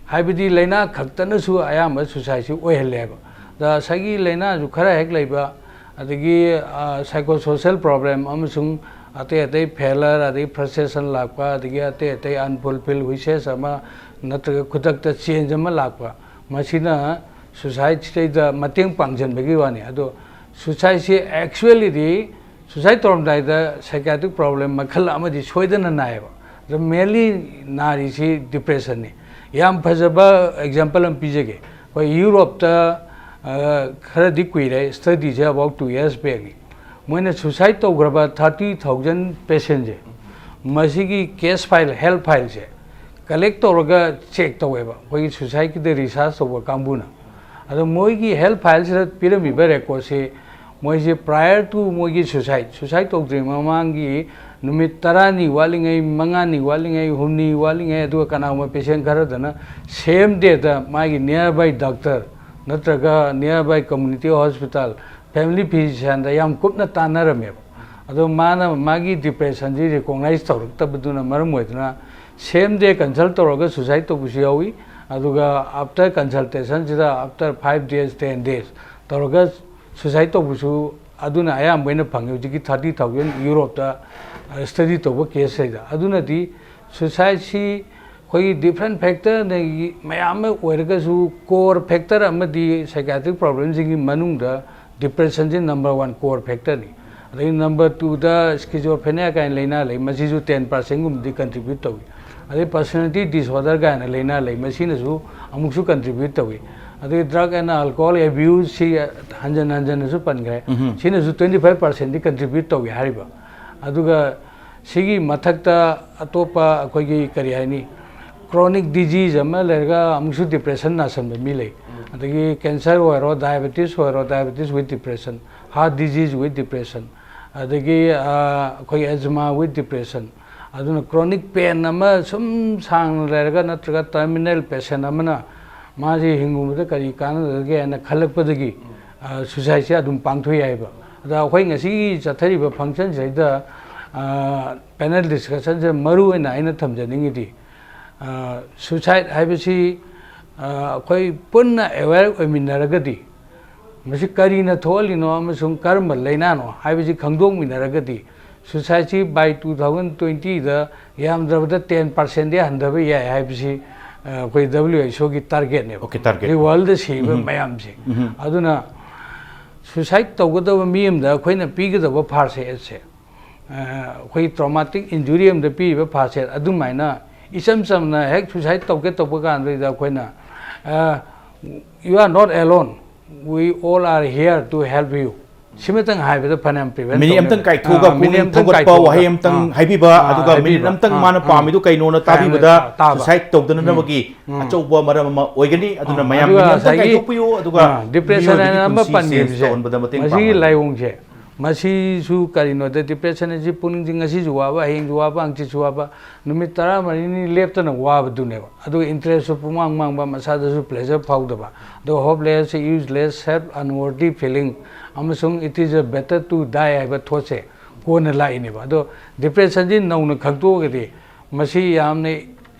ꯍꯥꯏꯕꯗꯤ ꯂꯥꯏꯅꯥ ꯈꯛꯇꯅꯁꯨ ꯑꯌꯥꯝꯕ ꯁꯨꯁꯥꯏꯠꯁꯤ ꯑꯣꯏꯍꯜꯂꯦꯕ꯫ ꯑꯗ ꯉꯁꯥꯏꯒꯤ ꯂꯥꯏꯅꯥꯁꯨ ꯈꯔ ꯍꯦꯛ ꯂꯩꯕ, ꯑꯗꯒꯤ psychosocial problem ꯑꯃꯁꯨꯡ ꯑꯇꯩ ꯑꯇꯩ ꯐꯦꯂꯔ, ꯑꯗꯒꯤ ꯐ꯭ꯔꯁꯇ꯭ꯔꯦꯁꯟ ꯂꯥꯛꯄ, ꯑꯗꯒꯤ ꯑꯇꯩ ꯑꯇꯩ ꯑꯟꯐꯨꯜꯐꯤꯜ ꯋꯤꯁꯦꯁ ꯑꯃ ꯅꯠꯇ꯭ꯔꯒ ꯈꯨꯗꯛꯇ ꯆꯦꯟꯖ ꯑꯃ ꯂꯥꯛꯄ, ꯃꯁꯤꯅ ꯁꯨꯁꯥꯏꯠꯁꯤꯗꯩꯗ ꯃꯇꯦꯡ ꯄꯥꯡꯁꯤꯟꯕꯒꯤ ꯋꯥꯅꯤ꯫ ꯑꯗꯣ ꯁꯨꯁꯥꯏꯠꯁꯤ ꯑꯦꯛꯆꯨꯋꯦꯂꯤꯗꯤ ꯁꯨꯁꯥꯏꯠ ꯇꯧꯔꯝꯗꯥꯏꯗ ꯁꯥꯏꯀꯥꯏꯇ꯭ꯔꯤꯛ ꯄ꯭ꯔꯣꯕ꯭ꯂꯦꯝ ꯃꯈꯜ ꯑꯃꯗꯤ ꯁꯣꯏꯗꯅ ꯅꯥꯏꯌꯦꯕ꯫ ꯑꯗꯣ ꯃꯦꯟꯂꯤ ꯅꯥꯔꯤꯁꯤ ꯗꯤꯄ꯭ꯔꯦꯁꯟꯅꯤ꯫ ꯌꯥꯝ ꯐꯖꯕ ꯑꯦꯛꯖꯥꯝꯄꯜ ꯑꯃ ꯄꯤꯖꯒꯦ꯫ ꯑꯩꯈꯣꯏ ꯌꯨꯔꯣꯞꯇ ꯈꯔꯗꯤ ꯀꯨꯏꯔꯦ, ꯁ꯭ꯇꯗꯤꯁꯦ ꯑꯕꯥꯎꯠ ꯇꯨ ꯌꯔꯁ ꯕꯦꯛꯅꯤ꯫ ꯃꯣꯏꯅ ꯁꯨꯁꯥꯏꯠ ꯇꯧꯈ꯭ꯔꯕ ꯊꯥꯔꯇꯤ ꯊꯥꯎꯖꯟ ꯄꯦꯁꯦꯟꯁꯦ, ꯃꯁꯤꯒꯤ ꯀꯦꯁ ꯐꯥꯏꯜ, ꯍꯦꯜꯊ ꯐꯥꯏꯜꯁꯦ ꯀꯂꯦꯛ ꯇꯧꯔꯒ ꯆꯦꯛ ꯇꯧꯋꯦꯕ ꯑꯩꯈꯣꯏꯒꯤ ꯁꯨꯁꯥꯏꯠꯀꯤꯗ ꯔꯤꯁꯥꯔꯁ ꯇꯧꯕ ꯀꯥꯡꯕꯨꯅ꯫ ꯑꯗꯣ ꯃꯣꯏꯒꯤ ꯍꯦꯜꯊ ꯐꯥꯏꯜꯁꯤꯗ ꯄꯤꯔꯝꯃꯤꯕ ꯔꯦꯀꯣꯔꯠꯁꯤ, ꯃꯣꯏꯁꯦ prior to ꯃꯣꯏꯒꯤ ꯁꯨꯁꯥꯏꯠ, ꯁꯨꯁꯥꯏꯠ ꯇꯧꯗ꯭ꯔꯤꯉꯩ ꯃꯃꯥꯡꯒꯤ ꯅꯨꯃꯤꯠ ꯇꯔꯥꯅꯤ ꯋꯥꯠꯂꯤꯉꯩ, ꯃꯉꯥꯅꯤ ꯋꯥꯠꯂꯤꯉꯩ, ꯍꯨꯝꯅꯤ ꯋꯥꯠꯂꯤꯉꯩ, ꯑꯗꯨꯒ ꯀꯅꯥꯒꯨꯝꯕ ꯄꯦꯁꯦꯟ ꯈꯔꯗꯅ ꯁꯦꯝ ꯗꯦꯗ ꯃꯥꯒꯤ ꯅꯤꯌꯔ ꯕꯥꯏ ꯗꯥꯛꯇꯔ ꯅꯠꯇ꯭ꯔꯒ ꯅꯤꯌꯔ ꯕꯥꯏ ꯀꯝꯃꯨꯅꯤꯇꯤ ꯍꯣꯁꯄꯤꯇꯥꯜ, ꯐꯦꯃꯤꯂꯤ ꯐꯤꯖꯤꯁꯤꯌꯥꯟꯗ ꯌꯥꯝ ꯀꯨꯞꯅ ꯇꯥꯟꯅꯔꯝꯃꯦꯕ꯫ ꯑꯗꯣ ꯃꯥꯅ ꯃꯥꯒꯤ ꯗꯤꯄ꯭ꯔꯦꯁꯟꯁꯤ ꯔꯤꯀꯣꯛꯅꯥꯏꯁ ꯇꯧꯔꯛꯇꯕꯗꯨꯅ ꯃꯔꯝ ꯑꯣꯏꯗꯨꯅ ꯁꯦꯝ ꯗꯦ ꯀꯟꯁꯜ ꯇꯧꯔꯒ ꯁꯨꯁꯥꯏꯠ ꯇꯧꯕꯁꯨ ꯌꯥꯎꯏ꯫ ꯑꯗꯨꯒ ꯑꯥꯐꯇꯔ ꯀꯟꯁꯜꯇꯦꯁꯟꯁꯤꯗ, after five days, ten days ꯇꯧꯔꯒ ꯁꯨꯁꯥꯏꯠ ꯇꯧꯕꯁꯨ ꯑꯗꯨꯅ ꯑꯌꯥꯝꯕ ꯑꯣꯏꯅ ꯐꯪꯉꯤ꯫ ꯍꯧꯖꯤꯛꯀꯤ ꯊꯥꯔꯇꯤ ꯊꯥꯎꯖꯟ ꯌꯨꯔꯣꯞꯇ ꯁ꯭ꯇꯗꯤ ꯇꯧꯕ ꯀꯦꯁꯁꯤꯗ꯫ ꯑꯗꯨꯅꯗꯤ ꯁꯨꯁꯥꯏꯠꯁꯤ ꯑꯩꯈꯣꯏꯒꯤ ꯗꯤꯐ꯭ꯔꯦꯟ ꯐꯦꯛꯇꯔꯗꯒꯤ ꯃꯌꯥꯝ ꯑꯃ ꯑꯣꯏꯔꯒꯁꯨ, ꯀꯣꯔ ꯐꯦꯛꯇꯔ ꯑꯃꯗꯤ ꯁꯥꯏꯀꯥꯏꯇ꯭ꯔꯤꯛ ꯄ꯭ꯔꯣꯕ꯭ꯂꯦꯝꯁꯤꯡꯒꯤ ꯃꯅꯨꯡꯗ ꯗꯤꯄ꯭ꯔꯦꯁꯟꯁꯤ ꯅꯝꯕꯔ ꯋꯥꯟ ꯀꯣꯔ ꯐꯦꯛꯇꯔꯅꯤ꯫ ꯑꯗꯒꯤ ꯅꯝꯕꯔ ꯇꯨꯗ ꯁ꯭ꯀꯤꯖꯣꯐ꯭ꯔꯦꯅꯤꯌꯥ ꯀꯥꯏꯅ ꯂꯥꯏꯅꯥ ꯂꯩ, ꯃꯁꯤꯁꯨ ꯇꯦꯟ ꯄꯥꯔꯁꯦꯟꯒꯨꯝꯕꯗꯤ ꯀꯟꯇ꯭ꯔꯤꯕ꯭ꯌꯨꯠ ꯇꯧꯏ꯫ ꯑꯗꯩ ꯄꯔꯁꯣꯅꯦꯂꯤꯇꯤ ꯗꯤꯁꯑꯣꯔꯗꯔ ꯀꯥꯏꯅ ꯂꯥꯏꯅꯥ ꯂꯩ, ꯃꯁꯤꯅꯁꯨ ꯑꯃꯨꯛꯁꯨ ꯀꯟꯇ꯭ꯔꯤꯕ꯭ꯌꯨꯠ ꯇꯧꯏ꯫ ꯑꯗꯒꯤ ꯗ꯭ꯔꯒ ꯑꯦꯟ ꯑꯜꯀꯣꯍꯣꯜ ꯑꯦꯕ꯭ꯌꯨꯁꯁꯤ ꯍꯟꯖꯟ ꯍꯟꯖꯟꯅꯁꯨ ꯄꯟꯈ꯭ꯔꯦ, ꯁꯤꯅꯁꯨ ꯇ꯭ꯋꯦꯟꯇꯤ ꯐꯥꯏꯚ ꯄꯥꯔꯁꯦꯟꯗꯤ ꯀꯟꯇ꯭ꯔꯤꯕ꯭ꯌꯨꯠ ꯇꯧꯏ ꯍꯥꯏꯔꯤꯕ꯫ ꯑꯗꯨꯒ ꯁꯤꯒꯤ ꯃꯊꯛꯇ ꯑꯇꯣꯞꯄ ꯑꯩꯈꯣꯏꯒꯤ ꯀꯔꯤ ꯍꯥꯏꯅꯤ, ꯀ꯭ꯔꯣꯅꯤꯛ ꯗꯤꯖꯤꯖ ꯑꯃ ꯂꯩꯔꯒ ꯑꯃꯨꯛꯁꯨ ꯗꯤꯄ꯭ꯔꯦꯁꯟ ꯅꯥꯁꯟꯕ ꯃꯤ ꯂꯩ꯫ ꯑꯗꯒꯤ ꯀꯦꯟꯁꯔ ꯑꯣꯏꯔꯣ, ꯗꯥꯏꯕꯦꯇꯤꯁ ꯑꯣꯏꯔꯣ, diabetes with depression, heart disease with depression, ꯑꯗꯒꯤ ꯑꯩꯈꯣꯏ ꯑꯦꯖꯃꯥ ꯋꯤꯠ ꯗꯤꯄ꯭ꯔꯦꯁꯟ꯫ ꯑꯗꯨꯅ ꯀ꯭ꯔꯣꯅꯤꯛ ꯄꯦꯟ ꯑꯃ ꯁꯨꯝ ꯁꯥꯡꯅ ꯂꯩꯔꯒ ꯅꯠꯇ꯭ꯔꯒ ꯇꯔꯃꯤꯅꯦꯜ ꯄꯦꯁꯦꯟ ꯑꯃꯅ ꯃꯥꯁꯤ ꯍꯤꯡꯉꯨꯕꯗ ꯀꯔꯤ ꯀꯥꯟꯅꯗꯒꯦ ꯍꯥꯏꯅ ꯈꯜꯂꯛꯄꯗꯒꯤ ꯁꯨꯁꯥꯏꯠꯁꯦ ꯑꯗꯨꯝ ꯄꯥꯡꯊꯣꯛ ꯌꯥꯏꯕ꯫ ꯑꯗ ꯑꯩꯈꯣꯏ ꯉꯁꯤꯒꯤ ꯆꯠꯊꯔꯤꯕ ꯐꯪꯁꯟꯁꯤꯗꯩꯗ ꯄꯦꯅꯦꯜ ꯗꯤꯁꯀꯁꯟꯁꯦ ꯃꯔꯨ ꯑꯣꯏꯅ ꯑꯩꯅ ꯊꯝꯖꯅꯤꯡꯉꯤꯗꯤ, ꯁꯨꯁꯥꯏꯠ ꯍꯥꯏꯕꯁꯤ ꯑꯩꯈꯣꯏ ꯄꯨꯟꯅ ꯑꯦꯋꯦꯌꯔ ꯑꯣꯏꯃꯤꯟꯅꯔꯒꯗꯤ, ꯃꯁꯤ ꯀꯔꯤꯅ ꯊꯣꯛꯍꯜꯂꯤꯅꯣ ꯑꯃꯁꯨꯡ ꯀꯔꯝꯕ ꯂꯥꯏꯅꯥꯅꯣ ꯍꯥꯏꯕꯁꯤ ꯈꯪꯗꯣꯛꯃꯤꯟꯅꯔꯒꯗꯤ, ꯁꯨꯁꯥꯏꯠꯁꯤ ꯕꯥꯏ ꯇꯨ ꯊꯥꯎꯖꯟ ꯇ꯭ꯋꯦꯟꯇꯤꯗ ꯌꯥꯝꯗ꯭ꯔꯕꯗ ꯇꯦꯟ ꯄꯥꯔꯁꯦꯟꯗꯤ ꯍꯟꯊꯕ ꯌꯥꯏ ꯍꯥꯏꯕꯁꯤ ꯑꯩꯈꯣꯏ W H O ꯒꯤ target ꯅꯦꯕ꯫ Okay, target. ꯍꯧꯖꯤꯛ world ꯗ ꯁꯤꯕ ꯃꯌꯥꯝꯁꯦ꯫ ꯑꯗꯨꯅ suicide ꯇꯧꯒꯗꯕ ꯃꯤ ꯑꯃꯗ ꯑꯩꯈꯣꯏꯅ ꯄꯤꯒꯗꯕ first aid ꯁꯦ, ꯑꯩꯈꯣꯏ traumatic injury ꯑꯃꯗ ꯄꯤꯔꯤꯕ first aid ꯑꯗꯨꯃꯥꯏꯅ ꯏꯆꯝ ꯆꯝꯅ ꯍꯦꯛ suicide ꯇꯧꯒꯦ ꯇꯧꯕ ꯀꯥꯟꯗꯨꯗ ꯑꯩꯈꯣꯏꯅ, "You are not alone, we all are here to help you." ꯁꯤꯃꯇꯪ ꯍꯥꯏꯕꯗ ꯐꯅꯌꯥꯝ prevent ꯃꯤꯅꯤꯠ ꯇꯧꯅꯤ꯫ ꯑꯝꯇꯪ ꯀꯥꯏꯊꯣꯛꯑꯒ ꯑꯥ, ꯃꯤꯅꯤꯠ ꯄꯨꯛꯅꯤꯡ ꯑꯝꯇꯪ ꯊꯧꯒꯠꯄ ꯀꯥꯏꯊꯣꯛꯑꯒ, ꯋꯥꯍꯩ ꯑꯝꯇꯪ ꯑꯥ, ꯍꯥꯏꯕꯤꯕ, ꯑꯥ, ꯑꯗꯨꯒ ꯃꯤꯅꯤꯠ ꯍꯥꯏꯕꯤꯕ, ꯑꯝꯇꯪ ꯑꯥ, ꯃꯥꯅ ꯄꯥꯝꯃꯤꯗꯨ ꯀꯩꯅꯣꯅ ꯇꯥꯕꯤꯕꯗ ꯇꯥꯕ꯫ suicide ꯇꯧꯗꯅꯅꯕꯒꯤ ꯎꯝ꯫ ꯑꯆꯧꯕ ꯃꯔꯝ ꯑꯃ ꯑꯣꯏꯒꯅꯤ꯫ ꯑꯗꯨꯅ ꯑꯥ, ꯃꯌꯥꯝ ꯑꯗꯨꯒ ꯃꯤꯅꯤꯠ ꯑꯝꯇꯪ ꯉꯁꯥꯏꯒꯤ, ꯀꯥꯏꯊꯣꯛꯄꯤꯌꯨ, ꯑꯗꯨꯒ ꯑꯥ, depression ꯃꯤꯑꯣꯏꯕꯒꯤ ꯍꯥꯏꯅ ꯑꯃ ꯄꯨꯟꯁꯤꯁꯦ ꯄꯟꯈꯤꯕꯁꯦ, ꯆꯥꯎꯍꯟꯕꯗ ꯃꯇꯦꯡ ꯃꯁꯤꯒꯤ ꯄꯥꯡꯕ꯫ ꯂꯥꯏꯑꯣꯡꯁꯦ, ꯃꯁꯤꯁꯨ ꯀꯔꯤꯅꯣꯗ, depression ꯍꯥꯏꯁꯤ ꯄꯨꯛꯅꯤꯡꯁꯦ ꯉꯁꯤꯁꯨ ꯋꯥꯕ, ꯍꯌꯦꯡꯁꯨ ꯋꯥꯕ, ꯍꯪꯆꯤꯠꯁꯨ ꯋꯥꯕ, ꯅꯨꯃꯤꯠ ꯇꯔꯥꯃꯔꯤꯅꯤ ꯂꯦꯞꯇꯅ ꯋꯥꯕꯗꯨꯅꯦꯕ꯫ ꯑꯗꯨꯒ interest ꯁꯨ ꯄꯨꯡꯃꯥꯡ ꯃꯥꯡꯕ, ꯃꯁꯥꯗꯁꯨ pleasure ꯐꯥꯎꯗꯕ, ꯑꯗꯨꯒ hopeless, useless, self unworthy feeling, ꯑꯃꯁꯨꯡ "It is better to die" ꯍꯥꯏꯕ thought ꯁꯦ ꯀꯣꯟꯅ ꯂꯥꯛꯏꯅꯦꯕ꯫ ꯑꯗꯣ depression ꯁꯤ ꯅꯧꯅ ꯈꯪꯇꯣꯛꯑꯒꯗꯤ ꯃꯁꯤ ꯌꯥꯝꯅ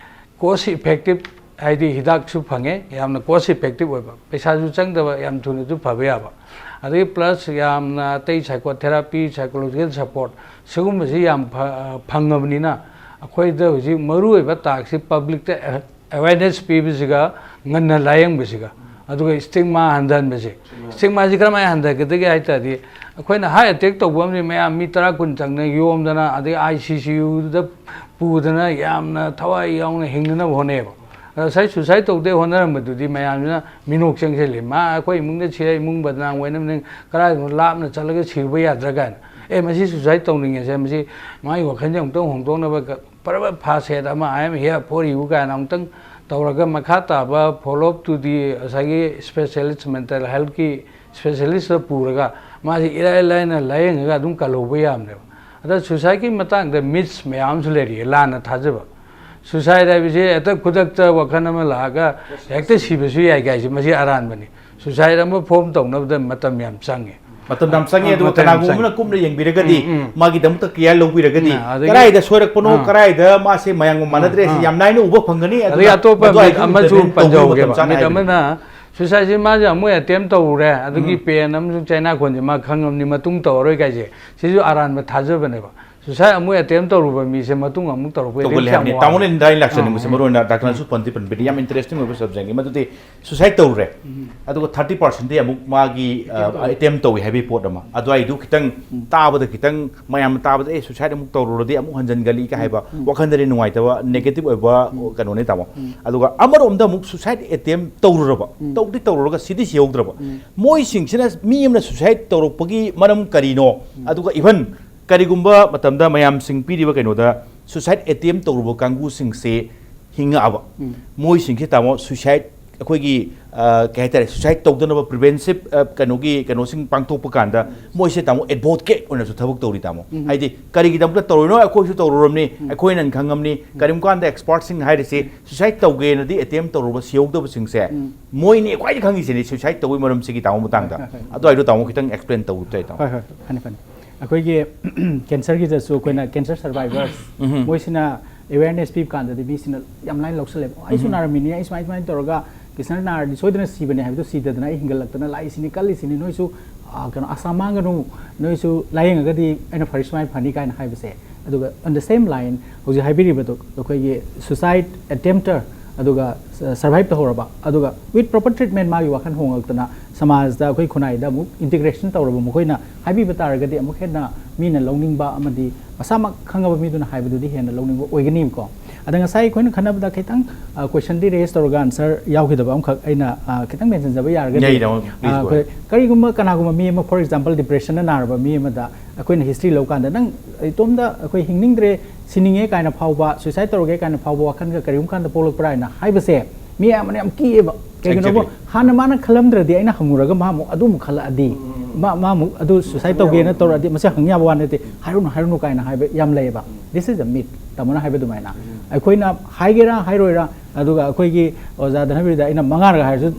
cost effective, ꯍꯥꯏꯗꯤ ꯍꯤꯗꯥꯛꯁꯨ ꯐꯪꯉꯦ, ꯌꯥꯝꯅ cost effective ꯑꯣꯏꯕ, ꯄꯩꯁꯥꯁꯨ ꯆꯪꯗꯕ, ꯌꯥꯝ ꯊꯨꯅꯁꯨ ꯐꯕ ꯌꯥꯕ, ꯑꯗꯒꯤ plus ꯌꯥꯝꯅ ꯑꯇꯩ psychotherapy, psychological support ꯁꯤꯒꯨꯝꯕꯁꯤ ꯌꯥꯝ ꯐ-, ꯐꯪꯉꯕꯅꯤꯅ ꯑꯩꯈꯣꯏꯗ ꯍꯧꯖꯤꯛ ꯃꯔꯨꯑꯣꯏꯕ task ꯁꯤ public ꯇ awareness ꯄꯤꯕꯁꯤꯒ ꯉꯟꯅ ꯂꯥꯏꯌꯦꯡꯕꯁꯤꯒ, ꯑꯗꯨꯒ stigma ꯍꯟꯊꯍꯟꯕꯁꯦ꯫ Stigma ꯁꯤ ꯀꯔꯝꯍꯥꯏꯅ ꯍꯟꯊꯒꯗꯒꯦ ꯍꯥꯏ ꯇꯥꯔꯗꯤ, ꯑꯩꯈꯣꯏꯅ heart attack ꯇꯧꯕ ꯑꯃꯗꯤ ꯃꯌꯥꯝ ꯃꯤ ꯇꯔꯥ ꯀꯨꯟ ꯆꯪꯅ ꯌꯣꯝꯗꯅ, ꯑꯗꯩ I C C U ꯗ ꯄꯨꯗꯅ ꯌꯥꯝꯅ ꯊꯋꯥꯏ ꯌꯥꯎꯅ ꯍꯤꯡꯅꯅꯕ ꯍꯣꯠꯅꯩꯌꯦꯕ꯫ ꯑꯗ ꯉꯁꯥꯏ suicide ꯇꯧꯗꯦ ꯍꯣꯠꯅꯔꯝꯕꯗꯨꯗꯤ ꯃꯌꯥꯝꯁꯤꯅ ꯃꯤꯅꯣꯛ ꯆꯪꯁꯤꯜꯂꯤ꯫ "ꯃꯥ ꯑꯩꯈꯣꯏ ꯏꯃꯨꯡꯗ ꯁꯤꯔꯦ, ꯏꯃꯨꯡ ꯕꯗꯅꯥꯝ ꯑꯣꯏꯅꯕꯅꯤ, ꯀꯗꯥꯏꯗꯅꯣ ꯂꯥꯞꯅ ꯆꯠꯂꯒ ꯁꯤꯔꯨꯕ ꯌꯥꯗ꯭ꯔꯥ?" ꯀꯥꯏꯅ꯫ "ꯑꯦ, ꯃꯁꯤ suicide ꯇꯧꯅꯤꯡꯉꯦꯁꯦ, ꯃꯁꯤ ꯃꯥꯒꯤ ꯋꯥꯈꯜꯁꯦ ꯑꯃꯨꯛꯇꯪ ꯍꯣꯡꯗꯣꯛꯅꯕ ꯀ-, ꯐꯔꯕ first aid ꯑꯃ, "I am here for you" ꯀꯥꯏꯅ ꯑꯃꯨꯛꯇꯪ ꯇꯧꯔꯒ ꯃꯈꯥ ꯇꯥꯕ follow up to the ꯉꯁꯥꯏꯒꯤ specialist, mental health ꯀꯤ specialist ꯇ ꯄꯨꯔꯒ ꯃꯥꯁꯤ ꯏꯔꯥꯏ ꯂꯥꯏꯅ ꯂꯥꯏꯌꯦꯡꯉꯒ ꯑꯗꯨꯝ ꯀꯜꯍꯧꯕ ꯌꯥꯕꯅꯦꯕ꯫ ꯑꯗ suicide ꯀꯤ ꯃꯇꯥꯡꯗ myths ꯃꯌꯥꯝ ꯑꯃꯁꯨ ꯂꯩꯔꯤꯌꯦ, ꯂꯥꯟꯅ ꯊꯥꯖꯕ꯫ Suicide ꯍꯥꯏꯕꯁꯤ ꯍꯦꯛꯇ ꯈꯨꯗꯛꯇ ꯋꯥꯈꯜ ꯑꯃ ꯂꯥꯛꯑꯒ ꯍꯦꯛꯇ ꯁꯤꯕꯁꯨ ꯌꯥꯏ ꯀꯥꯏꯁꯦ, ꯃꯁꯤ ꯑꯔꯥꯟꯕꯅꯤ꯫ Suicide ꯑꯃ form ꯇꯧꯅꯕꯗ ꯃꯇꯝ ꯌꯥꯝ ꯆꯪꯉꯦ꯫ ꯃꯇꯝ ꯌꯥꯝ ꯆꯪꯉꯦ, ꯑꯗꯨꯒ ꯃꯇꯝ ꯌꯥꯝ ꯀꯅꯥꯒꯨꯝꯕ ꯆꯪꯉꯦ꯫ ꯑꯃꯅ ꯀꯨꯞꯅ ꯌꯦꯡꯕꯤꯔꯒꯗꯤ, ꯎꯝ, ꯎꯝ꯫ ꯃꯥꯒꯤꯗꯃꯛꯇ care ꯂꯧꯕꯤꯔꯒꯗꯤ, ꯎꯝ, ꯑꯗꯒꯤ ꯀꯗꯥꯏꯗ ꯁꯣꯏꯔꯛꯄꯅꯣ, ꯑꯥ꯫ ꯀꯗꯥꯏꯗ ꯃꯥꯁꯦ ꯃꯌꯥꯝꯒ ꯃꯥꯟꯅꯗ꯭ꯔꯦ, ꯁꯤ ꯑꯥ꯫ ꯌꯥꯝ ꯂꯥꯏꯅ ꯎꯕ ꯐꯪꯒꯅꯤ꯫ ꯑꯗꯨꯅ ꯑꯗꯒꯤ ꯑꯇꯣꯞꯄ ꯃꯗꯨ myth ꯍꯥꯏꯗꯤ ꯑꯃꯁꯨ intervene ꯇꯧꯕꯤꯌꯨ, ꯄꯟꯖꯍꯧꯒꯦꯕ꯫ ꯃꯇꯝ ꯆꯥꯅ Myth ꯍꯥꯏꯕꯤꯌꯨ꯫ ꯑꯃꯅ suicide ꯁꯤ ꯃꯥꯁꯦ ꯑꯃꯨꯛ attempt ꯇꯧꯔꯨꯔꯦ, ꯑꯗꯨꯒꯤ ꯎꯝ꯫ pain ꯑꯃꯁꯨꯡ ꯆꯩꯅꯥꯈꯣꯟꯁꯦ ꯃꯥ ꯈꯪꯉꯕꯅꯤ, ꯃꯇꯨꯡ ꯇꯧꯔꯔꯣꯏ ꯀꯥꯏꯁꯦ, ꯁꯤꯁꯨ ꯑꯔꯥꯟꯕ ꯊꯥꯖꯕꯅꯦꯕ꯫ Suicide ꯑꯃꯨꯛ attempt ꯇꯧꯔꯨꯕ ꯃꯤꯁꯦ ꯃꯇꯨꯡ ꯑꯃꯨꯛ ꯇꯧꯔꯛꯄ ꯇꯧꯒꯜꯂꯦ ꯍꯥꯏꯕꯅꯤ꯫ ꯇꯥꯃꯣꯅ ꯑꯩꯅ ꯍꯥꯏ ꯂꯥꯛꯆꯅꯤꯡꯕꯁꯦ, ꯃꯔꯨ ꯑꯣꯏꯅ ꯗꯥꯛꯇꯔꯅꯁꯨ ꯄꯟꯗꯤ ꯄꯟꯕꯤꯔꯤ, ꯌꯥꯝ interesting ꯑꯣꯏꯕ subjectꯅꯤ ꯃꯗꯨꯗꯤ꯫ Suicide ꯇꯧꯔꯨꯔꯦ, ꯑꯗꯨꯒ thirty percentꯇꯤ ꯑꯃꯨꯛ ꯃꯥꯒꯤ attempt ꯇꯧꯏ ꯍꯥꯏꯕꯒꯤ ꯄꯣꯠ ꯑꯃ, ꯑꯗꯨꯋꯥꯏꯗꯨ ꯈꯤꯇꯪ ꯇꯥꯕꯗ, ꯈꯤꯇꯪ ꯃꯌꯥꯝꯅ ꯇꯥꯕꯗ ꯑꯦ suicide ꯑꯃꯨꯛ ꯇꯧꯔꯨꯔꯗꯤ ꯑꯃꯨꯛ ꯍꯟꯖꯟꯒꯜꯂꯤ ꯀ ꯍꯥꯏꯕ ꯋꯥꯈꯜꯗꯗꯤ ꯅꯨꯡꯉꯥꯏꯇꯕ negative ꯑꯣꯏꯕ ꯀꯩꯅꯣꯅꯤ ꯇꯥꯃꯣ꯫ ꯑꯗꯨꯒ ꯑꯃꯔꯣꯝꯗ ꯑꯃꯨꯛ suicide attempt ꯇꯧꯔꯨꯔꯕ, ꯇꯧꯗꯤ ꯇꯧꯔꯨꯔꯒ ꯁꯤꯗꯤ ꯁꯤꯍꯧꯗ꯭ꯔꯕ, ꯃꯣꯏꯁꯤꯡꯁꯤꯅ ꯃꯤ ꯑꯃꯅ suicide ꯇꯧꯔꯛꯄꯒꯤ ꯃꯔꯝ ꯀꯔꯤꯅꯣ? ꯑꯗꯨꯒ even ꯀꯔꯤꯒꯨꯝꯕ ꯃꯇꯝꯗ ꯃꯌꯥꯝꯁꯤꯡ ꯄꯤꯔꯤꯕ ꯀꯩꯅꯣꯗ suicide attempt ꯇꯧꯔꯨꯕ ꯀꯥꯡꯕꯨꯁꯤꯡꯁꯦ ꯍꯤꯡꯉꯛꯑꯕ, ꯃꯣꯏꯁꯤꯡꯁꯦ ꯇꯥꯃꯣ suicide ꯑꯩꯈꯣꯏꯒꯤ ꯀꯩ ꯍꯥꯏꯇꯥꯔꯦ, suicide ꯇꯧꯗꯅꯕ preventive ꯀꯩꯅꯣꯒꯤ ꯀꯩꯅꯣꯁꯤꯡ ꯄꯥꯡꯊꯣꯛꯄ ꯀꯥꯟꯗ ꯃꯣꯏꯁꯦ ꯇꯥꯃꯣ advocate ꯑꯣꯏꯅꯁꯨ ꯊꯕꯛ ꯇꯧꯔꯤ ꯇꯥꯃꯣ꯫ ꯍꯥꯏꯗꯤ ꯀꯔꯤꯒꯤꯗꯃꯛꯇ ꯇꯧꯔꯤꯅꯣ? ꯑꯩꯈꯣꯏꯁꯨ ꯇꯧꯔꯨꯔꯕꯅꯤ, ꯑꯩꯈꯣꯏꯅ ꯈꯪꯉꯝꯅꯤ꯫ ꯀꯔꯤꯒꯨꯝꯕ ꯀꯥꯟꯗ expertꯁꯤꯡ ꯍꯥꯏꯔꯤꯁꯤ suicide ꯇꯧꯒꯦꯅꯗꯤ attempt ꯇꯧꯔꯨꯕ ꯁꯤꯍꯧꯗꯕꯁꯤꯡꯁꯦ ꯃꯣꯏꯅꯤ ꯈ꯭ꯋꯥꯏꯗꯒꯤ ꯈꯪꯉꯤꯁꯤꯅꯤ suicide ꯇꯧꯕꯒꯤ ꯃꯔꯝꯁꯤꯒꯤ ꯇꯥꯃꯣ ꯃꯇꯥꯡꯗ꯫ ꯑꯗꯨꯋꯥꯏꯗꯣ ꯇꯥꯃꯣ ꯈꯤꯇꯪ explain ꯇꯧꯕ ꯇꯥꯏ ꯇꯥꯃꯣ꯫ ꯍꯣꯏ ꯍꯣꯏ, ꯐꯅꯤ ꯐꯅꯤ꯫ ꯑꯩꯈꯣꯏꯒꯤ cancerꯒꯤꯗꯁꯨ ꯑꯩꯈꯣꯏꯅ cancer survivors ꯃꯣꯏꯁꯤꯅ awareness ꯄꯤꯕ ꯀꯥꯟꯗꯗꯤ ꯃꯤꯁꯤꯅ ꯌꯥꯝ ꯂꯥꯏꯅ ꯂꯧꯁꯜꯂꯦꯕ꯫ "ꯑꯩꯁꯨ ꯅꯥꯔꯝꯃꯤꯅꯤ, ꯑꯩ ꯁꯨꯃꯥꯏ ꯁꯨꯃꯥꯏꯅ ꯇꯧꯔꯒ ꯀꯦꯟꯁꯔ ꯅꯥꯔꯗꯤ ꯁꯣꯏꯗꯅ ꯁꯤꯕꯅꯦ ꯍꯥꯏꯕꯗꯨ ꯁꯤꯗꯗꯅ ꯑꯩ ꯍꯤꯡꯒꯠꯂꯛꯇꯅ ꯂꯥꯛꯏꯁꯤꯅꯤ, ꯀꯜꯂꯤꯁꯤꯅꯤ, ꯅꯣꯏꯁꯨ ꯀꯩꯅꯣ ꯑꯁꯥ ꯃꯥꯡꯒꯅꯨ, ꯅꯣꯏꯁꯨ ꯂꯥꯏꯌꯦꯡꯉꯒꯗꯤ ꯑꯩꯅ ꯐꯔꯤ ꯁꯨꯃꯥꯏꯅ ꯐꯅꯤ" ꯀꯥꯏꯅ ꯍꯥꯏꯕꯁꯦ꯫ ꯑꯗꯨꯒ on the same line ꯍꯧꯖꯤꯛ ꯍꯥꯏꯕꯤꯔꯤꯕꯗꯣ ꯑꯩꯈꯣꯏꯒꯤ suicide attempter ꯑꯗꯨꯒ survive ꯇꯧꯍꯧꯔꯕ, ꯑꯗꯨꯒ with proper treatment ꯃꯥꯒꯤ ꯋꯥꯈꯜ ꯍꯣꯡꯉꯛꯇꯅ ꯁꯃꯥꯖꯗ ꯑꯩꯈꯣꯏ ꯈꯨꯟꯅꯥꯏꯗ ꯑꯃꯨꯛ integration ꯇꯧꯔꯕ ꯃꯈꯣꯏꯅ ꯍꯥꯏꯕꯤꯕ ꯇꯥꯔꯒꯗꯤ ꯑꯃꯨꯛ ꯍꯦꯟꯅ ꯃꯤꯅ ꯂꯧꯅꯤꯡꯕ ꯑꯃꯗꯤ ꯃꯁꯥꯃꯛ ꯈꯪꯉꯕ ꯃꯤꯗꯨꯅ ꯍꯥꯏꯕꯗꯨꯗꯤ ꯍꯦꯟꯅ ꯂꯧꯅꯤꯡꯕ ꯑꯣꯏꯒꯅꯤꯕꯀꯣ꯫ ꯑꯗ ꯉꯁꯥꯏ ꯑꯩꯈꯣꯏꯅ ꯈꯟꯅꯕꯗ ꯈꯤꯇꯪ questionꯗꯤ raise ꯇꯧꯔꯒ answer ꯌꯥꯎꯈꯤꯗꯕ ꯑꯃꯈꯛ ꯑꯩꯅ ꯈꯤꯇꯪ mentionꯖꯕ ꯌꯥꯔꯒꯗꯤ, ꯌꯥꯏ, ꯇꯥꯃꯣ, please go ꯑꯩꯈꯣꯏ ꯀꯔꯤꯒꯨꯝꯕ ꯀꯅꯥꯒꯨꯝꯕ ꯃꯤ ꯑꯃ, for example, depressionꯅ ꯅꯥꯔꯕ ꯃꯤ ꯑꯃꯗ ꯑꯩꯈꯣꯏꯅ history ꯂꯧꯀꯥꯟꯗ, "ꯅꯪ ꯏꯇꯣꯝꯗ ꯑꯩꯈꯣꯏ ꯍꯤꯡꯅꯤꯡꯗ꯭ꯔꯦ, ꯁꯤꯅꯤꯡꯉꯦ" ꯀꯥꯏꯅ ꯐꯥꯎꯕ, suicide ꯇꯧꯔꯒꯦ ꯀꯥꯏꯅ ꯐꯥꯎꯕ ꯋꯥꯈꯜꯒ ꯀꯔꯤꯒꯨꯝꯕ ꯀꯥꯟꯗ ꯄꯣꯛꯂꯛꯄ꯭ꯔꯥ ꯍꯥꯏꯅ ꯍꯥꯏꯕꯁꯦ ꯃꯤ ꯑꯌꯥꯝꯕꯅ ꯌꯥꯝ ꯀꯤꯌꯦꯕ꯫ ꯀꯩꯒꯤꯅꯣꯕ? Exactly. ꯍꯥꯟꯅ ꯃꯥꯅ ꯈꯜꯂꯝꯗ꯭ꯔꯗꯤ ꯑꯩꯅ ꯍꯪꯉꯨꯔꯒ ꯃꯥ ꯑꯃꯨꯛ ꯑꯗꯨ ꯑꯃꯨꯛ ꯈꯜꯂꯛꯑꯗꯤ, ꯃꯥ, ꯃꯥ ꯑꯃꯨꯛ ꯑꯗꯨ suicide ꯇꯧꯒꯦꯅ ꯇꯧꯔꯛꯑꯗꯤ ꯃꯁꯤ ꯍꯪ ꯌꯥꯕ ꯋꯥ ꯅꯠꯇꯦ, "ꯍꯥꯏꯔꯨꯅꯨ, ꯍꯥꯏꯔꯨꯅꯨ" ꯀꯥꯏꯅ ꯍꯥꯏꯕ ꯌꯥꯝ ꯂꯩꯌꯦꯕ꯫ This is a myth, ꯇꯥꯃꯣꯅ ꯍꯥꯏꯕ ꯑꯗꯨꯃꯥꯏꯅ꯫ ꯑꯩꯈꯣꯏꯅ ꯍꯥꯏꯒꯦꯔꯥ ꯍꯥꯏꯔꯣꯏꯔꯥ, ꯑꯗꯨꯒ ꯑꯩꯈꯣꯏꯒꯤ ꯑꯣꯖꯥ ꯙꯅꯕꯤꯔꯗ ꯑꯩꯅ ꯃꯉꯥꯔꯒ ꯍꯥꯏꯔꯁꯨ,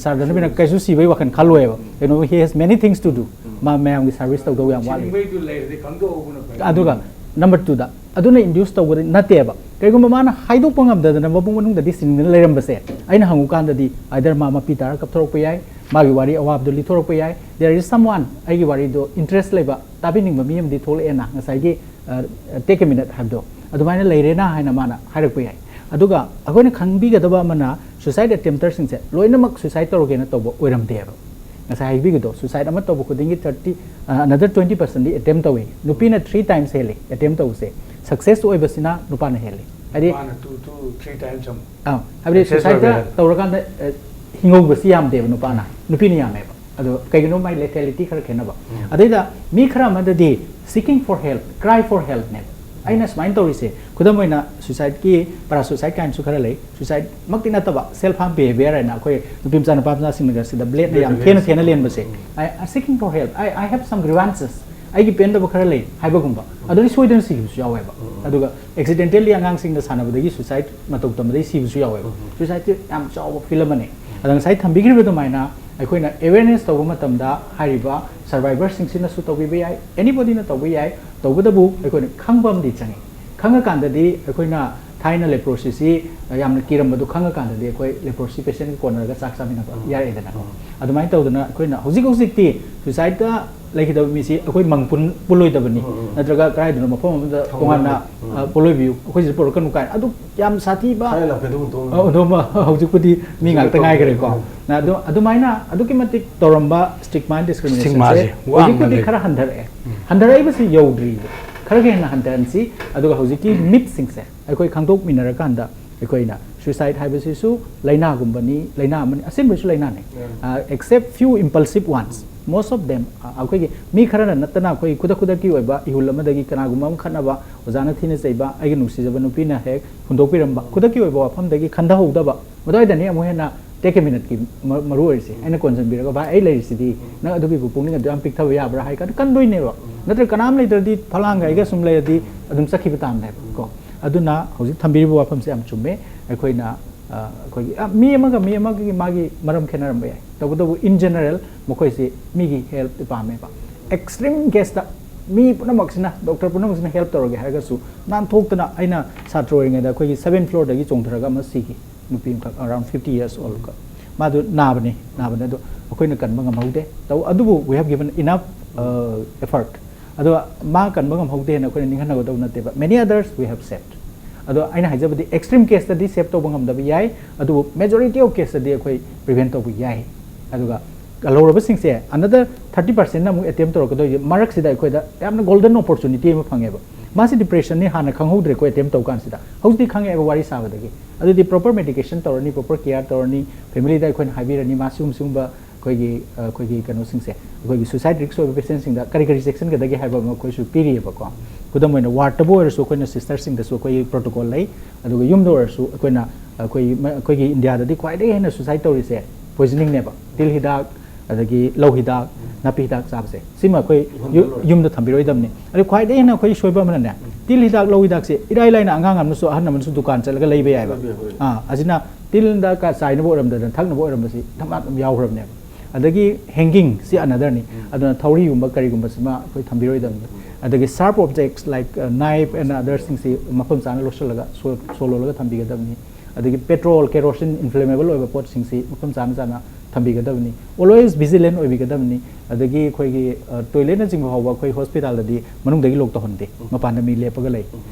ꯁꯥꯔ ꯙꯅꯕꯤꯔꯅ ꯀꯩꯁꯨ ꯁꯤꯕꯒꯤ ꯋꯥꯈꯜ ꯈꯜꯂꯣꯏꯕ꯫ ꯀꯩꯅꯣ, he has many things to do. ꯃꯥ ꯃꯌꯥꯝꯒꯤ service ꯇꯧꯗꯧ ꯌꯥꯝ ꯋꯥꯠꯂꯤ꯫ ꯁꯤꯅꯤꯡꯕꯩꯗꯨ ꯂꯩꯔꯗꯤ ꯈꯪꯗꯣꯛꯍꯧꯕꯅ ꯐꯩ꯫ ꯑꯗꯨꯒ number twoꯗ ꯑꯗꯨꯅ induce ꯇꯧꯕꯗꯤ ꯅꯠꯇꯦꯕ꯫ ꯀꯩꯒꯨꯝꯕ ꯃꯥꯅ ꯍꯥꯏꯗꯣꯛꯄ ꯉꯝꯗꯗꯅ ꯃꯕꯨꯡ ꯃꯅꯨꯡꯗꯗꯤ ꯁꯤꯅꯤꯡꯗꯅ ꯂꯩꯔꯝꯕꯁꯦ, ꯑꯩꯅ ꯍꯪꯉꯨꯀꯥꯟꯗꯗꯤ either ꯃꯥ ꯃꯄꯤ ꯇꯥꯔ ꯀꯞꯊꯣꯔꯛꯄ ꯌꯥꯏ, ꯃꯥꯒꯤ ꯋꯥꯔꯤ ꯑꯋꯥꯕꯗꯣ ꯂꯤꯊꯣꯔꯛꯄ ꯌꯥꯏ, there is someone ꯑꯩꯒꯤ ꯋꯥꯔꯤꯗꯣ interest ꯂꯩꯕ, ꯇꯥꯕꯤꯅꯤꯡꯕ ꯃꯤ ꯑꯃꯗꯤ ꯊꯣꯛꯂꯛꯑꯦꯅ꯫ ꯉꯁꯥꯏꯒꯤ ꯇꯦꯛ ꯑꯦ ꯃꯤꯅꯠ ꯍꯥꯏꯕꯗꯣ ꯑꯗꯨꯃꯥꯏꯅ ꯂꯩꯔꯦꯅ ꯍꯥꯏꯅ ꯃꯥꯅ ꯍꯥꯏꯔꯛꯄ ꯌꯥꯏ꯫ ꯑꯗꯨꯒ ꯑꯩꯈꯣꯏꯅ ꯈꯪꯕꯤꯒꯗꯕ ꯑꯃꯅ, ꯁꯨꯏꯁꯥꯏꯠ ꯑꯦꯇꯦꯝꯞꯇꯔꯁꯤꯡꯁꯦ ꯂꯣꯏꯅꯃꯛ ꯁꯨꯏꯁꯥꯏꯠ ꯇꯧꯔꯒꯦꯅ ꯇꯧꯕ ꯑꯣꯏꯔꯝꯗꯦꯕ꯫ ꯉꯁꯥꯏ ꯍꯥꯏꯕꯤꯒꯗꯣ, ꯁꯨꯏꯁꯥꯏꯠ ꯑꯃ ꯇꯧꯕ ꯈꯨꯗꯤꯡꯒꯤ ꯊꯥꯔꯇꯤ, ꯑꯅꯗꯔ ꯇ꯭ꯋꯦꯟꯇꯤ ꯄꯥꯔꯁꯦꯟꯗꯤ ꯑꯦꯇꯦꯝꯞ ꯇꯧꯏ꯫ ꯅꯨꯄꯤꯅ ꯊ꯭ꯔꯤ ꯇꯥꯏꯝꯁ ꯍꯦꯜꯂꯤ ꯑꯦꯇꯦꯝꯞ ꯇꯧꯕꯁꯦ꯫ ꯁꯛꯁꯦꯁ ꯑꯣꯏꯕꯁꯤꯅ ꯅꯨꯄꯥꯅ ꯍꯦꯜꯂꯤ꯫ ꯍꯥꯏꯗꯤ ꯅꯨꯄꯥꯅ two to three times ꯑꯃꯨꯛ ꯑꯥ, ꯍꯥꯏꯕꯗꯤ Success ꯁꯨꯏꯁꯥꯏꯠꯇ ꯑꯣꯏꯕ ꯍꯦꯜꯂꯤ꯫ ꯇꯧꯔꯀꯥꯟꯗ ꯑ, ꯍꯤꯡꯍꯧꯕꯁꯤ ꯌꯥꯝꯗꯦꯕ ꯅꯨꯄꯥꯅ, ꯅꯨꯄꯤꯅ ꯌꯥꯝꯃꯦꯕ꯫ ꯑꯗꯣ ꯀꯩꯒꯤꯅꯣ ꯃꯥꯏ ꯂꯦꯊꯦꯂꯤꯇꯤ ꯈꯔ ꯈꯦꯠꯅꯕ꯫ ꯑꯗꯩꯗ ꯃꯤ ꯈꯔ ꯑꯃꯗꯗꯤ seeking for help, cry for help ꯅꯦꯕ꯫ ꯑꯩꯅ ꯁꯨꯃꯥꯏꯅ ꯇꯧꯔꯤꯁꯦ, ꯈꯨꯗꯝ ꯑꯣꯏꯅ ꯁꯨꯏꯁꯥꯏꯠꯀꯤ, ꯄꯔꯥ ꯁꯨꯏꯁꯥꯏꯠ ꯀꯥꯏꯅꯁꯨ ꯈꯔ ꯂꯩ꯫ ꯁꯨꯏꯁꯥꯏꯠ ꯃꯛꯇꯤ ꯅꯠꯇꯕ, ꯁꯦꯜꯐ ꯍꯥꯔꯝ ꯕꯤꯍꯦꯕꯤꯌꯔ ꯍꯥꯏꯅ ꯑꯩꯈꯣꯏ ꯅꯨꯄꯤ ꯃꯆꯥ ꯅꯨꯄꯥ ꯃꯆꯥꯁꯤꯡꯅꯒ ꯁꯤꯗ ꯕ꯭ꯂꯦꯗꯅ ꯌꯥꯝ ꯊꯦꯅ ꯊꯦꯅ ꯂꯦꯟꯕꯁꯦ꯫ I seeking for help, I I have some grievances, ꯑꯩꯒꯤ ꯄꯦꯟꯗꯕ ꯈꯔ ꯂꯩ ꯍꯥꯏꯕꯒꯨꯝꯕ꯫ ꯑꯗꯨꯗꯤ ꯁꯣꯏꯗꯅ ꯁꯤꯈꯤꯕꯁꯨ ꯌꯥꯎꯋꯦꯕ꯫ ꯑꯗꯨꯒ ꯑꯦꯛꯁꯤꯗꯦꯟꯇꯦꯜꯂꯤ ꯑꯉꯥꯡꯁꯤꯡꯅ ꯁꯥꯟꯅꯕꯗꯒꯤ ꯁꯨꯏꯁꯥꯏꯠ ꯃꯇꯧ ꯇꯝꯕꯗꯒꯤ ꯁꯤꯕꯁꯨ ꯌꯥꯎꯋꯦꯕ꯫ ꯁꯨꯏꯁꯥꯏꯠꯁꯦ ꯌꯥꯝ ꯆꯥꯎꯕ ꯐꯤꯂꯝ ꯑꯃꯅꯤ꯫ ꯑꯗ ꯉꯁꯥꯏ ꯊꯝꯕꯤꯈ꯭ꯔꯤꯕ ꯑꯗꯨꯃꯥꯏꯅ ꯑꯩꯈꯣꯏꯅ ꯑꯦꯋꯦꯔꯅꯦꯁ ꯇꯧꯕ ꯃꯇꯝꯗ ꯍꯥꯏꯔꯤꯕ ꯁꯔꯚꯥꯏꯚꯔꯁꯤꯡꯁꯤꯅꯁꯨ ꯇꯧꯕꯤꯕ ꯌꯥꯏ, ꯑꯦꯅꯤꯕꯣꯗꯤꯅ ꯇꯧꯕ ꯌꯥꯏ꯫ ꯇꯧꯕꯇꯕꯨ ꯑꯩꯈꯣꯏꯅ ꯈꯪꯕ ꯑꯃꯗꯤ ꯆꯪꯉꯤ꯫ ꯈꯪꯉꯀꯥꯟꯗꯗꯤ ꯑꯩꯈꯣꯏꯅ ꯊꯥꯏꯅ ꯂꯦꯄ꯭ꯔꯣꯁꯤꯁꯤ ꯌꯥꯝꯅ ꯀꯤꯔꯝꯕꯗꯨ ꯈꯪꯉꯀꯥꯟꯗꯗꯤ ꯑꯩꯈꯣꯏ ꯂꯦꯄ꯭ꯔꯣꯁꯤ ꯄꯦꯁꯦꯟꯒ ꯀꯣꯟꯅꯔꯒ ꯆꯥꯛ ꯆꯥꯃꯤꯟꯅꯕ ꯌꯥꯔꯛꯑꯦꯗꯅꯀꯣ꯫ ꯑꯗꯨꯃꯥꯏꯅ ꯇꯧꯗꯅ ꯑꯩꯈꯣꯏꯅ ꯍꯧꯖꯤꯛ ꯍꯧꯖꯤꯛꯇꯤ ꯁꯨꯏꯁꯥꯏꯠꯇ ꯂꯩꯈꯤꯗꯕ ꯃꯤꯁꯤ ꯑꯩꯈꯣꯏ ꯃꯪ ꯄꯨꯟ-, ꯄꯨꯜꯂꯣꯏꯗꯕꯅꯤ, ꯅꯠꯇ꯭ꯔꯒ ꯀꯗꯥꯏꯗꯅꯣ ꯃꯐꯝ ꯑꯃꯗ ꯇꯣꯉꯥꯟꯅ, ꯑ, ꯄꯨꯜꯂꯣꯏꯕꯤꯌꯨ, ꯑꯩꯈꯣꯏ ꯁꯤꯗ ꯄꯨꯔꯛꯀꯅꯨ ꯀꯥꯏꯅ꯫ ꯑꯗꯨ ꯌꯥꯝ ꯁꯥꯊꯤꯕ, ꯊꯥꯏꯅ ꯂꯥꯛꯄꯗ ꯑꯃꯨꯛ ꯇꯣꯡꯉ ꯑ, ꯑꯗꯨꯝ ꯍꯧꯖꯤꯛꯄꯨꯗꯤ ꯃꯤ ꯉꯥꯛꯇ ꯉꯥꯏꯈ꯭ꯔꯦꯀꯣ꯫ ꯑꯗꯨ, ꯑꯗꯨꯃꯥꯏꯅ ꯑꯗꯨꯛꯀꯤ ꯃꯇꯤꯛ ꯇꯧꯔꯝꯕ ꯁ꯭ꯇꯤꯛꯃꯥ ꯗꯤꯁꯀ꯭ꯔꯤꯃꯤꯅꯦꯁꯟꯁꯦ ꯁ꯭ꯇꯤꯛꯃꯥꯁꯦ ꯋꯥꯡꯅ ꯍꯧꯖꯤꯛꯄꯨꯗꯤ ꯂꯩ꯫ ꯈꯔ ꯍꯟꯊꯔꯛꯑꯦ꯫ ꯍꯟꯊꯔꯛꯏꯕꯁꯤ ꯌꯧꯗ꯭ꯔꯤꯕ, ꯈꯔꯒ ꯍꯦꯟꯅ ꯍꯟꯊꯍꯟꯁꯤ꯫ ꯑꯗꯨꯒ ꯍꯧꯖꯤꯛꯀꯤ ꯃꯤꯠꯁꯤꯡꯁꯦ ꯑꯩꯈꯣꯏ ꯈꯪꯗꯣꯛꯃꯤꯟꯅꯔꯀꯥꯟꯗ ꯑꯩꯈꯣꯏꯅ ꯁꯨꯏꯁꯥꯏꯠ ꯍꯥꯏꯕꯁꯤꯁꯨ ꯂꯥꯏꯅꯥꯒꯨꯝꯕꯅꯤ, ꯂꯥꯏꯅꯥ ꯑꯃꯅꯤ, ꯑꯁꯦꯡꯕꯁꯨ ꯂꯥꯏꯅꯥꯅꯤ꯫ Except few impulsive ones, most of them, ꯑ, ꯑꯩꯈꯣꯏꯒꯤ ꯃꯤ ꯈꯔꯅ ꯅꯠꯇꯅ ꯑꯩꯈꯣꯏ ꯈꯨꯗꯛ ꯈꯨꯗꯛꯀꯤ ꯑꯣꯏꯕ ꯏꯍꯨꯜ ꯑꯃꯗꯒꯤ ꯀꯅꯥꯒꯨꯝꯕ ꯑꯃ ꯈꯠꯅꯕ, ꯑꯣꯖꯥꯅ ꯊꯤꯅ ꯆꯩꯕ, ꯑꯩꯒꯤ ꯅꯨꯡꯁꯤꯖꯕ ꯅꯨꯄꯤꯅ ꯍꯦꯛ ꯍꯨꯟꯗꯣꯛꯄꯤꯔꯝꯕ, ꯈꯨꯗꯛꯀꯤ ꯑꯣꯏꯕ ꯋꯥꯐꯝꯗꯒꯤ ꯈꯟꯊꯍꯧꯗꯕ, ꯃꯗꯨꯋꯥꯏꯗꯅꯤ ꯑꯃꯨꯛ ꯍꯦꯟꯅ ꯇꯦꯛ ꯑꯦ ꯃꯤꯅꯠꯀꯤ ꯃ-, ꯃꯔꯨ ꯑꯣꯏꯔꯤꯁꯦ꯫ ꯑꯩꯅ ꯀꯣꯟꯁꯤꯟꯕꯤꯔꯒ, "ꯚꯥꯏ, ꯑꯩ ꯂꯩꯔꯤꯁꯤꯗꯤ, ꯅꯪ ꯑꯗꯨꯒꯤꯕꯨ ꯄꯨꯛꯅꯤꯡ ꯑꯗꯨ ꯌꯥꯝ ꯄꯤꯛꯊꯕ ꯌꯥꯕ꯭ꯔꯥ?" ꯍꯥꯏ ꯀꯥꯟꯗ ꯀꯟꯗꯣꯏꯅꯦꯕ꯫ ꯅꯠꯇ꯭ꯔꯒ ꯀꯅꯥꯝ ꯂꯩꯇ꯭ꯔꯗꯤ ꯐꯂꯥꯡꯒ ꯑꯩꯒ ꯁꯨꯝ ꯂꯩꯔꯗꯤ ꯑꯗꯨꯝ ꯆꯠꯈꯤꯕ ꯇꯥꯕꯅꯦꯕ ꯀꯣ꯫ ꯑꯗꯨꯅ ꯍꯧꯖꯤꯛ ꯊꯝꯕꯤꯔꯤꯕ ꯋꯥꯐꯝꯁꯦ ꯌꯥꯝ ꯆꯨꯝꯃꯦ꯫ ꯑꯩꯈꯣꯏꯅ, ꯑ, ꯑꯩꯈꯣꯏꯒꯤ, ꯑ, ꯃꯤ ꯑꯃꯒ ꯃꯤ ꯑꯃꯒꯤ ꯃꯥꯒꯤ ꯃꯔꯝ ꯈꯦꯠꯅꯔꯝꯕ ꯌꯥꯏ, ꯇꯧꯕꯇꯕꯨ in general ꯃꯈꯣꯏꯁꯤ ꯃꯤꯒꯤ ꯍꯦꯜꯞ ꯄꯥꯝꯃꯦꯕ꯫ ꯑꯦꯛꯁꯇ꯭ꯔꯤꯝ ꯀꯦꯁꯇ ꯃꯤ ꯄꯨꯝꯅꯃꯛꯁꯤꯅ, ꯗꯣꯛꯇꯔ ꯄꯨꯝꯅꯃꯛꯁꯤꯅ ꯍꯦꯜꯞ ꯇꯧꯔꯒꯦ ꯍꯥꯏꯔꯒꯁꯨ, ꯅꯥꯟꯊꯣꯛꯇꯅ, ꯑꯩꯅ ꯁꯥꯇ꯭ꯔ ꯑꯣꯏꯔꯤꯉꯩꯗ ꯑꯩꯈꯣꯏꯒꯤ ꯁꯚꯦꯟ ꯐ꯭ꯂꯣꯔꯗꯒꯤ ꯆꯣꯡꯊꯔꯒ ꯑꯃ ꯁꯤꯈꯤ, ꯅꯨꯄꯤ ꯑꯃꯈꯛ, around fifty years old ꯈꯛ꯫ ꯃꯥꯗꯨ ꯅꯥꯕꯅꯤ, ꯅꯥꯕꯅꯤ, ꯑꯗꯣ ꯑꯩꯈꯣꯏꯅ ꯀꯟꯕ ꯉꯝꯍꯧꯗꯦ꯫ ꯇꯧ-, ꯑꯗꯨꯕꯨ we have given enough, uh, effort꯫ ꯑꯗꯣ ꯃꯥ ꯀꯟꯕ ꯉꯝꯍꯧꯗꯦꯅ ꯑꯩꯈꯣꯏꯅ ꯅꯤꯡꯍꯟꯅꯒꯗꯧꯕ ꯅꯠꯇꯦꯕ, many others we have saved. ꯑꯗꯣ ꯑꯩꯅ ꯍꯥꯏꯖꯕꯗꯤ extreme caseꯇꯗꯤ save ꯇꯧꯕ ꯉꯝꯗꯕ ꯌꯥꯏ, ꯑꯗꯨꯕꯨ majority of caseꯇꯗꯤ ꯑꯩꯈꯣꯏ prevent ꯇꯧꯕ ꯌꯥꯏ꯫ ꯑꯗꯨꯒ ꯀꯜꯍꯧꯔꯕꯁꯤꯡꯁꯦ another thirty percentꯅ ꯑꯃꯨꯛ attempt ꯇꯧꯔꯛꯀꯗꯣꯏꯁꯦ, ꯃꯔꯛꯁꯤꯗ ꯑꯩꯈꯣꯏꯗ ꯌꯥꯝꯅ golden opportunity ꯑꯃ ꯐꯪꯉꯦꯕ꯫ ꯃꯥꯁꯤ depressionꯅꯤ ꯍꯥꯟꯅ ꯈꯪꯍꯧꯗ꯭ꯔꯦꯀꯣ attempt ꯇꯧ ꯀꯥꯟꯁꯤꯗ, ꯍꯧꯖꯤꯛꯇꯤ ꯈꯪꯉꯛꯑꯦꯕ ꯋꯥꯔꯤ ꯁꯥꯕꯗꯒꯤ꯫ ꯑꯗꯨꯗꯤ proper medication ꯇꯧꯔꯅꯤ, proper care ꯇꯧꯔꯅꯤ, familyꯗ ꯑꯩꯈꯣꯏꯅ ꯍꯥꯏꯕꯤꯔꯅꯤ ꯃꯥ ꯁꯤꯒꯨꯝ ꯁꯤꯒꯨꯝꯕ ꯑꯩꯈꯣꯏꯒꯤ ꯑꯩꯈꯣꯏꯒꯤ ꯀꯩꯅꯣꯁꯤꯡꯁꯦ, ꯑꯩꯈꯣꯏꯒꯤ suicide risk ꯑꯣꯏꯕ patientꯁꯤꯡꯗ ꯀꯔꯤ ꯀꯔꯤ ꯆꯦꯛꯁꯤꯟꯒꯗꯒꯦ ꯍꯥꯏꯕ ꯑꯃ ꯑꯩꯈꯣꯏꯁꯨ ꯄꯤꯔꯤꯑꯕꯀꯣ꯫ ꯈꯨꯗꯝ ꯑꯣꯏꯅ wardꯇꯕꯨ ꯑꯣꯏꯔꯁꯨ ꯑꯩꯈꯣꯏꯅ sisterꯁꯤꯡꯗꯁꯨ ꯑꯩꯈꯣꯏꯒꯤ protocol ꯂꯩ, ꯑꯗꯨꯒ ꯌꯨꯝꯗ ꯑꯣꯏꯔꯁꯨ ꯑꯩꯈꯣꯏꯅ ꯑꯩꯈꯣꯏ ꯑꯩꯈꯣꯏꯒꯤ ꯏꯟꯗꯤꯌꯥꯗꯗꯤ ꯈ꯭ꯋꯥꯏꯗꯒꯤ ꯍꯦꯟꯅ suicide ꯇꯧꯔꯤꯁꯦ poisoningꯅꯦꯕ꯫ ꯇꯤꯜ ꯍꯤꯗꯥꯛ, ꯑꯗꯒꯤ ꯂꯧ ꯍꯤꯗꯥꯛ, ꯅꯥꯄꯤ ꯍꯤꯗꯥꯛ ꯆꯥꯕꯁꯦ, ꯁꯤꯃ ꯑꯩꯈꯣꯏ ꯌꯨꯝꯗ ꯊꯝꯕꯤꯔꯣꯏꯗꯕꯅꯤ꯫ ꯑꯗꯨ ꯈ꯭ꯋꯥꯏꯗꯒꯤ ꯍꯦꯟꯅ ꯑꯩꯈꯣꯏ ꯁꯣꯏꯕ ꯑꯃꯅꯅꯦ, ꯇꯤꯜ ꯍꯤꯗꯥꯛ, ꯂꯧ ꯍꯤꯗꯥꯛꯁꯦ ꯏꯔꯥꯏ ꯂꯥꯏꯅ ꯑꯉꯥꯡ ꯑꯃꯅꯁꯨ ꯑꯍꯟ ꯑꯃꯅꯁꯨ ꯗꯨꯀꯥꯟ ꯆꯠꯂꯒ ꯂꯩꯕ ꯌꯥꯏꯕ꯫ ꯑꯥ, ꯑꯁꯤꯅ ꯇꯤꯜꯗ ꯆꯥꯏꯅꯕ ꯑꯣꯏꯔꯝꯗꯅ ꯊꯛꯅꯕ ꯑꯣꯏꯔꯝꯕꯁꯤ ꯊꯝꯕꯥꯛ ꯑꯗꯨꯝ ꯌꯥꯎꯈ꯭ꯔꯕꯅꯦꯕ꯫ ꯑꯗꯒꯤ hangingꯁꯤ anotherꯅꯤ꯫ ꯑꯗꯨꯅ ꯊꯧꯔꯤꯒꯨꯝꯕ ꯀꯔꯤꯒꯨꯝꯕꯁꯤꯃ ꯑꯩꯈꯣꯏ ꯊꯝꯕꯤꯔꯣꯏꯗꯕꯅꯤ꯫ ꯑꯗꯒꯤ sharp objects like knife and otherꯁꯤꯡꯁꯤ ꯃꯐꯝ ꯆꯥꯅ ꯂꯣꯠꯁꯤꯜꯂꯒ ꯁꯣ ꯁꯣ ꯂꯣꯜꯂꯒ ꯊꯝꯕꯤꯒꯗꯕꯅꯤ꯫ ꯑꯗꯒꯤ petrol, kerosene, inflammable ꯑꯣꯏꯕ ꯄꯣꯠꯁꯤꯡꯁꯤ ꯃꯐꯝ ꯆꯥꯅ ꯆꯥꯅ ꯊꯝꯕꯤꯒꯗꯕꯅꯤ꯫ Always vigilant ꯑꯣꯏꯕꯤꯒꯗꯕꯅꯤ꯫ ꯑꯗꯒꯤ ꯑꯩꯈꯣꯏꯒꯤ toiletꯅꯆꯤꯡꯕ ꯐꯥꯎꯕ ꯑꯩꯈꯣꯏ hospitalꯗꯗꯤ ꯃꯅꯨꯡꯗꯒꯤ lock ꯇꯧꯍꯟꯗꯦ, ꯃꯄꯥꯟꯗ ꯃꯤ ꯂꯦꯞꯄꯒ ꯂꯩ꯫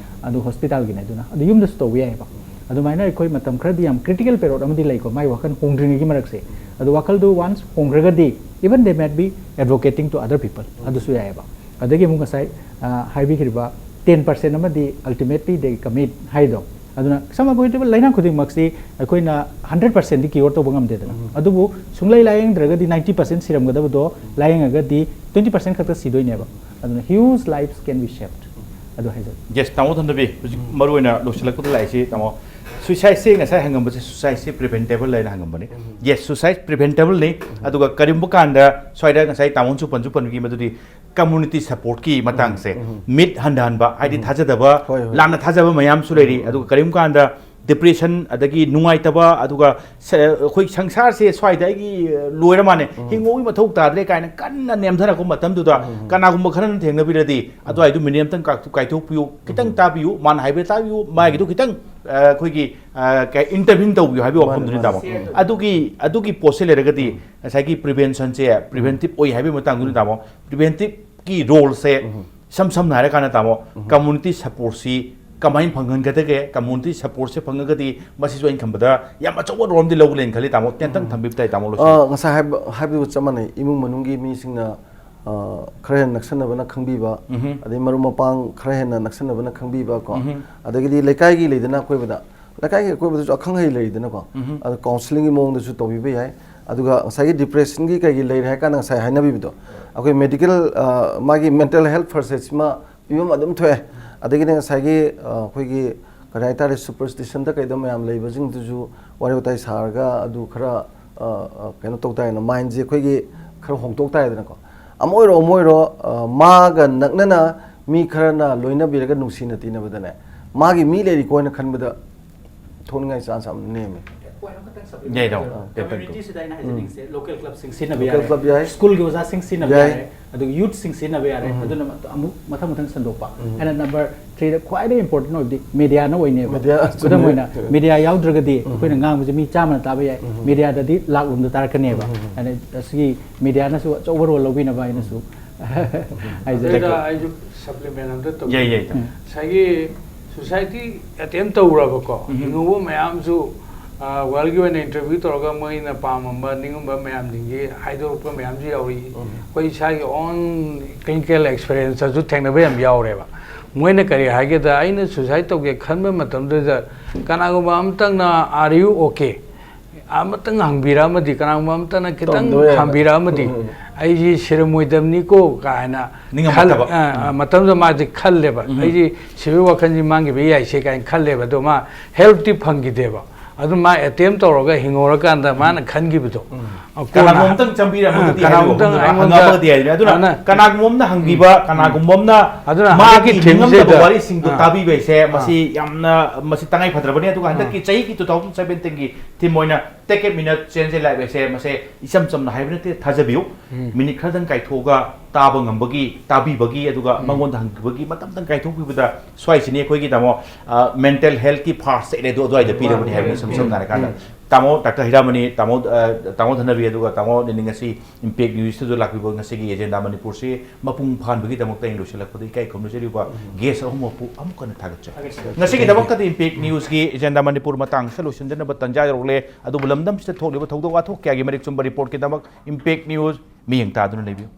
ꯑꯗꯨ hospitalꯒꯤꯅꯦ꯫ ꯑꯗꯨꯅ ꯑꯗꯨ ꯌꯨꯝꯗꯁꯨ ꯇꯧꯕ ꯌꯥꯏꯑꯕ꯫ ꯑꯗꯨꯃꯥꯏꯅ ꯑꯩꯈꯣꯏ ꯃꯇꯝ ꯈꯔꯗꯤ ꯌꯥꯝ critical period ꯑꯃꯗꯤ ꯂꯩꯀꯣ, ꯃꯥꯏ ꯋꯥꯈꯜ ꯍꯣꯡꯗ꯭ꯔꯤꯉꯩꯒꯤ ꯃꯔꯛꯁꯦ꯫ ꯑꯗꯨ ꯋꯥꯈꯜꯗꯨ once ꯍꯣꯡꯈ꯭ꯔꯒꯗꯤ, even they might be advocating to other people, ꯑꯗꯨꯁꯨ ꯌꯥꯏꯑꯕ꯫ ꯑꯗꯒꯤ ꯑꯃꯨꯛ ꯉꯁꯥꯏ ꯍꯥꯏꯕꯤꯈ꯭ꯔꯤꯕ ten percent ꯑꯃꯗꯤ ultimately they commit ꯍꯥꯏꯗꯣ, ꯑꯗꯨꯅ some avoidable ꯂꯥꯏꯅꯥ ꯈꯨꯗꯤꯡꯃꯛꯁꯤ ꯑꯩꯈꯣꯏꯅ hundred percentꯗꯤ cure ꯇꯧꯕ ꯉꯝꯗꯦꯗꯅ꯫ ꯑꯗꯨꯕꯨ ꯁꯨꯡꯂꯩ ꯂꯥꯏꯌꯦꯡꯗ꯭ꯔꯒꯗꯤ ninety percent ꯁꯤꯔꯝꯒꯗꯕꯗꯣ ꯂꯥꯏꯌꯦꯡꯉꯒꯗꯤ twenty percent ꯈꯛꯇ ꯁꯤꯗꯣꯏꯅꯦꯕ꯫ ꯑꯗꯨꯅ huge lives can be saved꯫ ꯑꯗꯨ ꯍꯥꯏꯖꯒꯦ꯫ Yes, ꯇꯥꯃꯣ ꯊꯟꯗꯕꯤ, ꯍꯧꯖꯤꯛ ꯃꯔꯨꯑꯣꯏꯅ ꯂꯣꯏꯁꯤꯜꯂꯛꯄꯗ ꯂꯥꯛꯏꯁꯤ ꯇꯥꯃꯣ, suicideꯁꯦ ꯉꯁꯥꯏ ꯍꯪꯉꯝꯕꯁꯦ suicideꯁꯦ preventable ꯍꯥꯏꯅ ꯍꯪꯉꯝꯕꯅꯤ꯫ Yes, suicide preventableꯅꯤ꯫ ꯑꯗꯨꯒ ꯀꯔꯤꯒꯨꯝꯕ ꯀꯥꯟꯗ ꯁ꯭ꯋꯥꯏꯗ ꯉꯁꯥꯏ ꯇꯥꯃꯣꯅꯁꯨ ꯄꯟꯁꯨ ꯄꯟꯕꯤ ꯃꯗꯨꯗꯤ community supportꯀꯤ ꯃꯇꯥꯡꯁꯦ, myth ꯍꯟꯊꯍꯟꯕ, ꯍꯥꯏꯗꯤ ꯊꯥꯖꯗꯕ, ꯂꯥꯟꯅ ꯊꯥꯖꯕ ꯃꯌꯥꯝꯁꯨ ꯂꯩꯔꯤ꯫ ꯑꯗꯨꯒ ꯀꯔꯤꯒꯨꯝꯕ ꯀꯥꯟꯗ depression, ꯑꯗꯒꯤ ꯅꯨꯡꯉꯥꯏꯇꯕ, ꯑꯗꯨꯒ ꯑꯩꯈꯣꯏ ꯁꯪꯁꯥꯔꯁꯦ ꯁ꯭ꯋꯥꯏꯗ ꯑꯩꯒꯤ ꯂꯣꯏꯔ ꯃꯥꯅꯦ, ꯍꯤꯡꯉꯧꯒꯤ ꯃꯊꯧ ꯇꯥꯗ꯭ꯔꯦ ꯀꯥꯏꯅ ꯀꯟꯅ ꯅꯦꯝꯊꯔꯛꯄ ꯃꯇꯝꯗꯨꯗ ꯀꯅꯥꯒꯨꯝꯕ ꯈꯔꯅ ꯊꯦꯡꯅꯕꯤꯔꯗꯤ, ꯑꯗꯨꯋꯥꯏꯗꯨ ꯃꯤꯅꯤꯠ ꯑꯝꯇꯪ ꯀꯥꯏꯊꯣꯛꯄꯤꯌꯨ, ꯈꯤꯇꯪ ꯇꯥꯕꯤꯌꯨ, ꯃꯥꯅ ꯍꯥꯏꯕ ꯇꯥꯕꯤꯌꯨ, ꯃꯥꯒꯤꯗꯨ ꯈꯤꯇꯪ ꯑꯩꯈꯣꯏꯒꯤ intervene ꯇꯧꯕꯤꯌꯨ ꯍꯥꯏꯕꯒꯤ ꯋꯥꯐꯝꯗꯨꯅꯤ ꯇꯥꯃꯣ꯫ ꯑꯗꯨꯒꯤ ꯑꯗꯨꯒꯤ ꯄꯣꯠꯁꯦ ꯂꯩꯔꯒꯗꯤ ꯉꯁꯥꯏꯒꯤ preventionꯁꯦ preventive ꯑꯣꯏ ꯍꯥꯏꯕꯒꯤ ꯃꯇꯥꯡꯗꯨꯅꯤ ꯇꯥꯃꯣ꯫ Preventive ꯀꯤ ꯔꯣꯜꯁꯦ ꯏꯁꯝ ꯁꯝꯅ ꯍꯥꯏꯔꯀꯥꯟꯗ, ꯇꯥꯃꯣ, ꯀꯝꯃ꯭ꯌꯨꯅꯤꯇꯤ ꯁꯄꯣꯔꯠꯁꯤ ꯀꯃꯥꯏꯅ ꯐꯪꯍꯟꯒꯗꯒꯦ? ꯀꯝꯃ꯭ꯌꯨꯅꯤꯇꯤ ꯁꯄꯣꯔꯠꯁꯦ ꯐꯪꯉꯒꯗꯤ ꯃꯁꯤꯁꯨ ꯑꯩꯅ ꯈꯟꯕꯗ ꯌꯥꯝ ꯑꯆꯧꯕ ꯔꯣꯜ ꯑꯃꯗꯤ ꯂꯧꯒꯅꯦꯅ ꯈꯜꯂꯤ, ꯇꯥꯃꯣ꯫ ꯇꯦꯟꯇꯪ ꯊꯝꯕꯤꯕ ꯇꯥꯏ, ꯇꯥꯃꯣ, ꯂꯣꯏꯁꯤꯟ꯫ ꯑ, ꯉꯁꯥꯏ ꯍꯥꯏꯕ, ꯍꯥꯏꯕꯗꯨꯒ ꯆꯞ ꯃꯥꯟꯅꯩ꯫ ꯏꯃꯨꯡ ꯃꯅꯨꯡꯒꯤ ꯃꯤꯁꯤꯡꯅ, ꯑ, ꯈꯔ ꯍꯦꯟꯅ ꯅꯛꯁꯟꯅꯕꯅ ꯈꯪꯕꯤꯕ, ꯎꯝꯍꯨꯝ꯫ ꯑꯗꯩ ꯃꯔꯨꯞ ꯃꯄꯥꯡ ꯈꯔ ꯍꯦꯟꯅ ꯅꯛꯁꯟꯅꯕꯅ ꯈꯪꯕꯤꯕ ꯀꯣ, ꯎꯝꯍꯨꯝ꯫ ꯑꯗꯒꯤꯗꯤ ꯂꯩꯀꯥꯏꯒꯤ ꯂꯩꯗꯅ ꯑꯀꯣꯏꯕꯗ, ꯂꯩꯀꯥꯏꯒꯤ ꯑꯀꯣꯏꯕꯗꯁꯨ ꯑꯈꯪ ꯑꯍꯩ ꯂꯩꯗꯅꯀꯣ, ꯎꯝꯍꯨꯝ꯫ ꯑꯗꯣ ꯀꯥꯎꯟꯁꯤꯂꯤꯡꯒꯤ ꯃꯑꯣꯡꯗꯁꯨ ꯇꯧꯕꯤꯕ ꯌꯥꯏ꯫ ꯑꯗꯨꯒ ꯉꯁꯥꯏꯒꯤ ꯗꯤꯄ꯭ꯔꯦꯁꯟꯒꯤ ꯀꯩꯒꯤ ꯂꯩꯔꯦ ꯍꯥꯏ ꯀꯥꯟꯗ ꯉꯁꯥꯏ ꯍꯥꯏꯅꯕꯤꯕꯗꯣ, ꯑꯩꯈꯣꯏ ꯃꯦꯗꯤꯀꯦꯜ, ꯑ, ꯃꯥꯒꯤ ꯃꯦꯟꯇꯦꯜ ꯍꯦꯜꯊ ꯐꯥꯔꯁ ꯑꯦꯗꯁꯤꯃ ꯄꯤꯐꯝ ꯑꯗꯨꯝ ꯊꯣꯛꯑꯦ꯫ ꯑꯗꯒꯤꯗꯤ ꯉꯁꯥꯏꯒꯤ, ꯑ, ꯑꯩꯈꯣꯏꯒꯤ ꯀꯔꯤ ꯍꯥꯏꯇꯥꯔꯦ, ꯁꯨꯄꯔꯁꯇꯤꯁꯟꯗ ꯀꯩꯗ ꯃꯌꯥꯝ ꯂꯩꯕꯁꯤꯡꯗꯨꯁꯨ ꯋꯥꯔꯤ ꯋꯥꯇꯥꯏ ꯁꯥꯔꯒ ꯑꯗꯨ ꯈꯔ, ꯑ, ꯑ, ꯀꯩꯅꯣ ꯇꯧ ꯇꯥꯏꯅ, ꯃꯥꯏꯟꯁꯦ ꯑꯩꯈꯣꯏꯒꯤ ꯈꯔ ꯍꯣꯡꯗꯣꯛ ꯇꯥꯏꯗꯅꯀꯣ꯫ ꯑꯃ ꯑꯣꯏꯔꯣ, ꯑꯃ ꯑꯣꯏꯔꯣ, ꯑ, ꯃꯥꯒ ꯅꯛꯅꯅ ꯃꯤ ꯈꯔꯅ ꯂꯣꯏꯅꯕꯤꯔꯒ ꯅꯨꯡꯁꯤꯅ ꯇꯤꯟꯅꯕꯗꯅꯦ, ꯃꯥꯒꯤ ꯃꯤ ꯂꯩꯔꯤꯀꯣ ꯍꯥꯏꯅ ꯈꯟꯕꯗ ꯊꯣꯛꯅꯤꯡꯉꯥꯏ ꯆꯥꯟꯁ ꯌꯥꯝ ꯅꯦꯝꯃꯦ꯫ Point ꯑꯃꯈꯛꯇꯪ supplement ꯌꯥꯏ, ꯇꯥꯃꯣ꯫ ꯇꯧꯖꯔꯛꯀꯦ꯫ ꯀꯩꯝ ꯇꯧꯗꯦ꯫ Communityꯁꯤꯗ ꯑꯩꯅ ꯍꯥꯏꯖꯅꯤꯡꯉꯤꯁꯦ, local club ꯁꯤꯡ ꯁꯤꯖꯤꯟꯅꯕ ꯂꯣꯀꯦꯜ ꯌꯥꯔꯦ, ꯀ꯭ꯂꯕ ꯌꯥꯏ꯫ ꯁ꯭ꯀꯨꯜꯒꯤ ꯑꯣꯖꯥꯁꯤꯡ ꯁꯤꯖꯤꯟꯅꯕ ꯌꯥꯏ꯫ ꯌꯥꯔꯦ, ꯑꯗꯨꯒ ꯌꯨꯠꯁꯤꯡ ꯁꯤꯖꯤꯟꯅꯕ ꯌꯥꯔꯦ꯫ ꯎꯝ꯫ ꯑꯗꯨꯅ ꯃꯠ-, ꯑꯃꯨꯛ ꯃꯊꯪ ꯃꯊꯪ ꯁꯟꯗꯣꯛꯄ꯫ ꯎꯝ꯫ ꯑꯩꯅ number threeꯗ ꯈ꯭ꯋꯥꯏꯗꯒꯤ important ꯑꯣꯏꯕꯗꯤ ꯃꯦꯗꯤꯌꯥꯅ ꯑꯣꯏꯅꯦꯕ꯫ ꯃꯦꯗꯤꯌꯥ, ꯈꯨꯗꯝ ꯆꯨꯝꯃꯦ꯫ ꯑꯣꯏꯅ, ꯃꯦꯗꯤꯌꯥ ꯌꯥꯎꯗ꯭ꯔꯒꯗꯤ ꯎꯝ꯫ ꯑꯩꯈꯣꯏꯅ ꯉꯥꯡꯕꯁꯦ ꯃꯤ ꯆꯥꯝꯃꯅ ꯇꯥꯕ ꯌꯥꯏ, ꯎꯝ꯫ ꯃꯦꯗꯤꯌꯥꯗꯗꯤ ꯂꯥꯛ ꯂꯣꯝꯗ ꯇꯥꯔꯛꯀꯅꯦꯕ꯫ ꯎꯝ꯫ ꯑꯗꯨꯅ ꯑꯁꯤꯒꯤ ꯃꯦꯗꯤꯌꯥꯅꯁꯨ ꯑꯆꯧꯕ ꯔꯣꯜ ꯂꯧꯕꯤꯅꯕ ꯑꯩꯅꯁꯨ ꯍꯥꯏꯖꯔꯤ꯫ ꯑꯗꯨꯗ ꯑꯩꯁꯨ supplement ꯑꯝꯇ ꯇꯧꯖꯒꯦ꯫ ꯌꯥꯏ, ꯌꯥꯏ, ꯇꯥꯃꯣ꯫ ꯎꯝ꯫ ꯉꯁꯥꯏꯒꯤ society attempt ꯇꯧꯔꯕꯀꯣ, ꯎꯝ꯫ ꯍꯤꯡꯍꯧꯕ ꯃꯌꯥꯝꯁꯨ, ꯑ, worldꯒꯤ ꯑꯣꯏꯅ interview ꯇꯧꯔꯒ ꯃꯣꯏꯅ ꯄꯥꯝꯃꯝꯕ, ꯅꯤꯡꯉꯝꯕ ꯃꯌꯥꯝꯁꯤꯡꯁꯤ ꯍꯥꯏꯗꯣꯔꯛꯄ ꯃꯌꯥꯝꯁꯨ ꯌꯥꯎꯔꯤ꯫ ꯎꯝ꯫ ꯑꯩꯈꯣꯏ ꯏꯁꯥꯒꯤ own clinical experienceꯇꯁꯨ ꯊꯦꯡꯅꯕ ꯌꯥꯝ ꯌꯥꯎꯔꯦꯕ꯫ ꯃꯣꯏꯅ ꯀꯔꯤ ꯍꯥꯏꯒꯦꯗ, ꯑꯩꯅ suicide ꯇꯧꯒꯦ ꯈꯟꯕ ꯃꯇꯝꯗꯨꯗ ꯀꯅꯥꯒꯨꯝꯕ ꯑꯃꯇꯪꯅ, "Are you okay?" ꯑꯃꯇꯪ ꯍꯪꯕꯤꯔꯛꯑꯃꯗꯤ, ꯀꯅꯥꯒꯨꯝꯕ ꯑꯃꯇꯅ ꯈꯤꯇꯪ ꯇꯧꯔꯝꯗꯕ ꯌꯥꯏ꯫ ꯍꯪꯕꯤꯔꯛꯑꯃꯗꯤ, ꯎꯝ, ꯎꯝ꯫ ꯑꯩꯁꯤ ꯁꯤꯔꯝꯃꯣꯏꯗꯕꯅꯤꯀꯣ ꯀꯥꯏꯅ ꯅꯤꯡꯉꯝꯃꯛꯇꯕ꯫ ꯈꯜ-, ꯑ, ꯑ, ꯎꯝ꯫ ꯃꯇꯝꯗꯨꯗ ꯃꯥꯗꯤ ꯈꯜꯂꯦꯕ, ꯎꯝ꯫ "ꯑꯩꯁꯤ ꯁꯤꯕꯒꯤ ꯋꯥꯈꯜꯁꯤ ꯃꯥꯡꯈꯤꯕ ꯌꯥꯏꯁꯦ" ꯀꯥꯏꯅ ꯈꯜꯂꯦꯕ꯫ ꯑꯗꯣ ꯃꯥ helpꯇꯤ ꯐꯪꯈꯤꯗꯦꯕ꯫ ꯑꯗꯨ ꯃꯥ attempt ꯇꯧꯔꯒ ꯍꯤꯡꯍꯧꯔꯀꯥꯟꯗ ꯃꯥꯅ ꯎꯝ꯫ ꯈꯟꯈꯤꯕꯗꯣ, ꯎꯝ꯫ ꯑ, ꯀꯣꯟꯅ ꯀꯅꯥꯒꯨꯝꯕ ꯑꯃꯇꯪ ꯆꯪꯕꯤꯔꯝꯃꯒꯗꯤ ꯑ, ꯀꯅꯥꯒꯨꯝꯕ ꯍꯥꯏꯕꯤꯌꯨ, ꯑꯃꯇꯪ ꯍꯪꯉ-, ꯑꯩꯉꯣꯟꯗ ꯍꯪꯉꯝꯃꯒꯗꯤ ꯍꯥꯏꯗꯨꯅ, ꯑꯗꯨꯅ ꯑꯗꯨꯅ ꯀꯅꯥꯒꯨꯝꯕ ꯑꯃꯅ ꯍꯪꯕꯤꯕ, ꯎꯝ꯫ ꯀꯅꯥꯒꯨꯝꯕ ꯑꯃꯅ ꯑꯗꯨꯅ ꯃꯥꯒꯤ ꯍꯟꯗꯛꯀꯤ ꯅꯤꯡꯉꯝꯗꯕ themeꯁꯤꯗ, ꯋꯥꯔꯤꯁꯤꯡꯗꯣ ꯑ꯫ ꯇꯥꯕꯤꯕ ꯍꯥꯏꯁꯦ, ꯑ꯫ ꯃꯁꯤ ꯌꯥꯝꯅ, ꯃꯁꯤ ꯇꯉꯥꯏ ꯐꯗ꯭ꯔꯕꯅꯤ꯫ ꯑꯗꯨꯒ ꯑ꯫ ꯍꯟꯗꯛꯀꯤ ꯆꯍꯤꯒꯤ two thousand seventeenꯒꯤ theme ꯑꯣꯏꯅ Take a Minute, Change a Life ꯍꯥꯏꯁꯦ, ꯃꯁꯦ ꯏꯆꯝ ꯆꯝꯅ ꯍꯥꯏꯕ ꯅꯠꯇꯦ, ꯊꯥꯖꯕꯤꯌꯨ꯫ ꯎꯝ꯫ ꯃꯤꯅꯤꯠ ꯈꯔꯗꯪ ꯀꯥꯏꯊꯣꯛꯑꯒ ꯇꯥꯕ ꯉꯝꯕꯒꯤ, ꯇꯥꯕꯤꯕꯒꯤ, ꯑꯗꯨꯒ ꯎꯝ꯫ ꯃꯉꯣꯟꯗ ꯍꯪꯈꯤꯕꯒꯤ ꯃꯇꯝꯗꯪ ꯀꯥꯏꯊꯣꯛꯄꯤꯕꯗ, ꯁ꯭ꯋꯥꯏꯁꯤꯅꯤ ꯑꯩꯈꯣꯏꯒꯤ, ꯇꯥꯃꯣ, ꯑ, mental healthꯀꯤ first aid ꯑꯗꯨ ꯑꯗꯨꯋꯥꯏꯗ ꯄꯤꯔꯕꯅꯤ ꯍꯥꯏꯕꯅꯤ, ꯎꯝ꯫ ꯁꯝ ꯁꯝꯅ ꯍꯥꯏꯔꯀꯥꯟꯗ꯫ ꯎꯝ꯫ ꯇꯥꯃꯣ ꯗꯥꯛꯇꯔ ꯍꯤꯔꯥꯃꯅꯤ, ꯇꯥꯃꯣ, ꯑ, ꯇꯥꯃꯣ ꯙꯅꯕꯤ, ꯑꯗꯨꯒ ꯇꯥꯃꯣ ꯅꯤꯅꯤꯡ ꯑꯁꯤ Impact Newsꯇꯁꯨ ꯂꯥꯛꯄꯤꯕ ꯉꯁꯤꯒꯤ ꯑꯦꯖꯦꯟꯗꯥ ꯃꯅꯤꯄꯨꯔꯁꯤ ꯃꯄꯨꯡ ꯐꯥꯍꯟꯕꯒꯤꯗꯃꯛꯇ ꯑꯩꯅ ꯂꯣꯏꯁꯤꯜꯂꯛꯄꯗ ꯏꯀꯥꯏ ꯈꯨꯝꯅꯖꯔꯤꯕ guest ꯑꯍꯨꯝꯃꯛꯄꯨ ꯑꯃꯨꯛ ꯍꯟꯅ ꯊꯥꯒꯠꯆꯔꯤ꯫ ꯊꯥꯒꯠꯆꯔꯤ꯫ ꯉꯁꯤꯒꯤꯗꯃꯛꯇꯗꯤ Impact Newsꯀꯤ ꯑꯦꯖꯦꯟꯗꯥ ꯃꯅꯤꯄꯨꯔ ꯃꯇꯥꯡꯁꯤꯗ ꯂꯣꯏꯁꯤꯟꯖꯅꯕ ꯇꯥꯟꯖꯥ ꯌꯧꯔꯛꯂꯦ꯫ ꯑꯗꯨꯕꯨ ꯂꯝꯗꯝꯁꯤꯗ ꯊꯣꯛꯂꯤꯕ ꯊꯧꯗꯣꯛ ꯋꯥꯊꯣꯛ ꯀꯌꯥꯒꯤ ꯃꯔꯤꯛ ꯆꯨꯝꯕ reportꯀꯤꯗꯃꯛ Impact News ꯃꯤꯠꯌꯦꯡ ꯇꯥꯗꯨꯅ ꯂꯩꯕꯤꯌꯨ꯫